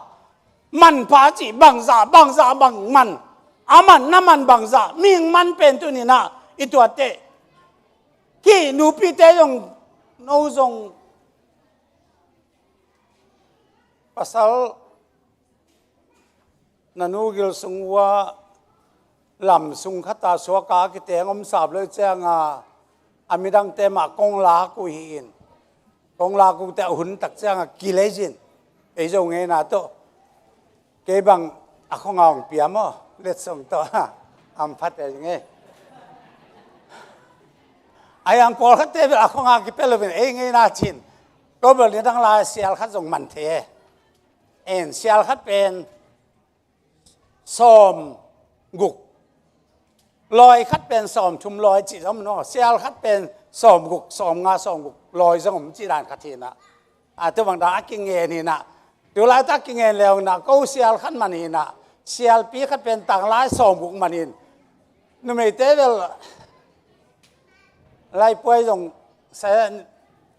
manpha ci bangzah, bangzah bang man, a man, na man bangzah, mihing man pen tuni-in ah i tuatteh. Hih nupite zong, no zong pasal na nu gil sung uh ah lam sung khat a suak a kiteng om sap lo ciang a, a midangte mah kong lak uh hi in. Kong lak uh teh a hun tak ciang a kilei zin. Ei Zo ngeina tawh kei bang a khong a hong pia maw? Letsong tawh a om pha te ngei. A hiang pawlkhatte bel a khong a kipia lo in ei ngeina cin. Ko bel nidang lai sial khat zong man thei e. En, sial khat pen sawm guk, lawi khat pen sawm thum lawi cih zong om no. Sial khat pen sawm guk, sawm nga, sawm guk lawi zong om cih dan khat hi in ah. A, tu bang dan a kingen hi in ah. Tu laitak kingen le uh in ah, ko sial khat man hi in ah, sialpi khat pen tanglai sawm guk man hi in. Numeite bel laipuai zong sa,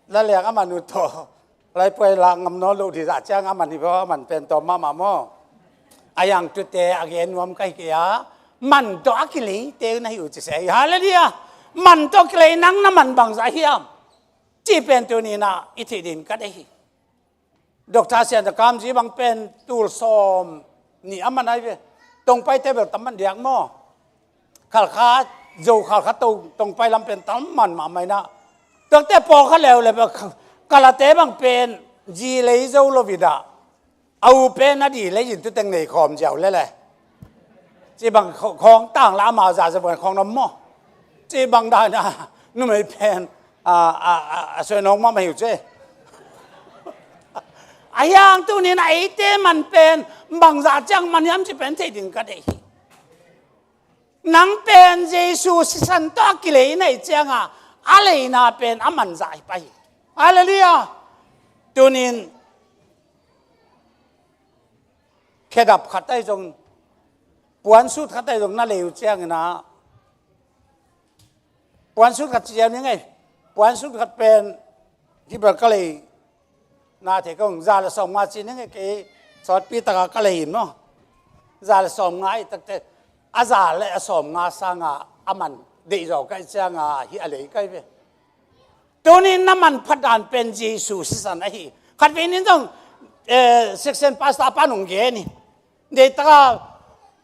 La liang a man uh tawh laipuai la ngam nawn lo dih zah ciang a man hi baw, a man pen tawm mahmah maw? A yang tute a gen nuam ka hi kei a, man tawh a kileite na hi uh ci se hi. Halleluiah. Man tawh kilei nang na man bangzah hiam? Ci pen tuni-in ah i theih ding ka deih hi. Doctor Sian Za Kam zi bang pen tul sawm nih a man ai ve. Tongpaite bel tam man diak maw? Khalkha, Zo khalkha to, Tongpai lam pen tam man mahmah inah. Tuakte pawlkhat leuleu bel Kalate bang pen zi lei zo lo inah, a u pen a di lei in tuteng nei khawm ziau lele. Ci bang kha-, khawng tang la ama za za buan khawng na maw? Ci bang dan a numei pen a, a, a, a suai nawk mahmah hi uh ci. A hiang tuni-in a eite man pen bangzah ciang man hiam ci pen theih ding ka deih hi. Nang pen Jesu sisan tawh a kilei na hih ciangah a leina pen a manzah hi pah hi. Halleluiah. Tuni-in khedap khat ahi zong, puansut khat ahi zong na lei uh ciangin ah, puansut khat ci ziau ning ei. Puansut khat pen hi bel ka lei na thei kong, za le sawmnga ci ning ei, kei sawtpi taka ka lei in maw? Za le sawmnga i takte, a za le a sawmnga sanga a man deih zaw ka hih cianga hih a lei ka hi ve. Tuni-in na manphat dan pen Jesu sisan ahi. Khatvei nin zong, eh, section pastor pan hong gen hi. Deitaka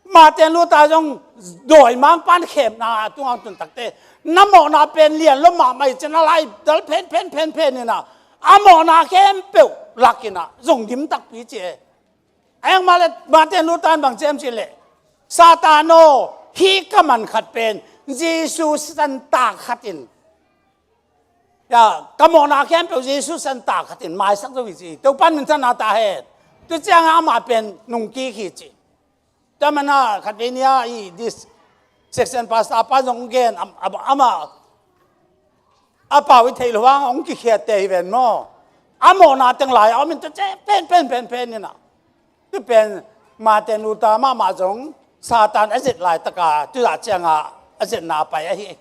Martin Luther zong dawimangpa pan khemna tungah tun takte, na mawhna pen lian lo mahmah hi ci-in a lai dal phen phen phen phen inah, a mawhna khempeuh lak inah zong dim takpi ci e. A hiang mah le Martin Luther in bang ci hiam cih leh, Satan aw, hih ka man khat pen Jesu sisan tak khat in, ya, ka mawhna khempeuh Jesu sisan tak khat in maisak zo hi ci. Topa'n minthanna ta hen. Tu ciangah amah pen nungkik hi ci. Tua manin ah khatvei ni-a i dis section pastor pa zong gen am-, am-, amah a pau i theih loh hang hong kikhiatte hi ven maw? A mawhna teng lai a om in tua ci pen pen pen pen inah, tu pen Martin Luther mahmah zong Satan a zet laitaka tu zah ciangah a zetna a pai ahi.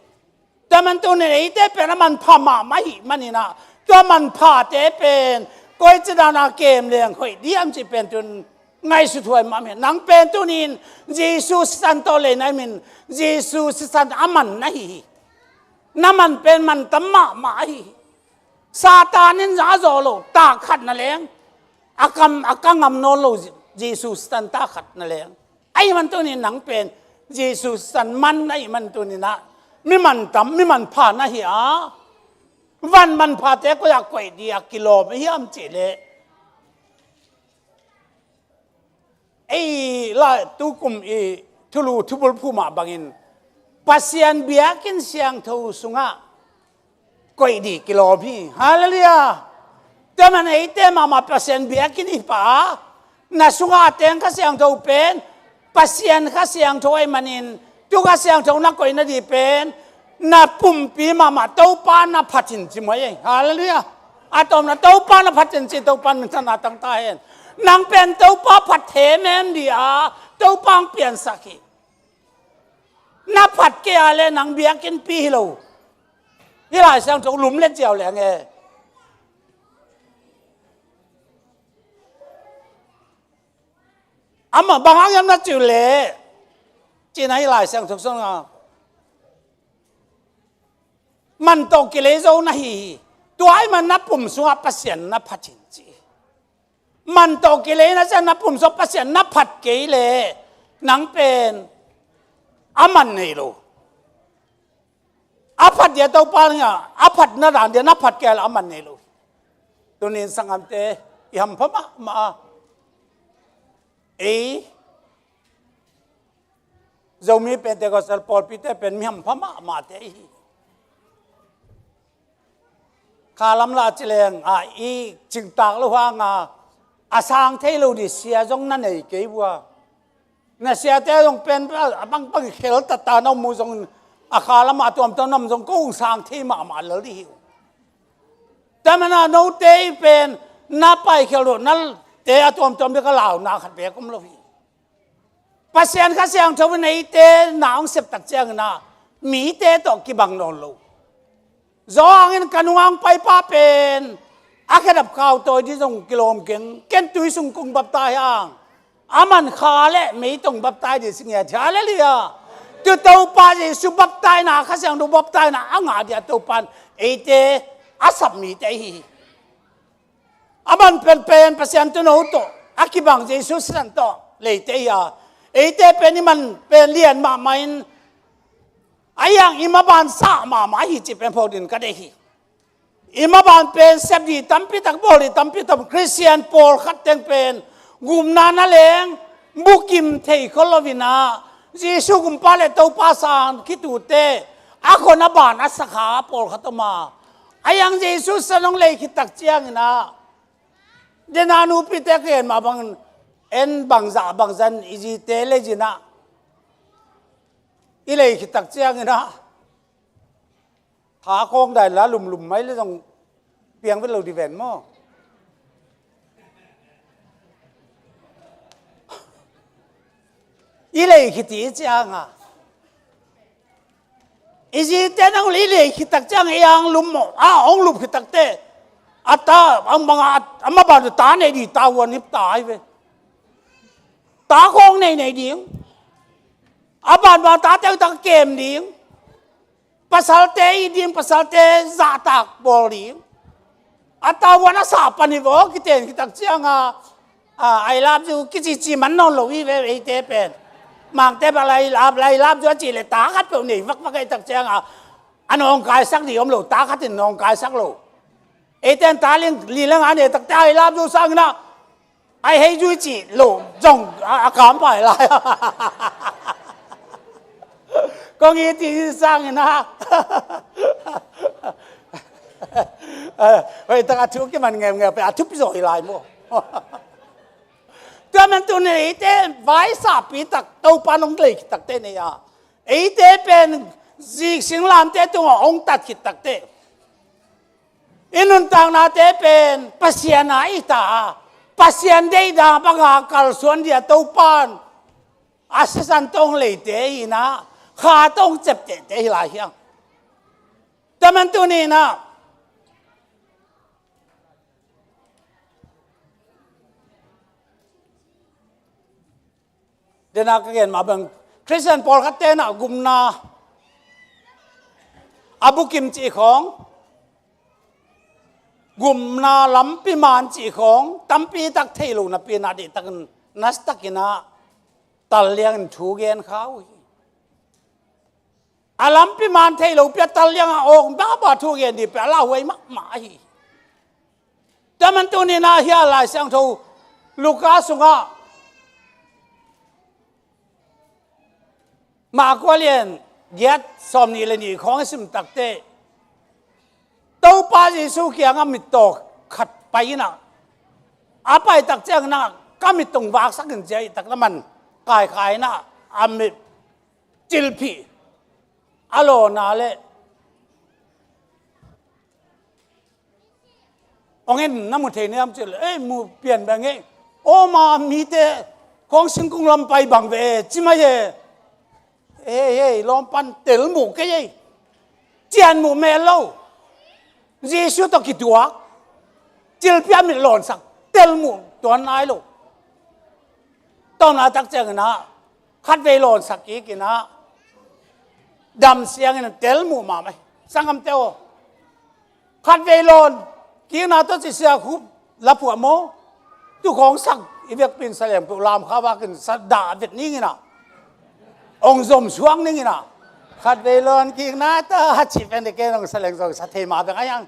Tua man tuni-in eite pen a manpha mahmah ahih manin ah, tua manphate pen koici dana kem leng hoih diam cih pen tun ngaihsut huai mahmah hi. Nang pen tuni-in Jesu sisan tawh lei na hih manin Jesu sisan a man na hi hi. Na man pen man tam mahmah ahi hi. Satan in zong a zawh loh tak khat na leng, a kam, a ka ngam nawn lo Jesu sisan tak khat na leng. Ahih man tuni-in nang pen Jesu sisan man ahih man tuni-in ah, mi man tam, mi manpha na hi a, van manphate koi-ah koih dih a kilawm hiam cih leh, ei la tukum i thulu thubulphu mah bangin Pasian biakinn siangtho sungah koih dih kilawm hi. Halleluiah. Tua man eite mahmah Pasian biakinn i hi pah a, na sungah a teng Kha Siangtho pen Pasian Kha Siangtho ahih manin, tu Kha Siangtho na koih nadih pen na pumpi mahmah Topa na phat in ci mai ei. Halleluiah. A tawpna Topa na phat in ci, Topa'n minthanna tang ta hen. Nang pen Topa phat hemhem dih a, Topa hong piansak hi. Na phat kei a leh nang biakinnpi hi lo. Hih Lai Siangtho lum let ziau leng e. Amah bang hang hiam na cih uh leh, ci-in ah hih Lai Siangtho sungah, man tawh kilei zo na hi hi. Tua ahih man na pum sungah Pasian na phat in ci. Man tawh kilei na ciang na pum sungah Pasian na phat kei leh nang pen a man nei lo. A phat dia Topa ning a, a phatna dan dia na phat kei leh a man nei lo. Tuni-in sanggamte, i hampha mahmah a, ei Zomi Pentecostal pawlpite pen mi hampha mahmahte i hi. Khalam lah ci leng a, i cingtak loh hanga a sang thei lo dih sia zong na nei kei uh a. Na siate zong pen a bangpang khel tata na om uh zong, a khalam a tuamtuam na om zong ko hong sang thei mahmah lel dih hi uh. Tua manin ah note i pen na paikhel loh, nate a tuamtuam dih ka launa khat beek om lo hi. Pasian Kha Siangtho in eite na hong sep tak ciangin ah mite tawh kibang nawn lo. Zawhang in ka nungah hong paipa pen a khedap khau tawi ding zong kilawm keng, ken tui sung kong baptai hang, aman kha le mei tawh baptai ding si ngiat hi. Halleluiah. Tu Topa Jesu baptaina, Kha Siangtho baptaina a ngah ding a Topa in eite a sap mite ahi hi. Aman penpen Pasian tuuno tawh a kibang Jesu sisan tawh leite hi a, eite pen i man pen lian mahmah in, a iang i maban sah mahmah hi cih pen phawk ding ka deih hi. I maban pen sep ding tampi tak, bawl ding tampi tak, Khristian pawlkhat teng pen gupna na leng bukim thei khol lo in ah, Jesu gumpa le Topa sang khitute a khuan a ban a sakha pawlkhat om a, a iang Jesu sisan hong lei khit tak ciangin ah, dena nupite ken mah bangin en bangzah bangzah in i zite lei zin ah i lei khit tak ciangin ah, tha khawng dai la lumlum mai le zong piang vet lo ding ven maw? I lei khit i ciang a, i zite nang le i lei khit tak ciang i ang lum maw? A hong lup khit tak teh a ta ang bang a, a maban ta nei ding, ta huan hip ta ai ve. Ta khawng nei nei ding. A banban tate uh tak kem ding. Pasalte i ding, pasalte zahtak bawl ding. A tavuan a sah pan hi vaw, kiten khit tak ciang a, a, "I love you," kicici man nawn lo hi ve, eite pen. Mangte bel "I love, I love you" a cih le ta khat peuh nei vakvak, ei tak ciang a, a nawngkaisak ding om lo, ta khat in nawngkaisak lo. Eite in ta ling li leng a nei tak teh "I love you" sangin ah, "I hate you" cih lo zong a, a kam pai lai. Kong it hi sangin ah. Hoih tak a thu kiman ngemngem pe a thupi zaw hi lai maw? Tua man tuni eite vaisakpi tak Topa nong lei khit tak teh nei a, eite pen zik singlamteh tungah hong tat khit tak teh i nuntaknate pen Pasian a i ta a, Pasian deihna banga kalsuan ding a Topa in a sisan tawh hong leite hi in ah, Kha tawh hong ciaptehte hi lai hi hang. Tua man tuni in ah, dena ka gen mah bang, Khristian pawlkhat ten ah gupna a bukim cih khawng, gupna lampi man cih khawng, tampi tak thei lo napi in ah, deihtakin, nasatakin ah, talliangin thu gen kha uh hi. A lampi man thei lo pi a talliang a awk mahmah thu gen ding pi a lauhuai mahmah ahi. Tua man tuni in ah hih Lai Siangtho Luka sungah Marka lian giat sawmnih le nih khawng i sim tak teh, Topa Jesu kiangah mittaw khat pai in ah, a pai tak ciangin ah, "Ka mit hong vaksak in," ci a, ih tak na man kaikhai in ah, a mit cilphih a lawn a leh, "Hong en, na mu thei niam?" ci leh, "Ei, mu pian bang ei. Aw ma, mite khawng singkung lam pai bang ve," ci mai e. "Ei, ei, lawm pan, tel muh kei ei. Cian muh mel lo. Jesu tawh kituak, cilphih a mit lawnsak, tel muh tuan nai lo." Tawmna tak ciangin ah, khatvei lawnsak kik in ah, dam siangin tel muh mahmah hi. Sanggamte aw, khatvei lawn kikna tawh ci sia khup la phuah maw? Tu khawng sak i vekpi in sa leng peuh lam kha vakin sa dah vet ning in ah, hong zom suak ning in ah, khatvei lawn kikna tawh a cih pen de ken hong sa leng zong sa thei mah bek a hiang.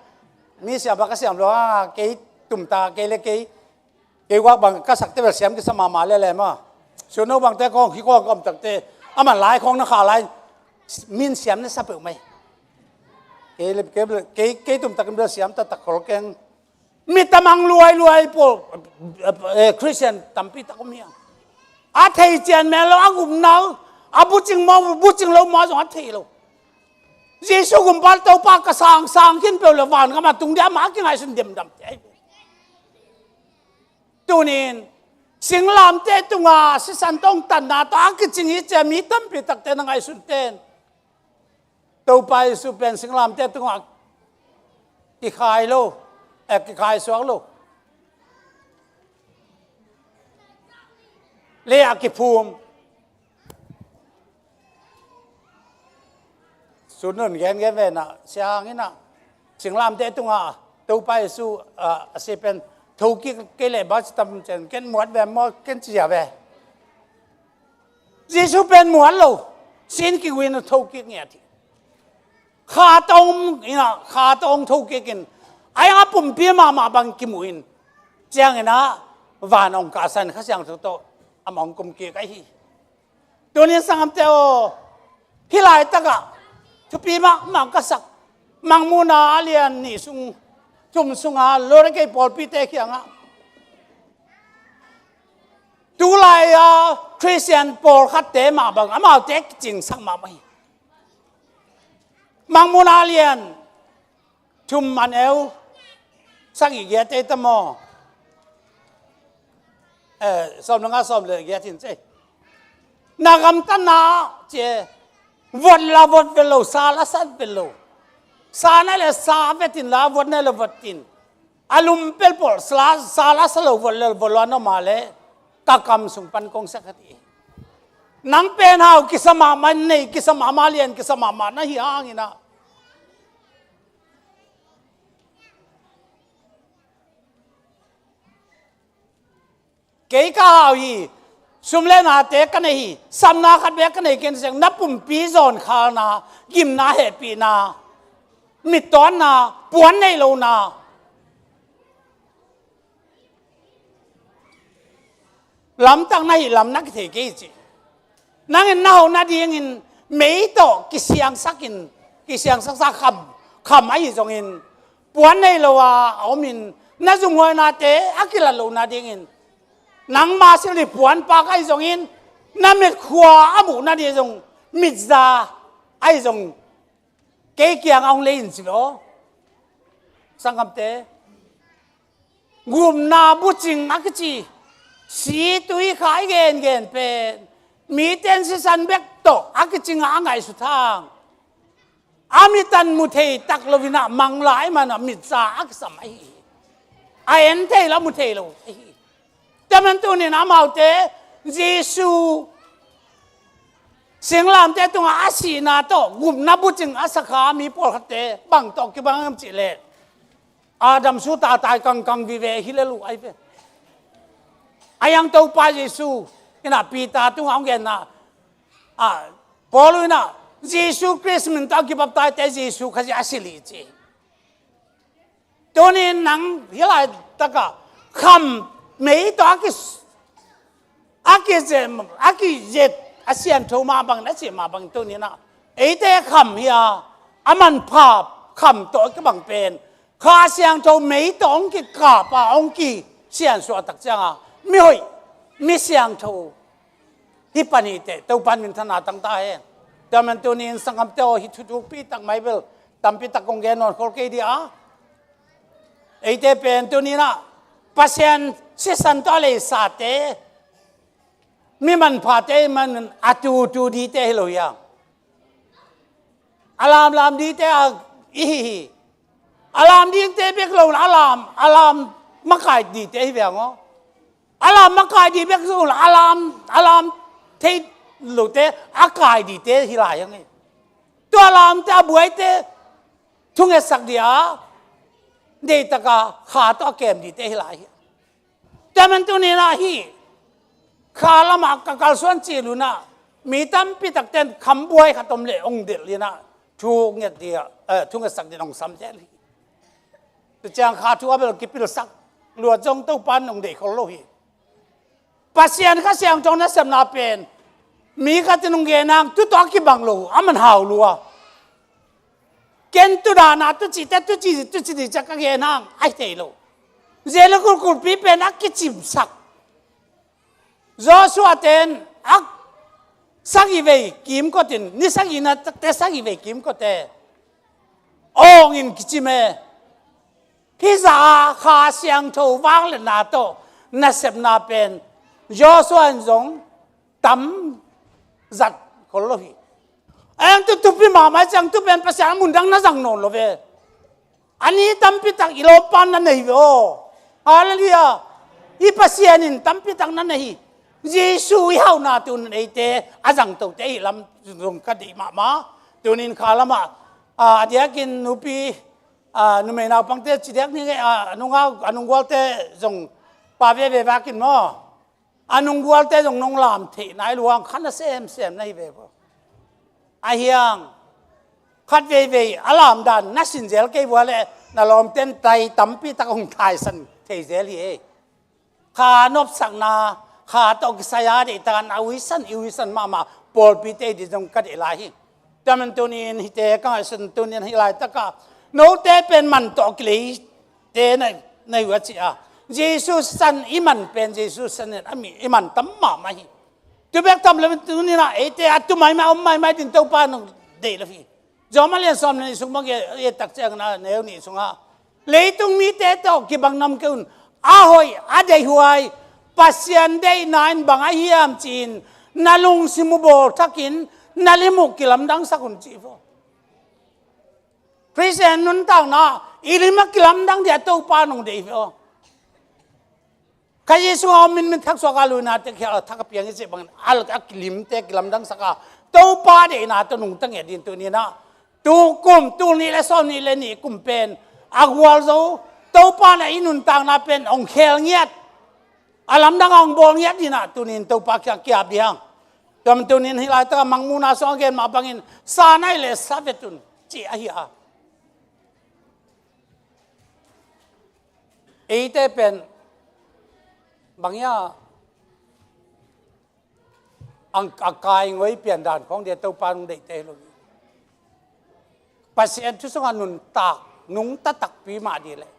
Mi siam a ka siam lo a, kei tumta, kei le kei Kei guak bang ka sakte bel siam kisa mahmah lele maw. Suno bangte khawng, hi khawng ka om takte, a man lai khawng na kha lai, min siam na sa peuh mai. Kei le, kei, kei, kei tum takin bel siam taktak khol keng. Mi tamang luai luai pawl, eh, Christian tampi tak om hiang. A thei cian mel lo, a gum nau, a bucing maw, bucing lo maw zong a thei lo. Jesu gumpa Topa ka sang, sang khin peuh le van gam a tung dia, amah a kingaihsun demdamte ahi. Tunin singlamteh tunga sisan tawh hong tanna tawh a kicing hi ci a mi tampi takte na ngaihsun ten, Topa Jesu pen singlamteh tunga kikhai lo, eh, kikhai suak lo. Lei ah kiphum. Sun nun gen gen ve na, siang ina, singlamteh tungah Topa Jesu, ah, a si pen, thokik kei leh bang ci tam ciang, ken muat ve maw, ken ci a ve. Jesu pen muat lo, sin kiguin thokik ngiat hi. Kha tawng ina, kha tawng thokik in, a yang a pumpi mahmah bang kimu in, ciang ina, van ong kahsan Kha Siangtho tawh, amah ong kum kik ahi hi. Tunin sanggamte aw, hih laitakah thupi mahmah ka sak, Mangmuhna a lian nih sung, thum sunga Laodikea pawlpite kiangah, tulai-a Khristian pawlkhatte mah bang, amaute kicingsak mahmah hi. Mangmuhna a lian thum, a neu sagih giat ei ta maw? Eh, sawm le nga, sawm le giat hin ci. Na gamtatna, ci e, vot la vot vet lo, sa la sa vet lo. Sa na le sa vet in la, vot na le vot in. A lum pelpol, sa la, sa la sa lo, vot le vot lo, a na om a le, ka kam sung pan kong sak a ti. Nang pen hau kisa mahmah, nei kisa mahmah, lian kisa mahmah na hi hang ina. Kei ka hau hi, sum le nate ka nei hi, sapna khat bek ka nei kei, na pumpi zawnkhalna, gimna, hehpihna, mittawnna, puan nei lona. Lamtak na hih lam na kithei kei hi ci. Nangin na hauh nadingin mei tawh kisiangsak in, kisiangsak sa kham, kham ahi zongin, puan nei lo a, a om in, na zumhuainate a kilat loh nadingin, nangma silh hi puan pak ahi zongin, na mitkhua a muh nading zong, mitza ahi zong, kei kiang a hong lei in ci ve aw. Sanggamte, gupna bucing a kici, si tui kha i gengen pen, mite in sisan bek tawh a kicing a, a ngaihsut hang, a mit an mu thei tak lo ina, mang lai man a mitza a kisam ahi hi. A en thei lo, a mu thei lo ahi hi. Tua man tunin amaute Jesu singlamteh tungah a sihna tawh gupna bucing a sakha mi pawlkhatte bang tawh kibang hiam cih leh, Adam sut a tai kangkang vive hi le lu ai ve. A yang Topa Jesu ina Peter tungah hong genna, a, Paul ina Jesu Khrist min tawh a kibaptaiz te Jesu Khazih a silh hi ci. Tunin nang hih laitakah kham mei tawh a ki, a kizem, a kizet, a siangtho mah bang, na cih mah bang tuninah eite kham hi a, a manpha kham tawh a kibang pen Kha Siangtho mei tawh hong kikap a, hong kisiansuah tak cianga mihoih, mi siangtho hi pan hi teh, Topan minthanna tang ta hen. Tua man tunin sanggamte aw, hih thu thukpi tak mai bel tampi tak kong gen nawn khol kei dih a. Eite pen tuninah Pasian sisan tawh a leisate, mi manphate man a tutu dite hi lo hiam? A lamlam dite a i hi hi. A lam dingte bek lo, a lam, a lam makai dite hi ve ang aw. A lam makai di bek lo, a lam, a lam thei lote a kai dite hi lai ang e. Tua lamte a buaite thungetsak dia, deitaka kha tawh a kem dite hi lai hi. Tua man tuninah hih kha lamah ka kalsuan cil unah mi tampi takten khambuai khat om leh hong delh inah thunget dia, eh, thungetsak din hong sam zel hi. Tua ciang kha thu a bel kipilsak luat zong Topan hong deih khol lo hi. Pasian Kha Siangtho nasepna pen mi khatin hong gen hang tu tawh a kibang lo, a man hau lua. Ken tu dana tu cihte, tu ci, tu ci dih ciah ka gen hang a hi thei lo. Jelikul kulpi pen a kicimsak. Joshua ten a sagih vei kimkot in, ni sagihna te sagih vei kimkot e, awng in kicim e. Hih zah a Kha Siangtho vangliatna tawh nasepna pen Joshua in zong tam zat khol lo hi. A yang tu thupi mahmah ciang tu pen Pasian a mundang na zang nawn lo ve. A ni tampi tak i lawmpa na nei ve aw. Halleluiah. I Pasian in tampi tak na nei hi. Jesu i hauhna tun eite a zangtote i lam zong ka deih mahmah. Tunin kha lamah, a, a diakin nupi, a, numei naupangte ci diak ni ngei, a, a nunga, a nunggualte zong pa veve vakin maw. A nunggualte zong nong lam theih nai luang kha na semsem na hi ve maw. A hiang khat veivei a lamdan na sin zel kei vua le na lawmten tai tampi tak hong thaisan thei zel hi ei. Kha nopsakna, kha tawh kisai a deihtakan a uisan, i uisan mahmah pawlpite i di zong ka deih lai hi. Tua man tunin hite ka ngaihsun tunin hih laitaka note pen man tawh kileite na, na hi uh a ci a. Jesu san i man pen Jesu san in a mi i man tam mahmah hi. Tu bek tam lo tunin ah eite a tu maimai om maimai din Topa nong deih lo hi. John a lian sawm le nih sung bang i et tak ciangin a neu nih sungah leitung mite tawh kibang nam kei un, a hoih a deihhuai Pasian deihna in bang a hiam ci-in na lungsim uh bawlthakin na lim uh kilamdangsak un ci hi. Khristian nuntakna i lim a kilamdang dia Topa nong deih hi. Kha Jesu a om in min thaksuak a luina te khial a thak a piang i cih bangin a, a kilimte kilamdangsak a Topa deihna tawh nungta ngiat din tuninah tu kum tul nih le sawm nih le nih kum pen a gualzo Topa na i nuntakna pen hong khel ngiat a lamdang a hong bawl ngiat dinah tunin Topa kiang kiap dihang. Tuam tunin hih laitaka mangmuhna sawng a gen mah bangin sa nai le sa vet un cih ahi a. Eite pen bang ia ang a kai ngoi pian dan khong dia Topa nung deihte hi lo. Pasian thu sungah nuntak nungta takpi mah dih leh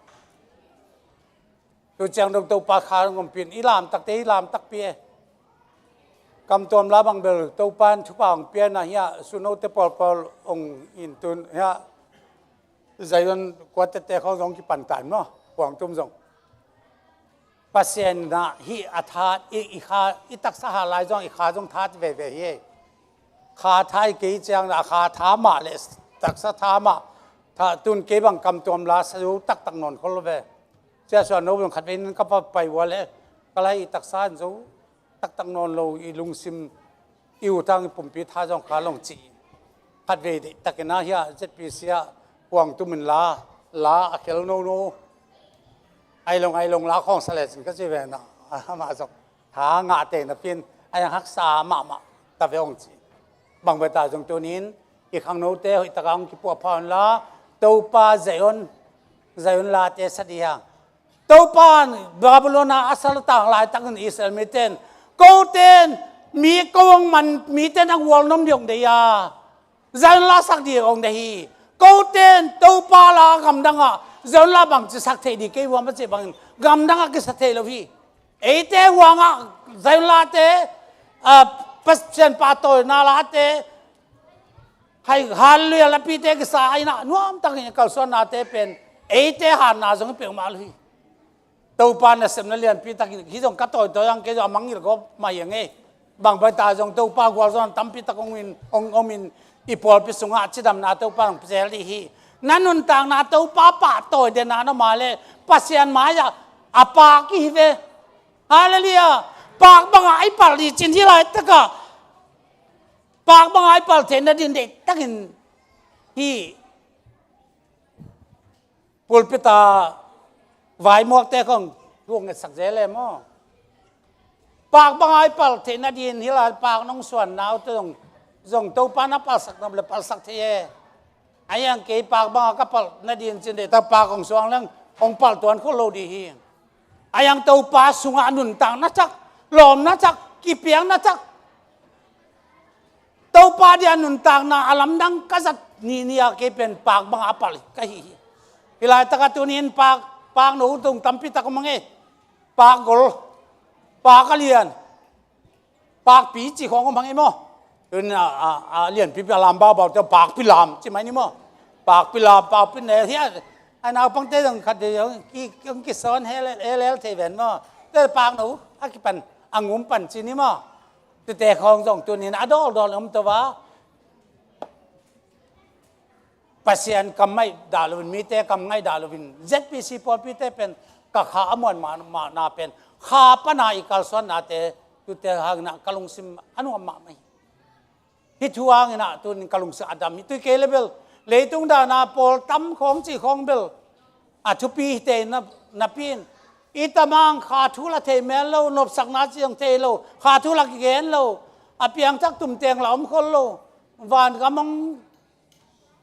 tu ciang dong Topa kha ngompin i lamtakte i lamtakpi e. Kamtuam la bang bel Topa in thupha hong piana hiah sunote pawlpawl hong intun hiah Zion kuatete khawng zong kipan tan maw? Huangtum zong Pasian na hih a that i, i kha i taksa ha lai zong i kha zong that veve hi. Kha tha i kei ciang a kha tha mah le taksa tha mah tha tun kei bang kamtuam la sa zo taktak nawn khol lo ve. Cia suan no bang khat vein ka pa pai ua le ka lai i taksa an zo taktak nawn lo i lungsim i utang i pumpi tha zong kha long ci. Khat vei deih takin a hiah Z P C ah huang tumin la la a khel nono. Ai long ai long la khawng sa lecin ka ci ve na amah zong tha ngah te na pin ai ang haksa mahmah ta ve hong ci. Bang beta zong tunin i khangnote hoih taka hong kipuah pha un la Topa Zion Zion late sa dih hang. Topa in Babylon a a sal tang laitakin Israel miten koten mi ko hong man miten a gual nom dih hong dei a Zion la sak dih hong dei hi. Koten Topa la gamdangah Zion la bangci sak thei dih kei huam a cih bangin gamdangah kisa thei lo hi. Eite huangah Zion late a Pasian pahtawina late hai halleluia lapite kisa a inah nuamtakin i kalsuannate pen eite hanna zong i peuhmah lo hi. Topa nasepna lianpi takin hi zong ka tawitawi ang kei zong a mangngilh gawp mah hi ang ei. Bang baita zong Topa gualzawhna tampi tak hong in hong omin i pawlpi sungah cidamna Topa hong zel dih hi. Na nuntakna Topa pahtawi dena na mah le Pasian mai-ah a paak i hi ve. Halleluia. Paak bangah i palh dih cin hi laitakah paak bangah i palh theihna din deihtakin hi. Pulpita vaimuakte khong thu hong ngetsak zel e maw? Paak bangah i palh theihna din hi lai paak nong suanna uh te zong zong Topa na palhsak na le palhsak thei e. A hiang kei paak bangah ka palh nadin cin deihta paak hong suang leng hong palh tuan khol lo dih hi. A hiang Topa sungah nuntak na cak lawm na cak kipiang na cak Topa dia nuntakna a lamdang ka zat nihnih a kei pen paak bangah a palh ka hi hi. Hi laitaka tunin paak paak no tung tampi tak om hang e. Paak gol paak a lian paakpi ci khawng om hang e maw? Tun a, a, a lianpipi a lam baubau te paakpi lam ci mai ni maw? Paakpi lam paakpi nel hiah a naupangte zong khat vei zong ki, ki, kisawn helel thei ven maw? Te paak no a kipan a ngum pan ci ni maw? Tute khawng zong tunin a dawldawl om to va. Pasian kam ngaih dah loin, mite kam ngaih dah loin, Z P C pawlpite pen ka kha a muan mahmahna pen, kha pana i kalsuannate, tute hangin ah ka lungsim a nuam mahmah hi. Hih thu hangin ah tunin ka lungsim a dam hi. Tui kei le bel, leitung dana pawl tam khawng cih khawng bel a thupi hi tei na, napi in, i tamang kha thu la thei men lo, nopsakna ciang thei lo, kha thu la kigen lo, a piangthak tumteng la om khol lo, vangam hong,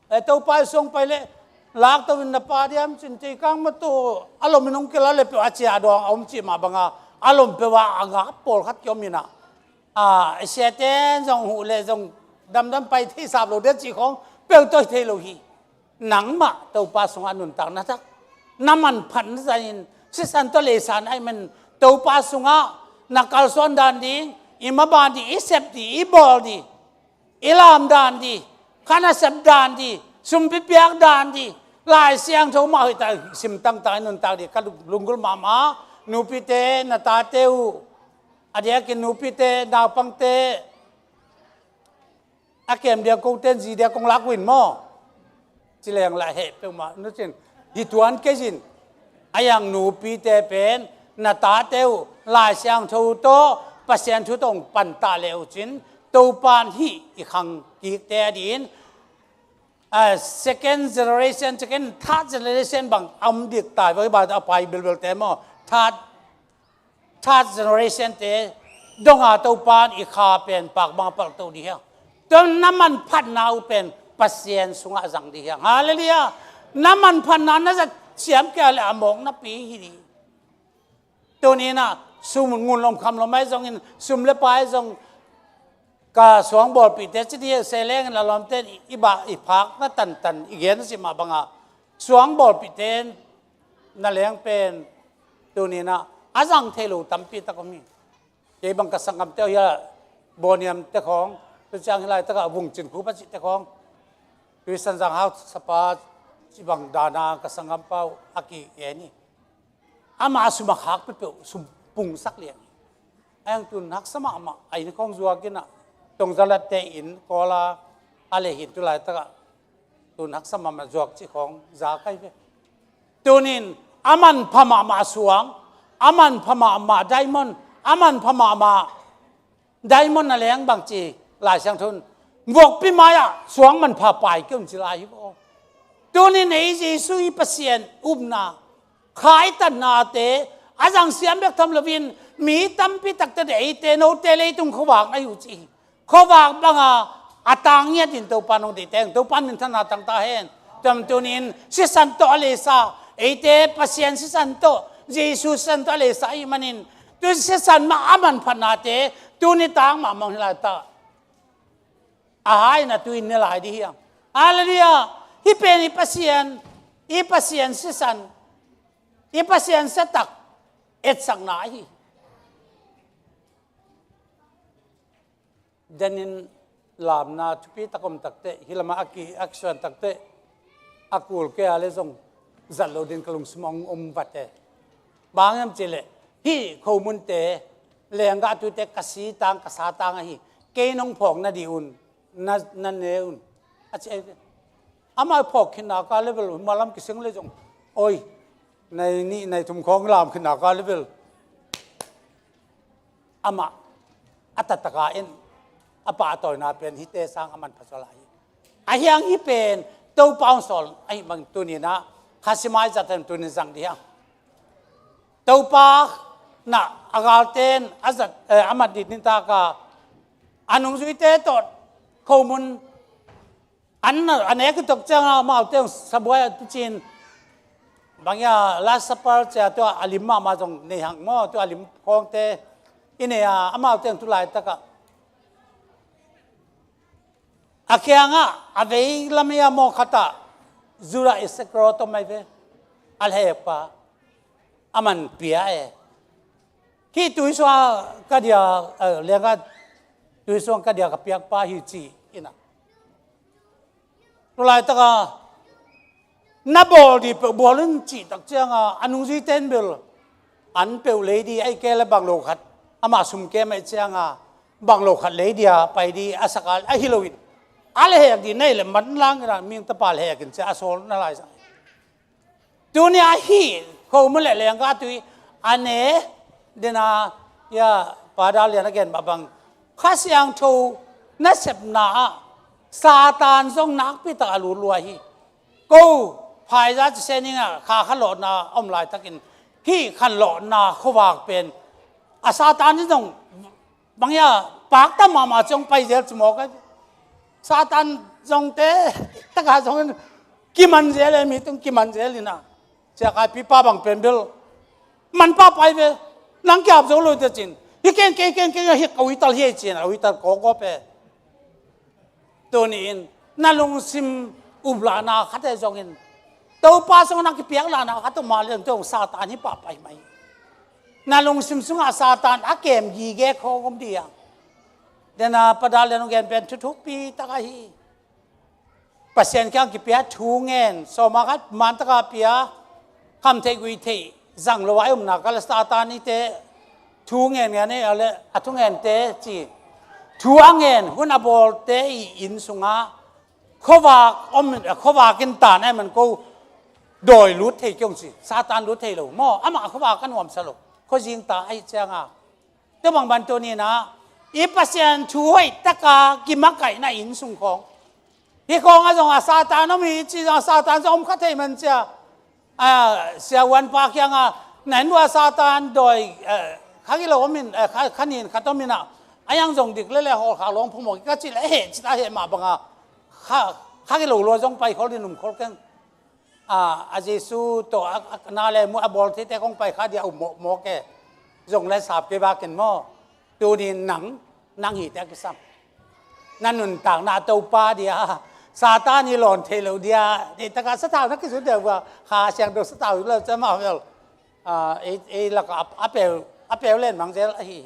eh, Topa i suang pai le, lak to in na pa diam cin, tei kang ma to, a lom in hong kila le peuh a cia dawng a om cih mah banga, a lom peuh a a ngap pawlkhat ki om in ah, a, i siaten zong huh le zong damdam pai thei sap lo dia cih khawng peuh tawi thei lo hi. Nangmah Topa sungah nuntak na tak, na manphat na zat in, sisan tawh leisa na ahih man, Topa sungah na kalsuan dan ding, i maban ding, i sep ding, i bawl ding, i lam dan ding, kha na sep dan ding, sumpi piak dan ding, Lai Siangtho mah hoih tak sim tangtang i nuntak ding ka lunggulh mahmah. Nupite, na tate uh, a diakin nupite, naupangte, a kem dia kong ten zi dia kong lak uh in maw? Ci leng lah heh peuhmah nu cin, hi tuan kei zin. A yang nupite pen, na tate uh Lai Siangtho tawh, Pasian thu tawh hong pantah le uh cin, Topan hih i khang kikte a dih in, a, second generation, second, third generation bang a om dik tai, bang i bang a pai bilbilte maw? Third, third generation te donga Topan i kha pen pak bang a palh to dih hiang. Tua na manphatna uh pen Pasian sungah zang dih hiang. Halleluiah. Na manphatna na zat siam kei le a mawk napi hi dih. Tuninah sum ngun lom kham lom ahi zongin, sum le pai zong ka suangbawlpihte ci dih se lengin a lawmte in i bah i phak na tantan i gen a si mah banga, suangbawlpihte in na leng pen tuninah a zang thei lo tampi tak om hi. Kei bang ka sanggamte uh hia, Bawniamte khawng, tu ciang hi laitakah Vungcin Khup a cihte khawng, Tuisanzang Hau Sapa cih bang dana ka sanggampa uh a ki-en hi. Amah a sum a khak peuhpeuh sum pungsak liang hi. A hang tun haksa mahmah a inn khawng zuak inah, Tongzalatte inn kawla a leh hin tu laitakah tun haksa mahmah zuak cih khawng za kai ve. Tunin a manpha mahmah suang, a manpha mahmah diamond, a manpha mahmah diamond na leng bangci Lai Siangtho in, vuakpi mai-ah suang manpha pai kei un ci lai hi vaw. Tunin ei Jesu i Pasian upna, kha i tatnate a zang siam bek tham loin, mi tampi takte de eite note leitung khuavak na hi uh ci hi. Khuavak banga a tang ngiat in Topa nong deih teng, Topa minthanna tang ta hen. Tuam tunin sisan tawh a leisa, eite Pasian sisan tawh, Jesu sisan tawh a leisa ahih manin, tu sisan mah a manphatnate tuni tang mahmah hi lai ta. A hai na tuin ne lai dih hiam? Halleluiah. Hih pen i Pasian, i Pasian sisan, i Pasian siatak etsakna ahi. Denin lamna thupi tak om takteh, hih lamah a ki, a kisuan takteh, a kul kei a le zong zat lo din ka lungsim hong om vate. Bang hiam cihleh, hih khomunte, lenggah tuite ka si tang, ka sa tang ahi. Kei nong phawk nadih un, na, na ne un. A ci ahi ve. Amah phawk khitna ka level, malam kising le zong. Oi, nai nih, nai thum khawng lam khitna ka level. Amah a tattaka in a pahtawina pen hihte sang a manpha sual ahi. A hiang hih pen Topa hong sawl ahih bang tuninah khasimai zat hen tunin zang dih hiang. Topa na a galten a zat, eh, a mat dih nintaka a nungzuite tawh khomun an, a nek tok cianga amaute hong sabuai a tucin. Bang ia Last Supper cia tua a lim mahmah zong nei hang maw, tua a lim khawngte i nei a, amaute hong tu laitakah a kiangah a vei lam ia maw khatah Judah Iskariot om ai ve, a lhekpa, a man pia e. Hih tuisuang ka dia, eh, lenggah tuisuang ka dia ka piakpa hi ci inah. Tu laitaka na bawl dih peuh bawl in cih tak cianga a nungzuite in bel an peuh lei dih, ahih kei le bang lo khat, amah sum kem ahih cianga bang lo khat lei dih a pai dih a sak a, ahi loin A le hek dih nei le man lang ina ming tapa le hek in cia a sawl na lai sang. Tuni a hi khomu le lengga tui a ne dena ia pada lian a gen mah bang Kha Siangtho nasepna ah Satan zong nakpi tak a lut lua hi. Ko phaiza ci seninga kha khanlawhna om laitakin hih khanlawhna khuavak pen a Satan in zong bang ia pakta mahmah ciang pai zel ci mawk a. Satan zongte taka zongin kiman zel e, mi tung kiman zel ina. Ciakaipipa bang pen bel manpa pai ve. Nang kiap zo lo te cin hi keng keng keng keng hi ka uital hi e cin a uital kawkawp e. Tuni in na lungsim uplahna khate zongin Topa sungah na kipiaklahna khat om mah leng tua Satan hi pahpah hi mah hi. Na lungsim sungah Satan a kem gige khawng om dih a. Dena pada lian hong gen pen thuthukpi tak ahi. Pasian kiang kipia thu ngen sawma khat man taka pia kham theih gui theih zang lo a i umna kal Satan ite thu ngen ngen e a le a thu ngente ci thu a ngen hun a bawlte i inn sungah khuavak om khuavak in tan ai man ko dawi lut thei kiong ci Satan lut thei lo maw amah khuavak a nuamsa lo khuazing ta ahi cianga. Tua bang ban tuni na i Pasian thu hoih taka kimakaihna inn sung khawng hi khawng a zong a Satan om hi ci zong a Satan zong om kha thei man cia. A siavuanpa kianga na inn lua Satan dawi kha kilo om in kha nin khat om ina a yang zong dik lele hawlkhak lawng phumawk ka ci le heh ci ta heh mah banga kha kilo lua zong pai khol din um khol keng. A Jesu tawh na le mu a bawl theite kong pai kha dia uh mawkmawk e. Zong le sap kei bakin maw? Tuni nang nang hite a kisam. Na nuntakna a Topa dia Satan i lawn thei lo dia deitaka sathau na kizut deuh bua Kha Siangtho sathau lo cama hel. Ei laka a peu a peu len mangzel ahi.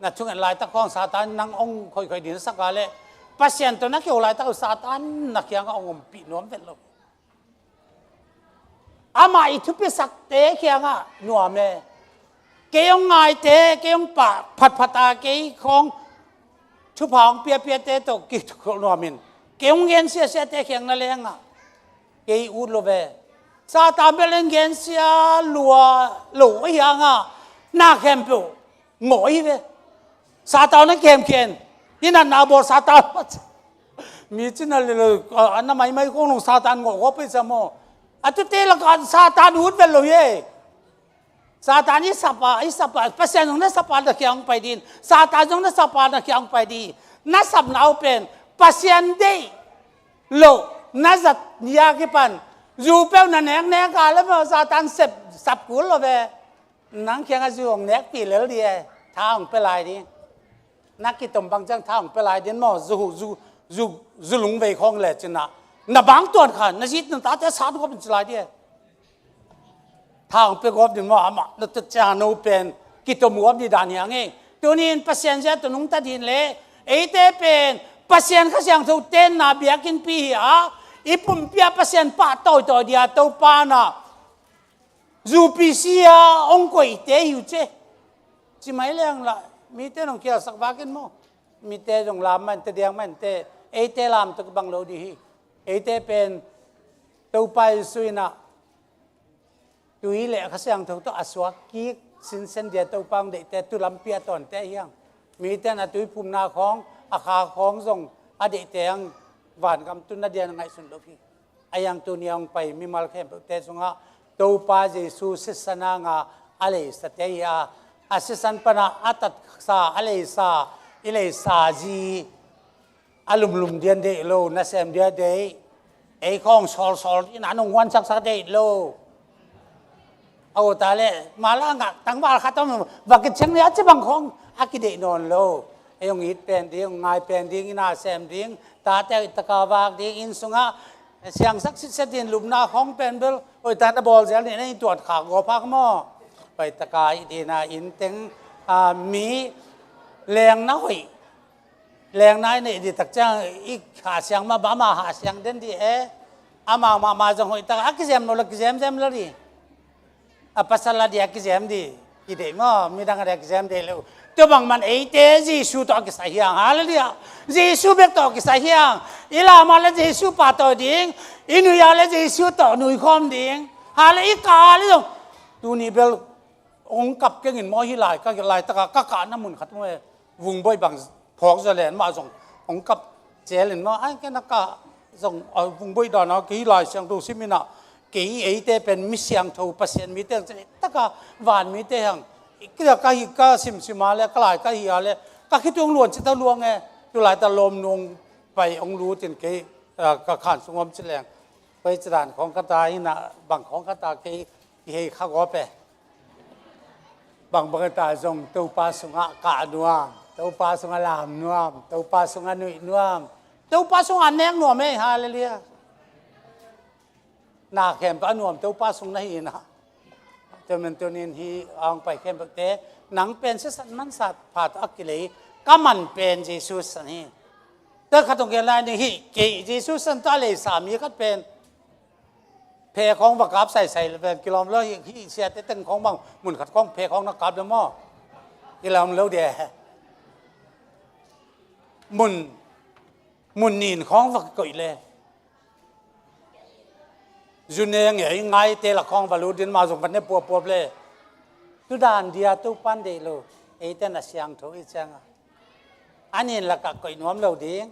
Na thungen laitak khawng Satan nang ong khoikhoi din saka le Pasian tawh na keu laitak uh Satan na kianga ong ompih nuam vet lo. Amah i thupisakte kiangah nuam e. Kei hong ngaite kei hong pah phatphata kei khawng thupha hong piapiate tawh kithukholh nuamin kei hong gensiasiate kiang na lengah kei ut lo ve. Satan bel hong gensia lua lo ahi hangah na khempeuh ngawh hi ve. Satan na kemkem hi natna bawl Satan mi cina lelo a na maimai khong nong Satan ngawh gawp hi cia maw? A tute lakah Satan ut vet lo hi e. Satan i sapa i sapa Pasian zong na sapa na kiang pai din Satan zong na sapa na kiang pai di na sapna uh pen Pasian deih lo na zat ni a kipan zu peuh na neknek a le maw Satan sep sap kul lo ve. Nang kiangah zu hong nekpih lel di e. Tha hong pia lai di. Na kitom bang ciang tha hong pia lai di maw? Zu, zu, zu, zu lungvei khawng le cinah na bang tuan kha na zit na tate sat gawp in ci lai di e. Tha hong pia gawp di maw? Amah na tat ciang no pen kitom gawp di dan hiang e. Tunin Pasian zia tu nungta din le eite pen Pasian Kha Siangtho tenna biakinnpi hi a i pumpi a Pasian pah tawitawi dia Topa na Zu P C a hong koihte hi uh ce. Ci mai leng lah mite nong khialsak vakin maw? Mite zong lam mah inte diang mah inte eite lam tuk bang lo dih hi. Eite pen Topa Jesu inah tui le Kha Siangtho tawh a suak kik sinsen dia Topa hong deihte tu lampi a tawnte hiang. Mite na tui phumna khawng a kha khawng zong a deihte ang vangam tu na dia na ngaihsun lo hi. A yang tuni a hong pai mimal khempeuhte sungah Topa Jesu sisan a nga a leisate hi a, a sisan pana a tatsa a leisa i leisa zi a lumlum dian deih lo nasem dia deih ei khawng sawlsawl ina nong huansaksak deih lo. A uta le mala ngak tangval khat om va kiciang ni a ci bang khawng a kideih nawn lo. Ei hong it pen ding hong ngai pen ding ina sem ding tate taka vak ding inn sungah siangsak sitset din lupna khawng pen bel hoitan a bawl zel nih na in tuat khak gawp hak maw? Hoitaka ih dina inn teng mi lengna hoih lengna i neih dih tak ciang i hahsiang mah bama hahsiang den dih e. Amau mahmah zong hoih tak a kizem lo la kizemzem la dih. A pasal la dih a kizem dih. Kideih maw, midang a dek exam deih lo. Tua bang man eite Jesu tawh a kisai hiang. Halleluiah. Jesu bek tawh a kisai hiang. I lam a le Jesu pahtawi ding. I nui a le Jesu tawh nuikhawm ding. Halleluiah. I ka le zong. Tuni bel hong kap kengin maw, hih lai ka, laitaka ka kahna mun khat maw e. Vungboih bang phawk zaw len mah zong hong kap cialin maw, ai kei na ka zong, a, vungboih dana kei Lai Siangtho simin ah, kei eite pen mi siangtho Pasian mite hang, taka van mite hang, kei ka hi ka simsim a le, ka lai ka hi a le, ka khituang luan cita luang e, tu laita lawm nung pai hong lutin kei, a, ka khan sung om ci leng. Koi cidan khawng ka ta hi na, bang khawng ka ta kei, kihei kha gawp e. Bangbang ta zong Topa sungah kah nuam, Topa sungah lam nuam, Topa sungah nuih nuam, Topa sungah nek nuam ei, halleluiah. Na khempeuh a nuam Topa sung na hi na. Tua man tunin hih a hong pai khempeuhte, nang pen sisan mansa phat a kilei, ka man pen Jesu san hi. Tua khat hong gen lai ning hih, kei Jesu san tua leisa mi khat pen phe khawng va kap saisai le pen kilawm lo hi, hih siate teng khawng bang mun khat khawng phe khawng na kap le maw? Kilawm lo de. Mun, mun nin khawng va koih le. Zune nge i ngaite la khawng va lut din ma zong va ne puapuap le. Tu dan dia tu pan deih lo. Eite na siangtho i cianga. A nin lakah koih nuam lo ding.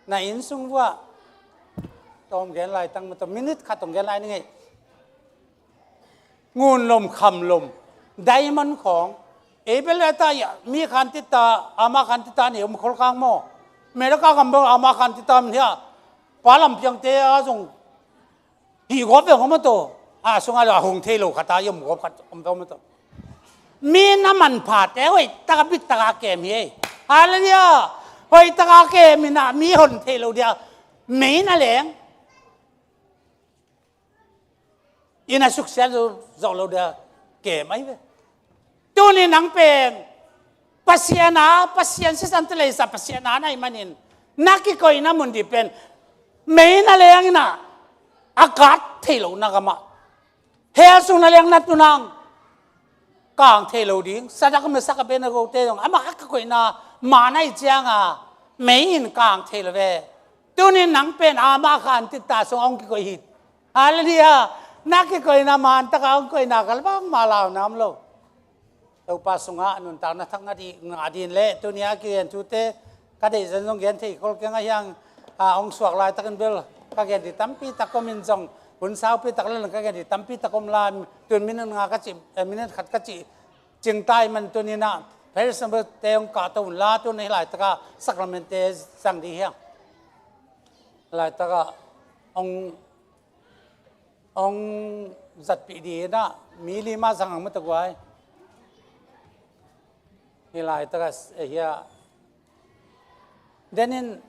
Na inn sung vuah tawm gen lai tang mataw, minute khat tawm gen lai ni ngei. Ngun lom, kham lom, diamond khawng. Ei bel lai ta, mi khan tita, ama khan tita ni om khol kang maw? America gam bel ama khan tita min hia. Pa lam piangte a zong hih gawp ve hong om a taw. A sungah lo a hong thei lo khat a i om gawp khat om ve hong om a taw. Mi na manphate hoih taka bik taka kem hi ei. Halleluiah. Hoih taka kem inah mi hon thei lo dia. Mei na leng. Ina suksiat zo, zo lo dia kem ahi ve. Tuni nang pen Pasian a, Pasian sisan te leisa Pasian a na hi manin, na kikoihna mun dih pen mei na leng ina a kat thei lo na gamah, hell sung na leng na tunang kang thei lo ding. Sadak Mesak Abednego te zong amah a kikoihna man ahi cianga mei in kang thei lo ve. Tunin nang pen ama khan tita sung hong kikoih hi. Halleluiah. Na kikoihna man taka hong koihna kal bangmah launa om lo. Topa sungah nuntakna thak ngah dih, ngah dih in le, tuni a kigen thute ka deih zen zong gen thei khol keng a hiang, a, hong suak laitakin bel ka gen dih tampi tak om in zong, hun saupi tak le ka gen dih tampi tak om la, tun minute nga ka cih, eh, minute khat ka cih cingtai man tuninah, Paris number te hong kahto un la, tun hi laitaka sacrament te zang dih hiang. Laitaka hong hong zatpih dih inah mi lima zang ang mataguai. Hi laitaka, eh, hia. Denin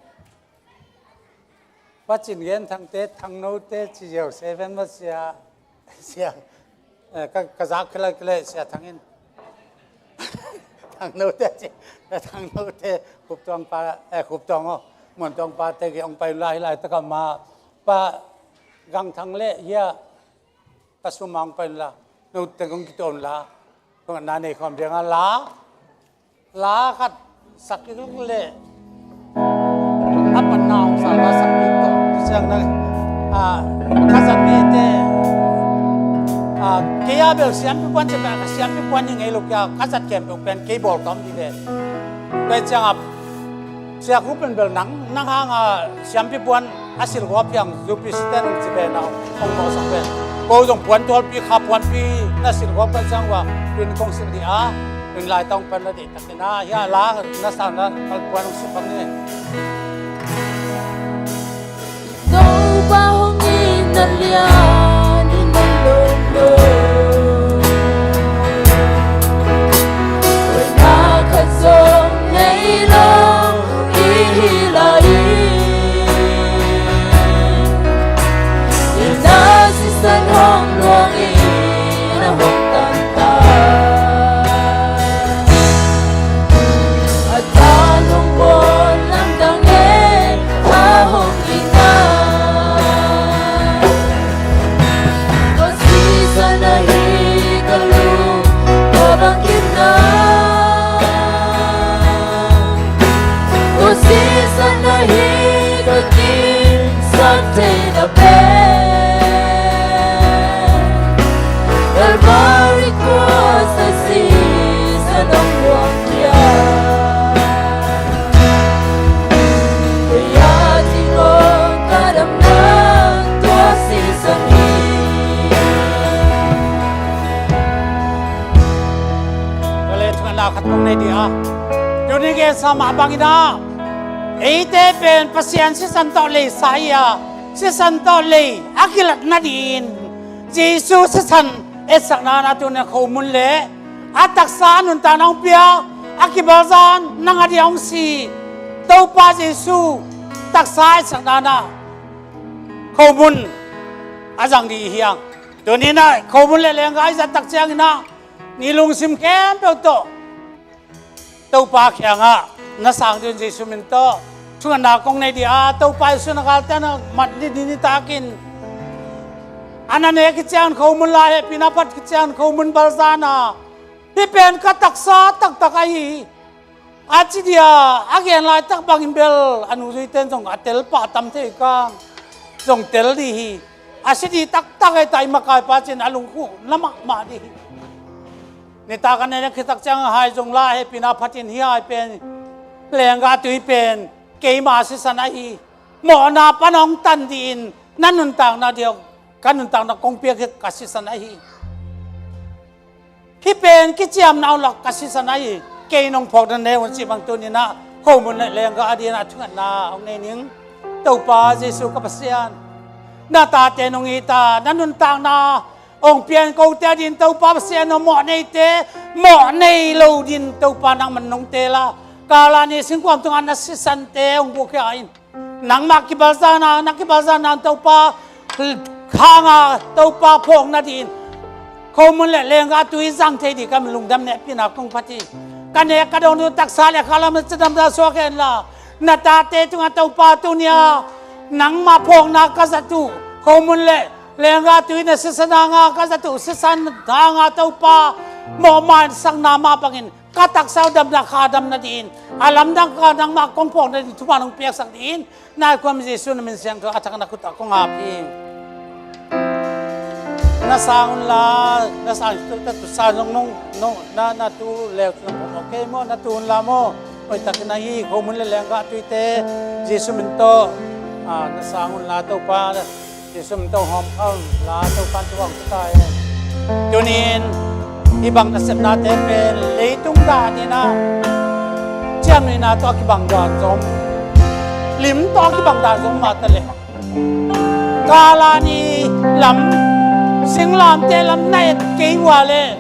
Pacin Gen Thangte, Thangnote ci ziau seven ma sia, sia, eh, ka, ka zak khila kile sia Thangin. Thangnote ci, Thangnote, Khuptuang pa, eh, Khuptuang aw, Muantuang pa te ki hong pai lai, laitaka ma, pa Gang Thang le hia, ka sum a hong pai unla, note kong kituak unla, kong na nei khawm dianga la, la khat sak kik leh, a pan na hong sa la sak kik tawh, tu siang na, a, ka zat mite, a, kei a bel siampi puan ciah ka siampi puan hi ngei lo kia, ka zat khempeuh pen kei bawl ka om dih ve. Tua ciangah, Sia Khup in bel nang, nang hanga siampi puan a silgawp hiang zupi siten hong ci ve na hong mawhsak ve. Ko zong puan tualpi kha puanpi na silgawp ka ciang ua, tun kong silh dih a, tun laitang pan na dih takin a, hia la na sa na kal puan hong silh bang ni. Topa hong itna lian in a lawm lo. Hoihna khat zong nei lo i hi lai. I na sisan hong luang in a hong tan ta. A tan hong bawl lamdang e, a hong itna. Kong nei dih a, tuni gensa mah bangin ah, eite pen Pasian sisan tawh leisa hi a, sisan tawh lei a kilat nadingin Jesu sisan etsakna na tuni a khomun le a taksa a nuntakna hong pia, a kibalzan nang a dia hong si Topa Jesu taksa etsakna na khomun a zang dih hi hang. Tuni na khomun le lengga i zat tak ciangin ah, ni lungsim khempeuh tawh Topa kiangah na sang ding Jesu min tawh thungetna kong nei dih a, Topa Jesu na galte na mat ni, ni, nitakin a na nek khit ciangin khomun la, hehpihna phat khit ciangin khomun balzan a, hih pen ka taksa taktak ahi hi, a ci dih a, a gen laitak bangin bel a nungzuite in zong a tel pah tam thei kang, zong tel dih hi. A si dih taktak ei ta i makaipa cin a lungkhuh na mahmah dih hi. Nitak a na nek khit tak ciang a hai zong la, hehpihna phatin hih hai pen, lengga tui pen keima sisan ahi hi. Mawhna pan hong tan dihin na nuntakna dia, ka nuntakna kong piak hi, ka sisan ahi hi. Hih pen kiciamna uh lak ka sisan ahi hi. Kei nong phawk na ne un cih bang tuni na khomun le lengga a dingin ah thungetna hong nei ning. Topa Jesu ka Pasian, na tate nong it a, na nuntakna hong pian kote a dingin Topa Pasian aw, mawh neite mawh nei lo dingin Topa nangman nong teel a, kala ni singkuam tungah na sisante hong bukhia in. Nangmah kibalzana, na kibalzana Topa, khanga Topa phawk nadingin khomun le lengga tui zang thei dih ka lungdam nehpihna kong phat hi. Ka nek ka dawn uh taksa le khalam na cidamna suak henla, na tate tungah Topa tuni a nangmah phawkna ka zat uh, khomun le lengga tui na sisan hanga ka zat uh, sisan hanga Topa mawhmaisakna mah bangin ka taksa uh damna kha damna dingin, a lamdang ka nangmah kong phawk nadingin thupha nong piaksak dingin, na i khuam Jesu na min siangtho a thak na khut ah kong ap hi. Na sang unla, na sang tu, na tu sang zong nong, nong, na, na tu leu tu nong pom, okay maw, na tu unla maw. Hoih takin ahi, khomun le lengga tuite Jesu min tawh, ah, na sang unla Topa, Jesu min tawh hawm kha unla Topa in thupha hong pia ta hen. Tunin hih bang nasepnate pen leitung dan in ah ciamnuihna tawh a kibang dan zong, lim tawh a kibang dan zong mah ta leh, kala ni lam, singlamteh lam na et kei ua leh,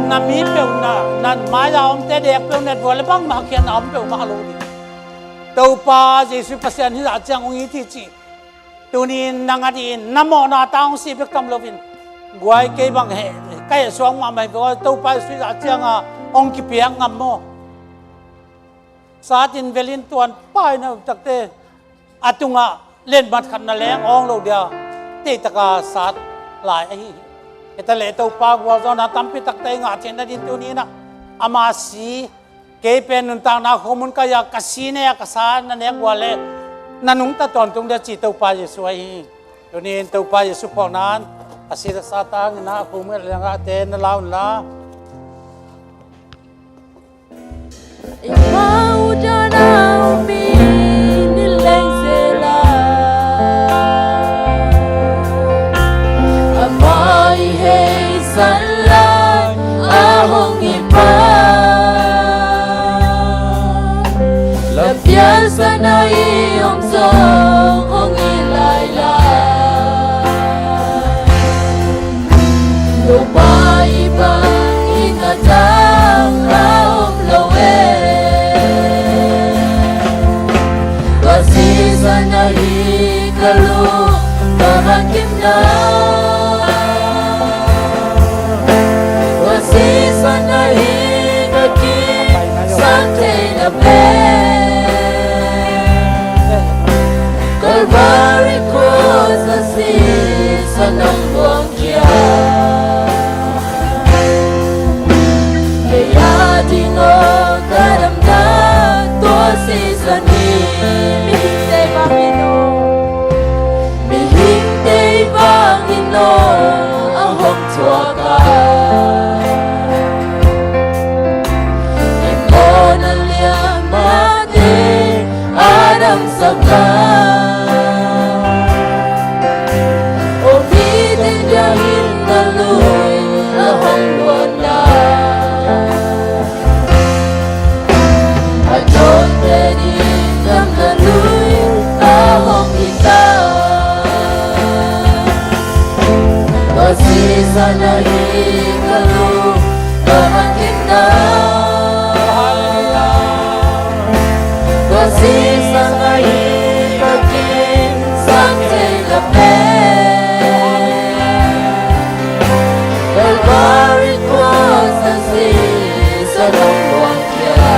na mi peuh na, na mai-a omte dek peuh na et ua leh bangmah khiatna om peuhmah lo ding. Topa Jesu Pasian hih zah ciang hong it hi cih tunin nang a dingin na mawhna tang hong si bek tham loin, guai, kei bang heh, ka heh suak mahmah hi ve, Topa Jesu hih zah cianga hong kipiak ngam maw? Sat in velin tuan pai na takte a tungah letmat khat na leng awng lo dia, teitaka sat lai ahi hi. Hita leh Topa gualzawhna tampi takte i ngah theih nading tuninah ama si, kei pen nuntakna khomun ka ya, ka si ne a ka sa na nek ua leh na nungta tawntung dia ci Topa Jesu ahi hi. Tunin Topa Jesu phawkna in a si a sa tanginah a khomun a lengate na la unla. Amau dan a om in i leng zel a, amau i heisan lai a hong i pan, lampial sana i om zong hong i lai lai. Topa i bangin a dang a om lo e. Tua sisan ahi ka lung ka hankimna. Tua sisan ahi ka kisang theihna pen Calvary cross a sisan hong buang. Kei a ding aw ka damna tua sisan hi. Mihingte bangin aw, mihingte bangin aw a hong thuak a, i mawhna liamate a damsak a, aw mite biakinn a lui a hong luanna. Tua sisan ahi ka lung ka bangkimna. Tua sisan ahi ka kisak theihna pen Calvary cross a sisan hong luangkhia.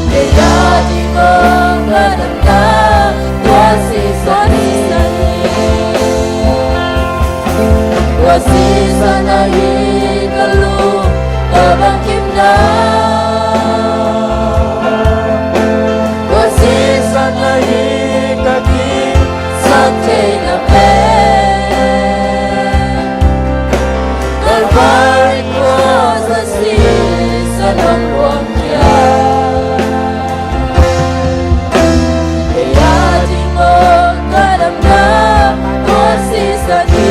Kei a ding a ka damna tua sisan hi. Tua sisan ahi ka lung ka bangkimna. Tua sisan ahi ka kisak theihna pen Calvary cross a sisan hong luangkhia. Kei a ding a ka damna tua sisan hi.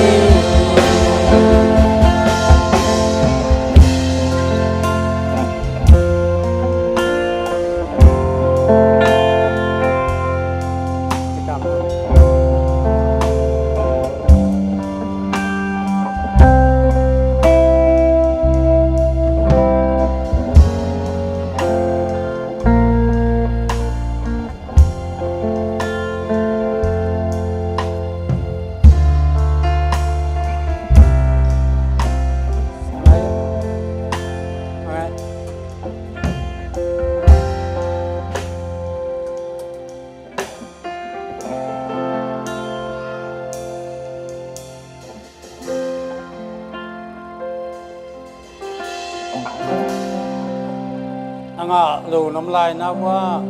A ngah lo na om lai na uh a,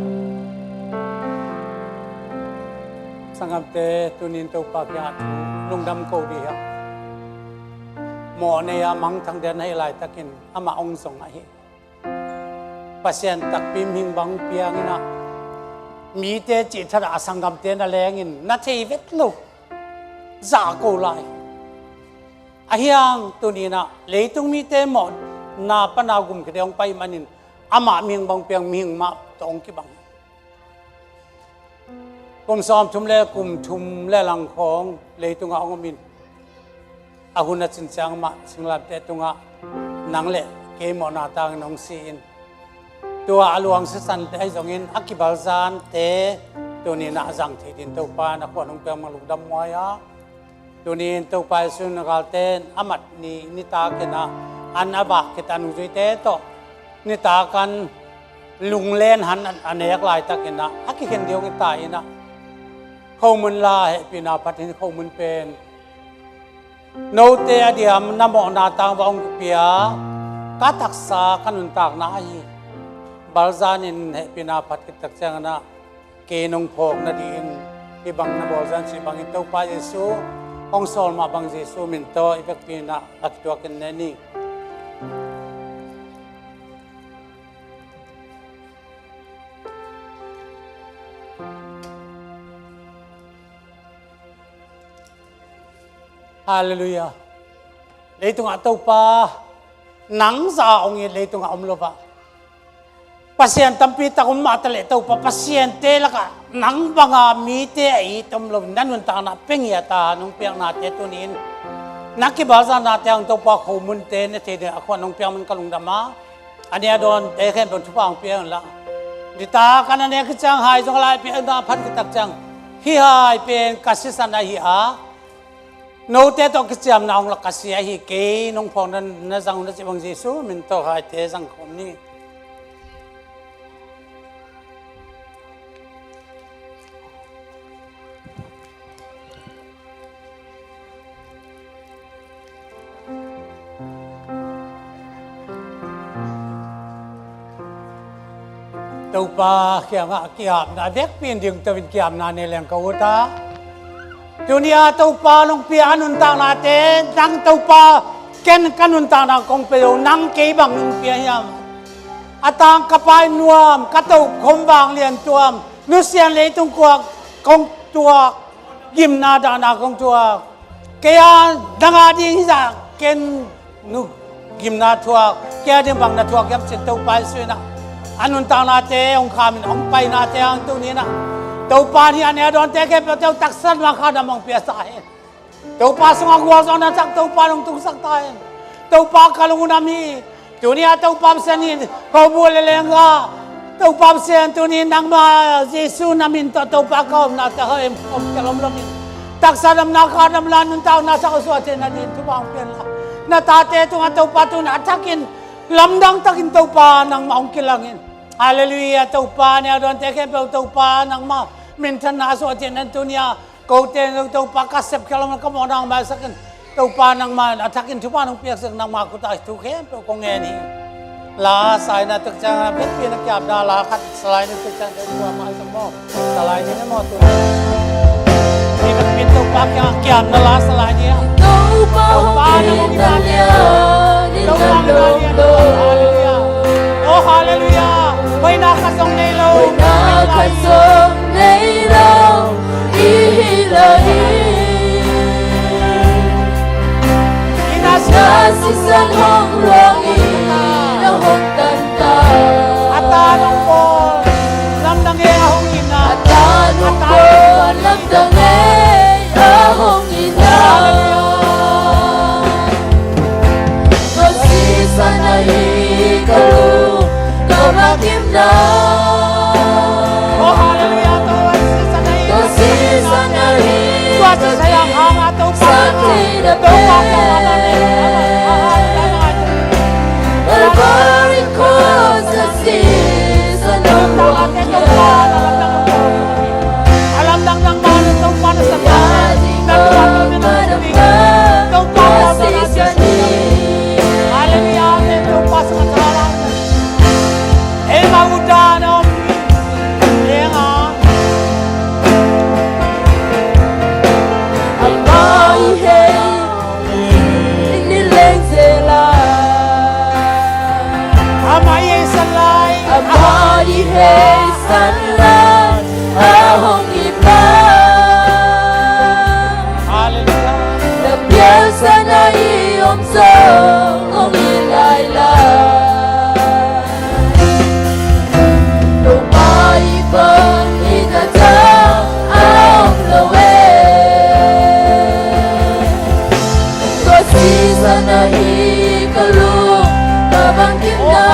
sanggamte, tunin Topa kiangah thu lungdam ko dih hiam. Mawh nei a mangthang den ahih laitakin amah hong zong ahi. Pasian takpi mihing bang piang in ah, mite cih thadah a sanggamte na leng in na thei vet lo, zah ko lai. Ahi hang tuni in ah leitung mite mawhna pana gum khit hong pai manin amah mihing bang piang mihing mah tawh hong kibang hi. Kum sawmthum le kum thum le lang khawng leitungah hong om in, a hun a cin ciang mah singlamteh tungah nang le kei mawhna tangin hong si in, tua a luang sisan ahi zongin a kibalzante tuni in ah a zang thei dingin Topa in a khuan hong piak mang lungdam muai a. Tuni in Topa Jesu in a galte in a mat ni nitak in ah an a vak khit a nungzuite tawh nitak an lunglen han a nek laitakin ah a kikhen ding hong hi ta in ah, khomun la hehpihna phat in khomun pen note a diam na mawhna tangin va hong pia, ka taksa ka nuntakna ahi. Balzan in hehpihna phat khit tak ciangin ah kei nong phawk nadingin hih bang na bawl zan cih bangin Topa Jesu hong sawl mah bang Jesu min tawh i vekpi in ah a kituakin ne ni. Halleluiah. Leitungah Topa nang zah a hong it leitungah om lo ah, Pasian tampi tak om mah taleh Topa Pasiante lakah nang banga mite a it om lo, na nuntakna pia ngiat a nong piaknate tuni in na kibalzanate hang Topa khomunte ne thei ding a khuan nong piak man ka lungdam a, a nia dawnte khempeuh thupha hong pia unla. Nitak an a nek khit ciang hai zong a lai piakna phat khit tak ciang hih hai pen ka sisan ahi a, note tawh kiciamna hong lak ka si ahi, kei nong phawk na, na zang uh na cih bang Jesu min tawh haite zang khawm ni. Topa kiangah ki-apna a vekpi in dingto in ki-apna ne leng ka ut a. Tuni a Topa nong pia a nuntaknate, nang Topa ken ka nuntakna kong pia lo, nang kei bang nong pia hiam? A tang ka pai nuam, ka tokhom vanglian tuam, nusian leitung kuak kong tuak, gimna dahna kong tuak. Kei a nang a ding hi zah ken nu gimna thuak, kei a ding bang na thuak hiam cin Topa Jesu in ah a nuntaknate hong kham in hong painate hang tuni in ah Topa in hih a neu dawnte khempeuhte uh taksa na kha na mang piasa hen. Topa sungah gualzawhna tak Topa nong tungsak ta hen. Topa ka lungdam hi. Tuni a Topa Pasian in ko bu le lengah, Topa Pasian tuni nangma Jesu na min tawh Topa ka omna tak hawm, om tel om loin taksa damna, kha damna, nuntakna tak suah theihna dingin thupha hong pia in la, na tate tungah Topa tuni a thakin lamdang takin Topa nangmah hong kilang in. Halleluiah. Topa, neu dawnte khempeuh Topa nangmah minthanna suah theihna tuni a kote Topa ka sepkhial om, ka mawhna hong maisak in. Topa nangmah a thakin thupha nong piaksak, nangmah khut ah thu khempeuh kong ngen hi. La sa ina tek ciang a, biakpiakna kiamna la khat sa lai ni, tek ciang deuh tua mah sa maw. Sa lai ni maw tu. Ni biakpiak Topa kiang kiamna la sa lai ni a. Topa hong ina lian, ina lian lo. Halleluiah. Oh, halleluiah. Hoihna khat zong nei lo. Hoihna khat zong nei lo. I hi lo hi. Ina sisan hong luang in a hong tan ta. A tan hong bawl lamdang e a hong ina. A tan hong bawl lamdang e a hong ina. Tua sisan ahi ka lung ka bangkimna. Oh, halleluiah. Tua sisan ahi. Tua sisan ahi. Tua sisan ahi. Tua sisan ahi. Calvary Cross, the seas and the rock. Halleluiah, amen. Topa sungah thalang. Ei mah uh dan a om hi. Ei nga. Amah i hei in i leng zel a. Amah i heisan lai. Amah i heisan lai a hong i pia. Halleluiah. Na piansa na i om zong hong i lai lai. Topa i pan i na ta a om lo e. Tua sisan ahi ka lung ka bangkimna.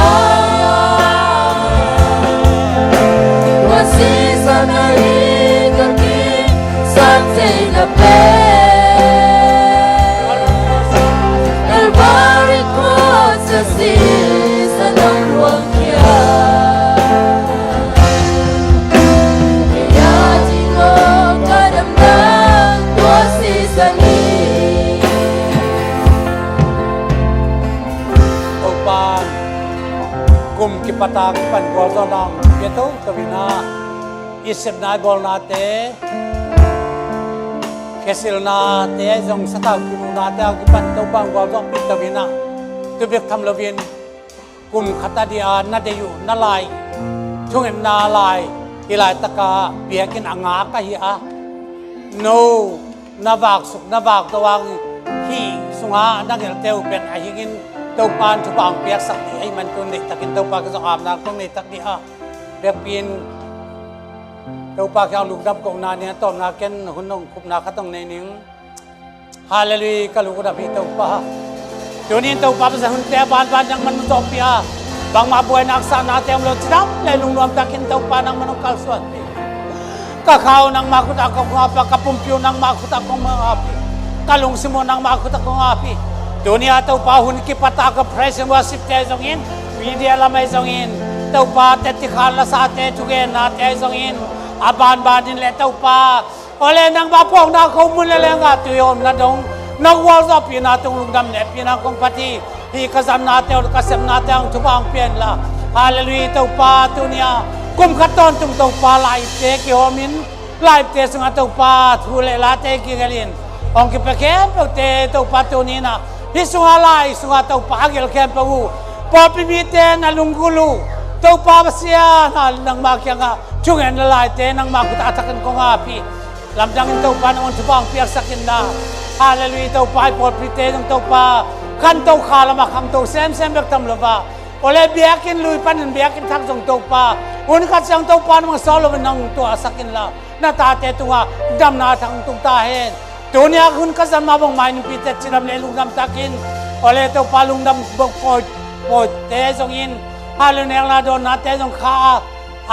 Tua sisan ahi ka kisam theihna pen. Calvary Cross a sisan hong luang khia. Kei a ding aw ka damna tua sisan hi. Topa, kum kipat a kipan gualzawhna hong pia toto in a, i sepna i bawlnate, khesilnate ahi zong, sathau kimuhnate a kipan Topa hong gualzawhpih toto in a, tu bek tham loin kum khat a ding a na deih uh na lai, thungetna lai, hih laitak a biakinn a ngak ahi a, no na vak suk, na vak to ang hih sungah na gelhte uh pen a hingin Topa in thupha hong piaksak ding ahih man tun deihtakin Topa kiang zong apna kong nei tak ding a, biakpi in Topa kiang lungdam kohna ding a tawpna ken hun hong khupna khat hong nei ning. Halleluiah, ka lungdam hi Topa. Tuni in Topa, Pasian, hunte a banban nangman hong zawhpih a, bangmah buaina haksatnate om lo cidam le lungnuam takin Topa nangman hong kalsuanpih. Ka kha uh nangmah khut ah kong apih a, ka pumpi uh nangmah khut ah kong apih, ka lungsim uh nangmah khut ah kong apih. Tuni a Topa, hun kipat a ka praise and worship te zongin, media lam ahi zongin, Topa, teci khan lasate thugennate ahi zongin, a banban in le Topa, awle nangmah phawkna khomun le lengah tui a omna dong na gualzawhpihna tung lungdam le hehpihna kong phat hi. Hih ka zamnate uh, ka sepnate ah hong thupha hong pia in la. Halleluiah, Topa, tuni a kum khat tawntung Topa, live te kihawmin, live te sungah Topa, thu le late kigelhin hong kipia khempeuhte Topa, tuni in a hih sungah, live sungah Topa, a gelh khempeuh uh pawlpi mite na lunggulh uh Topa Pasian, nangmah kiangah thungetna laite nangmah khut ah a thakin kong apih. Lamdangin Topa nangman thupha hong piaksak in la. Halleluiah, Topa, hih pawlpite zong Topa, khanto kha lamah khangto semsem bek tham lo a, awle biakinn lui panin biakinn thak zong Topa, hun khat ciang Topa nangmah sawt loin nang tuahsak in la. na tate tungah damna a thak hong tung ta hen. Tuni a hun ka zat mah bangmah in pite cidam le lungdam takin, awle Topa lungdam bang pawi, pawite zongin, hallelujah, nekna dawnnate zong kha a,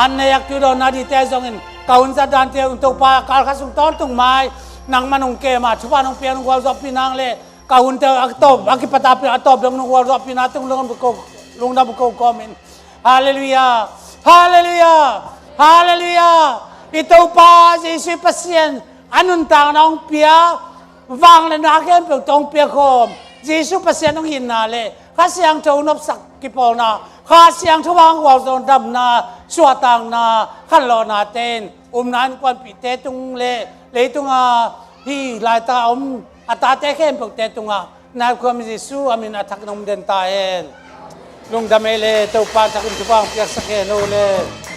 an neih a tu dawnna dite zongin, ka hun zat dante uh Topa kal khat sung tawntung mai nangman hong kem a, thupha nong piak nong gualzawhpih nang le, ka hunte a tawp, a kipat a pia a tawp dong nong gualzawhpih na tung lungdam ko, lungdam ko kawmin. Hallelujah. Hallelujah. Hallelujah. I Topa Jesuh Pasian a nuntakna hong pia, vangliatna khempeuh tawh hong pia khawm, Jesuh Pasian hong hinna le Kha Siangtho nopsak kipawlna, Kha Siangtho hang gualzawh damna, suahtakna, khanlawhnate in upna innkuanpihte tung le leitunga hih laitak a om a tate khempeuhte tungah nai khuam Jesuh a min a thak nong den ta hen. Lungdam ei le, Topa thakin thupha hong piaksak hen o le.